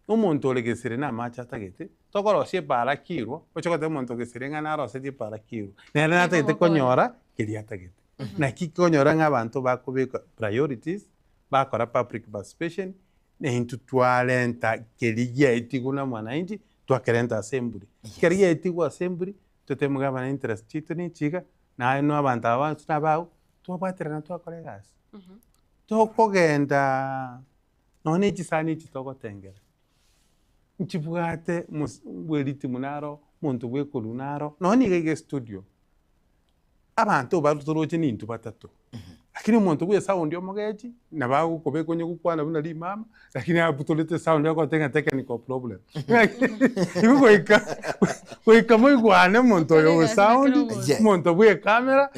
Omonto ore gesere namache atagete, tokorosia epaara kirwa, oche goteba omonto gesere ng'a narosetie epaara kirwa, nere natagete konyora keria atagete. Naki konyora ng'a abanto bakobeka priorities, bakora public participation, na intwe twarenta keria giaetigwe na mwananchi, twakerenta ase emburi. Keria giaetigwe ase emburi, totebe gavana interest chiaito nechi iga, naye no abanto aba bonsi nabao, twabwaterana twakora egasi. Tokogenda. Nonya ne chisani echi togotengera, nchibwate mos bweritimu naro, omonto bwekorwa naro, nonya niga iga estudio, abanto baru toroche nintwe batato, lakini omonto bwa esound omogechi, nabo agokobeka onye gokwana buna rimama, lakini abutorete esound agote ng'a technical problem. Igo goika goika moigwane omonto oyo bwa esound, omonto bwa ecamera,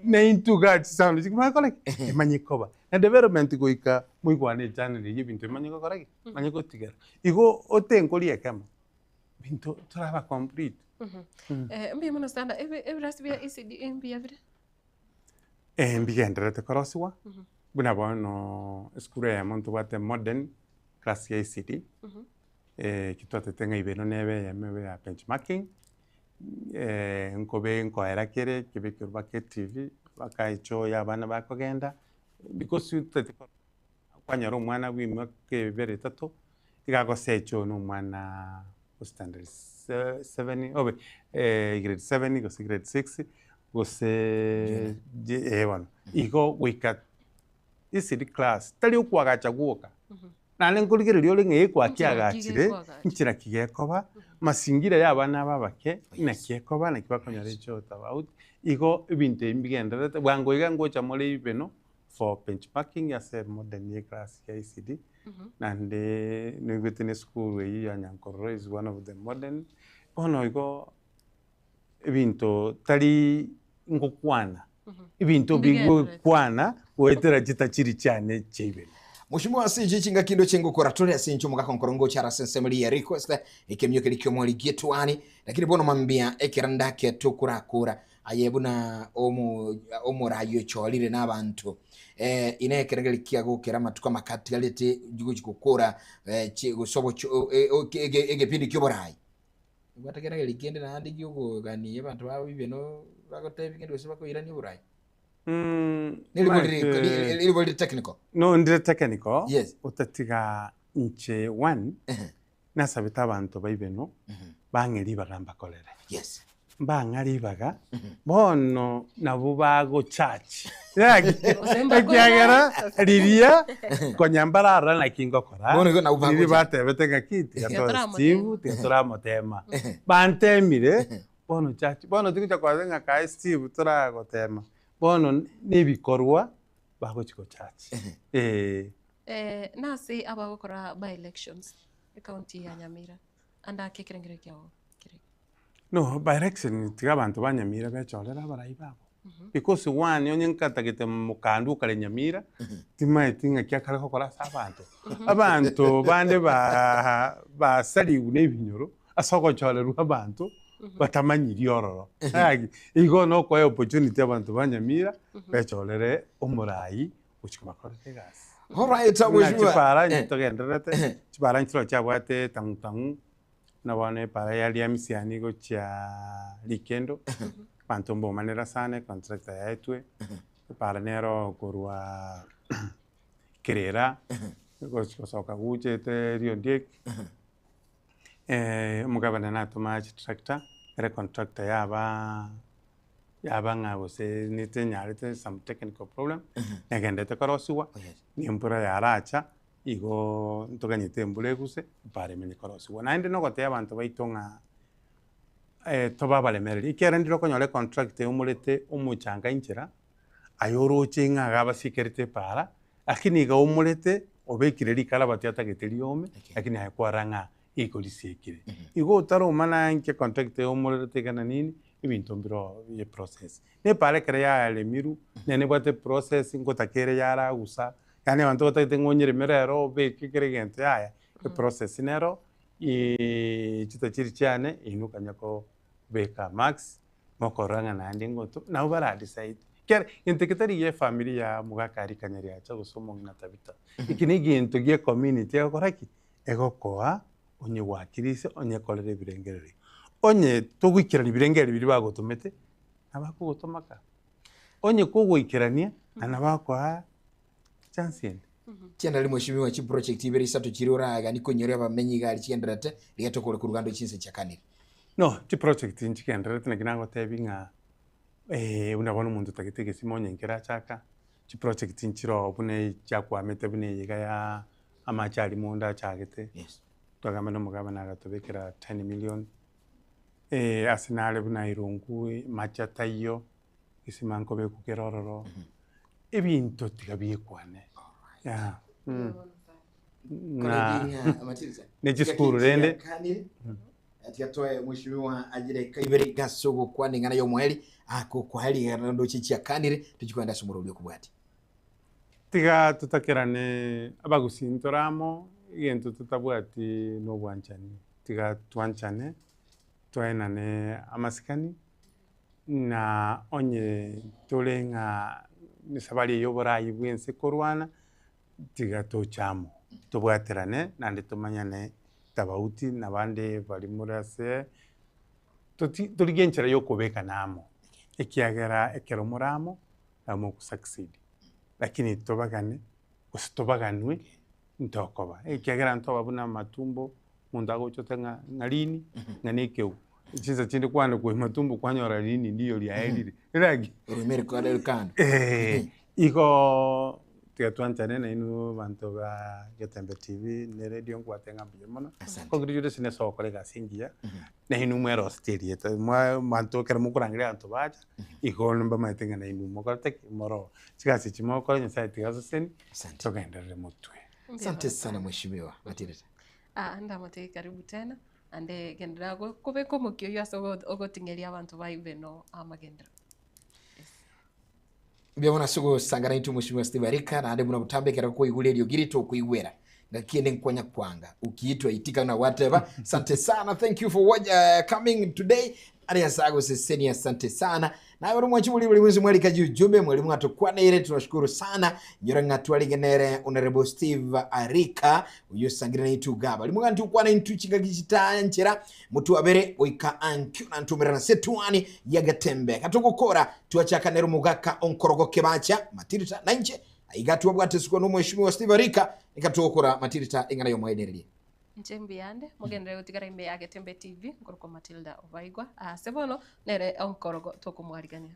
na intwe iga chisound chikobaa kore ki? Emanye koba. Na development goika moigwane echannel eyio ebinto bimanye gokora ki? Bimanye gotigera. Igo otenkorie ekemo, binto toraba complete. Mbuya mono sana, ebirasi bia ECD mbuya bire? Mbigendererete korosiwa, buna bono esukuru eyemo ntobwate modern class ya ECD, ekio twatete ng'a ibe ero nebe eyemo ebe ya benchmarking, nkobe nkoera kere kebekerwe mpaka etv, mpaka echoo ya abana bakogenda, because totagete kwanyora omwana bwa emiaka ebere etato, iga agosa echoo na omwana o standard seven obe grade seven gose grade six, gose eh bono. Igo goika ECD class, tari okoagacha gwoka. Naende nkorigereria ore ng'a egekwa kiagachire, nchera ki gekoba, masingira y'abana aba abake, naki ekoba, naki bakonyora echot about, igo ebinto ebi mbigendererete, bwango iga ngocha more ibeno for benchmarking ase modern ye class ya ECD, naende noigwete na esukuru eyio ya Nyankororo is one of the modern, bono igo ebinto tari ngokwana, ebinto bigokwana goetera chitachiri chiane chia ibere. Mheshimiwa ase inche chingaki ndoche ngokora tore ase inche omogaka nkoro ngocha ase ensemo riya request ekemio keri kiomori gietwani lakini bono mambia ekero ndake tokorakora aye buna omo omorayi ochorire na abanto eh, ine ekerengeri kiagokera amatuko amakatigarete gochi gokora eh, chi gose obocho egepindi kioborayi Obwate kerageri kende naende gi'okogania abanto babo ibeno bagotebia kende gose bakoirania oborai. Neribori riri Maete- ribori riri technical. No ndire technical Yes. otatiga inche one nasabete abanto ba ibeno bang'e ribaga mbakorere. Yes. Mbang'a ribaga bono nabwo bagochachi Gose mbakore ekiagera riria konya mbararora naki ngokora Bono igo nabwo riria bagocha. batebete ng'aki tiga Tiga toe toramotema. Steve tiga toramotema bantemire bono chachi bono tigocha koeba ng'a kae Steve toragotema bono nebikorwa bagochi gochachi eh. Nase abagokora by elections ecounty ya Nyamira ande ake ekerengerio kiago kere. No, by election tiga abanto ba Nyamira bechorere abarai babo. Because one onye nkatagete mokandu okare Nyamira, timaeti ng'aki akare gokora ase abanto. Abanto bande ba basarigwe na ebinyoro ase ogochorerwa abanto batamanyiri ororo. Gaki, igo nokoe opportunity abanto ba Nyamira bechorere omorai gochia kobakorera egasi. Alright, Buna mheshimiwa. chipara Eh. togendererete, chipara nchiro chiabwate tang'u tang'u, Buna bono epara ya Riamisiani gochia Rikendo, abanto mbomanera sana econtractor yaetwe, epara nero korwa Kerera gochi gosoka gochete Riondiek, omogabana natoma chitractor, ere contractor yaba yaba ng'a gose ntenyarete some technical problem, negenderete korosiwa, na embura yaracha. Igo ntoganyete embura eguse, epara emenye korosigwa. Naende nogotebia abanto baito ng'a tobe abaremereri, ekiagera ndire okonyora econtract eumorete omochanga inchera, aye oroche ng'a iga abasikerete epara, lakini iga oumorete obekire rikarabati atagete riome, lakini aye kwarora ng'a igo risiekire. Igo otaromana nki econtract eumorerete iga na nini, ebinto mbiroo bie process. Na epara ekero yaremirwe, nere nebwate eprocess, ngotaka ere yaragusa, Yaani abanto batagete ng'a onyereme rero obeke kera egento yaya, eprocess nero chitachiri chiane inwe okanya kobeka marks, mokorora ng'a naende ngoto nabo bara decide. Ekiagera egento eke tari gia efamiri ya omogaka aria Kanyariacha gose omong'ina Tabitha, eke na egento gia ecommunity egokora ki? Egokoa onye gwakirise onye korera ebirengererio. Onye togoikerania birengererio biria bagotomete, nabo akogotoma ka. Onye kogoikerania, na nabo akoa chance ende. Chiendari mweshimiwa chiproject ibere isato chiri oragani konyora abamenyi iga aria chigendererete riga tokore korwa gando chinse chiakanire. No, chiproject nchigendererete naki nagotebi ng'a buna bono omonto otagete egesima onye nkerachaka, chiproject nchire oo buna echiakwamete buna eye iga ya amache aria mondo achagete, twagamba na omogabana agatobekera ten million, ase nare buna Irungu mache ataiyo, Gesima nkobekwa kere ororo, ebinto tiga biekwane. Yeah. Mm. Na ne chisukuru rende. Tiga toe mheshimiwa agire kaibere gase ogokwana eng'ana ya omoeri akokwaeri ndoche chiakanire tochikwenda ase omorori okobwati. Tiga totakerane abagusii ntore amo, egento totabwati na obwanchani. Tiga twanchane, toenane amasikani, Na onye tore ng'a nesabari eye y'oboraai bw'ense korwana, tiga toche amo, tobwaterane naende tomanyane tabauti na abande baria more ase toti torigie enchera ya okobekana amo, ekiagera ekero more amo, nabo mogosucceed. Lakini tobagane, gose tobaganwe, ntokoba, ekiagera ntoba buna amatumbo, omonto agocha ote ng'a ng'a rini, ng'a na ekeu. Chinsa chinde kwane koima matumbo kwanyora rini ndiyo riaerire, raki? Orurimi rukare rukando. Eeh, igoo tiga twanchane nainwe abanto ba Getembe TV na eredio nkwate ng'a mbuya mono, Asante. congratulations ase ogokora egasi engiya, nainwe mweroseti erieta, mwa abanto ekero mokorangeria abanto bacha, igo mbamaete ng'a nainwe mokorete ki? Moroo. Chigasi echi mogokora Nyasaye tiga asesenie, Asante. togenderere motwe. Asante sana mheshimiwa Matirita. Ah, ndamotebie karibu tena, naende genderera go- kobeka omokia oyio ase ogo- ogoting'eria abanto ba Ibeno amagenderero. Yes. Mbuya mono ase ogosangana intwe Mheshimiwa Steve Arika, naende buna botambe ekero kwaigure eriogi rito okoigwera ngaki ende nkonya kwanga ukiitwa itika buna gwateba. Asante sana, thank you for watch, coming today. Aria ase agosesenia, asante sana. Naye ore mwanchi bori bori bwensi mwarika ujumbe mwari mwatokwaneire tunashukuru sana. Nyora ng'a twarenge nere Honorable Steve Arika oyo osangire naintwe iga. Bari moganti okwana intwe chingaki chitanchera Motwabere goika ankio na ntumerana ase etuani ya Getembe. Gatogokora, twachaka nere omogaka onkorogo kebacha, Matirita, na inche. Aiga twabwate isiko nomweshimiwa Steve Arika, reka togokora Matirita eng'ana y'omoenereria. Inche mbuyande, mogenderere gotigara ime ya Getembe TV, nkorokwa Matilda Obaigwa. Ase bono nere onkorogo tokomwarigania.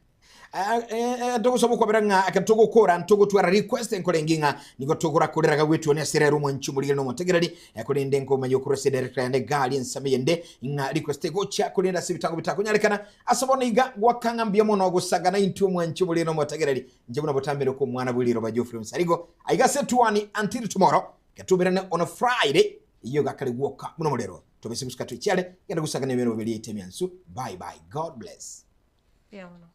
Togosaba okwabera ng'a ekero togokora ntogotwara request nkorenge ng'a nigo togorakorera gagwetwania ase rero omwanchi omorigeri na omotegereri korende nkomanya okorwa ase director yane gari ensemo eyende ng'a request egocha korende ase ebitango bitakonyarekana ase bono iga gwaka ng'a mbuya mono gosangana intwe omwanchi omorigeri na omotegereri inche buna botambe oko omwana bw'eriroba Geoffrey Msarigo aiga ase etuani until tomorrow gatumerane on a Friday eyio gakare gwoka buna omorero tobese gosuka twechiare genda gosangana emeroberi yaito emiansu bye bye God bless. Mbuya mono.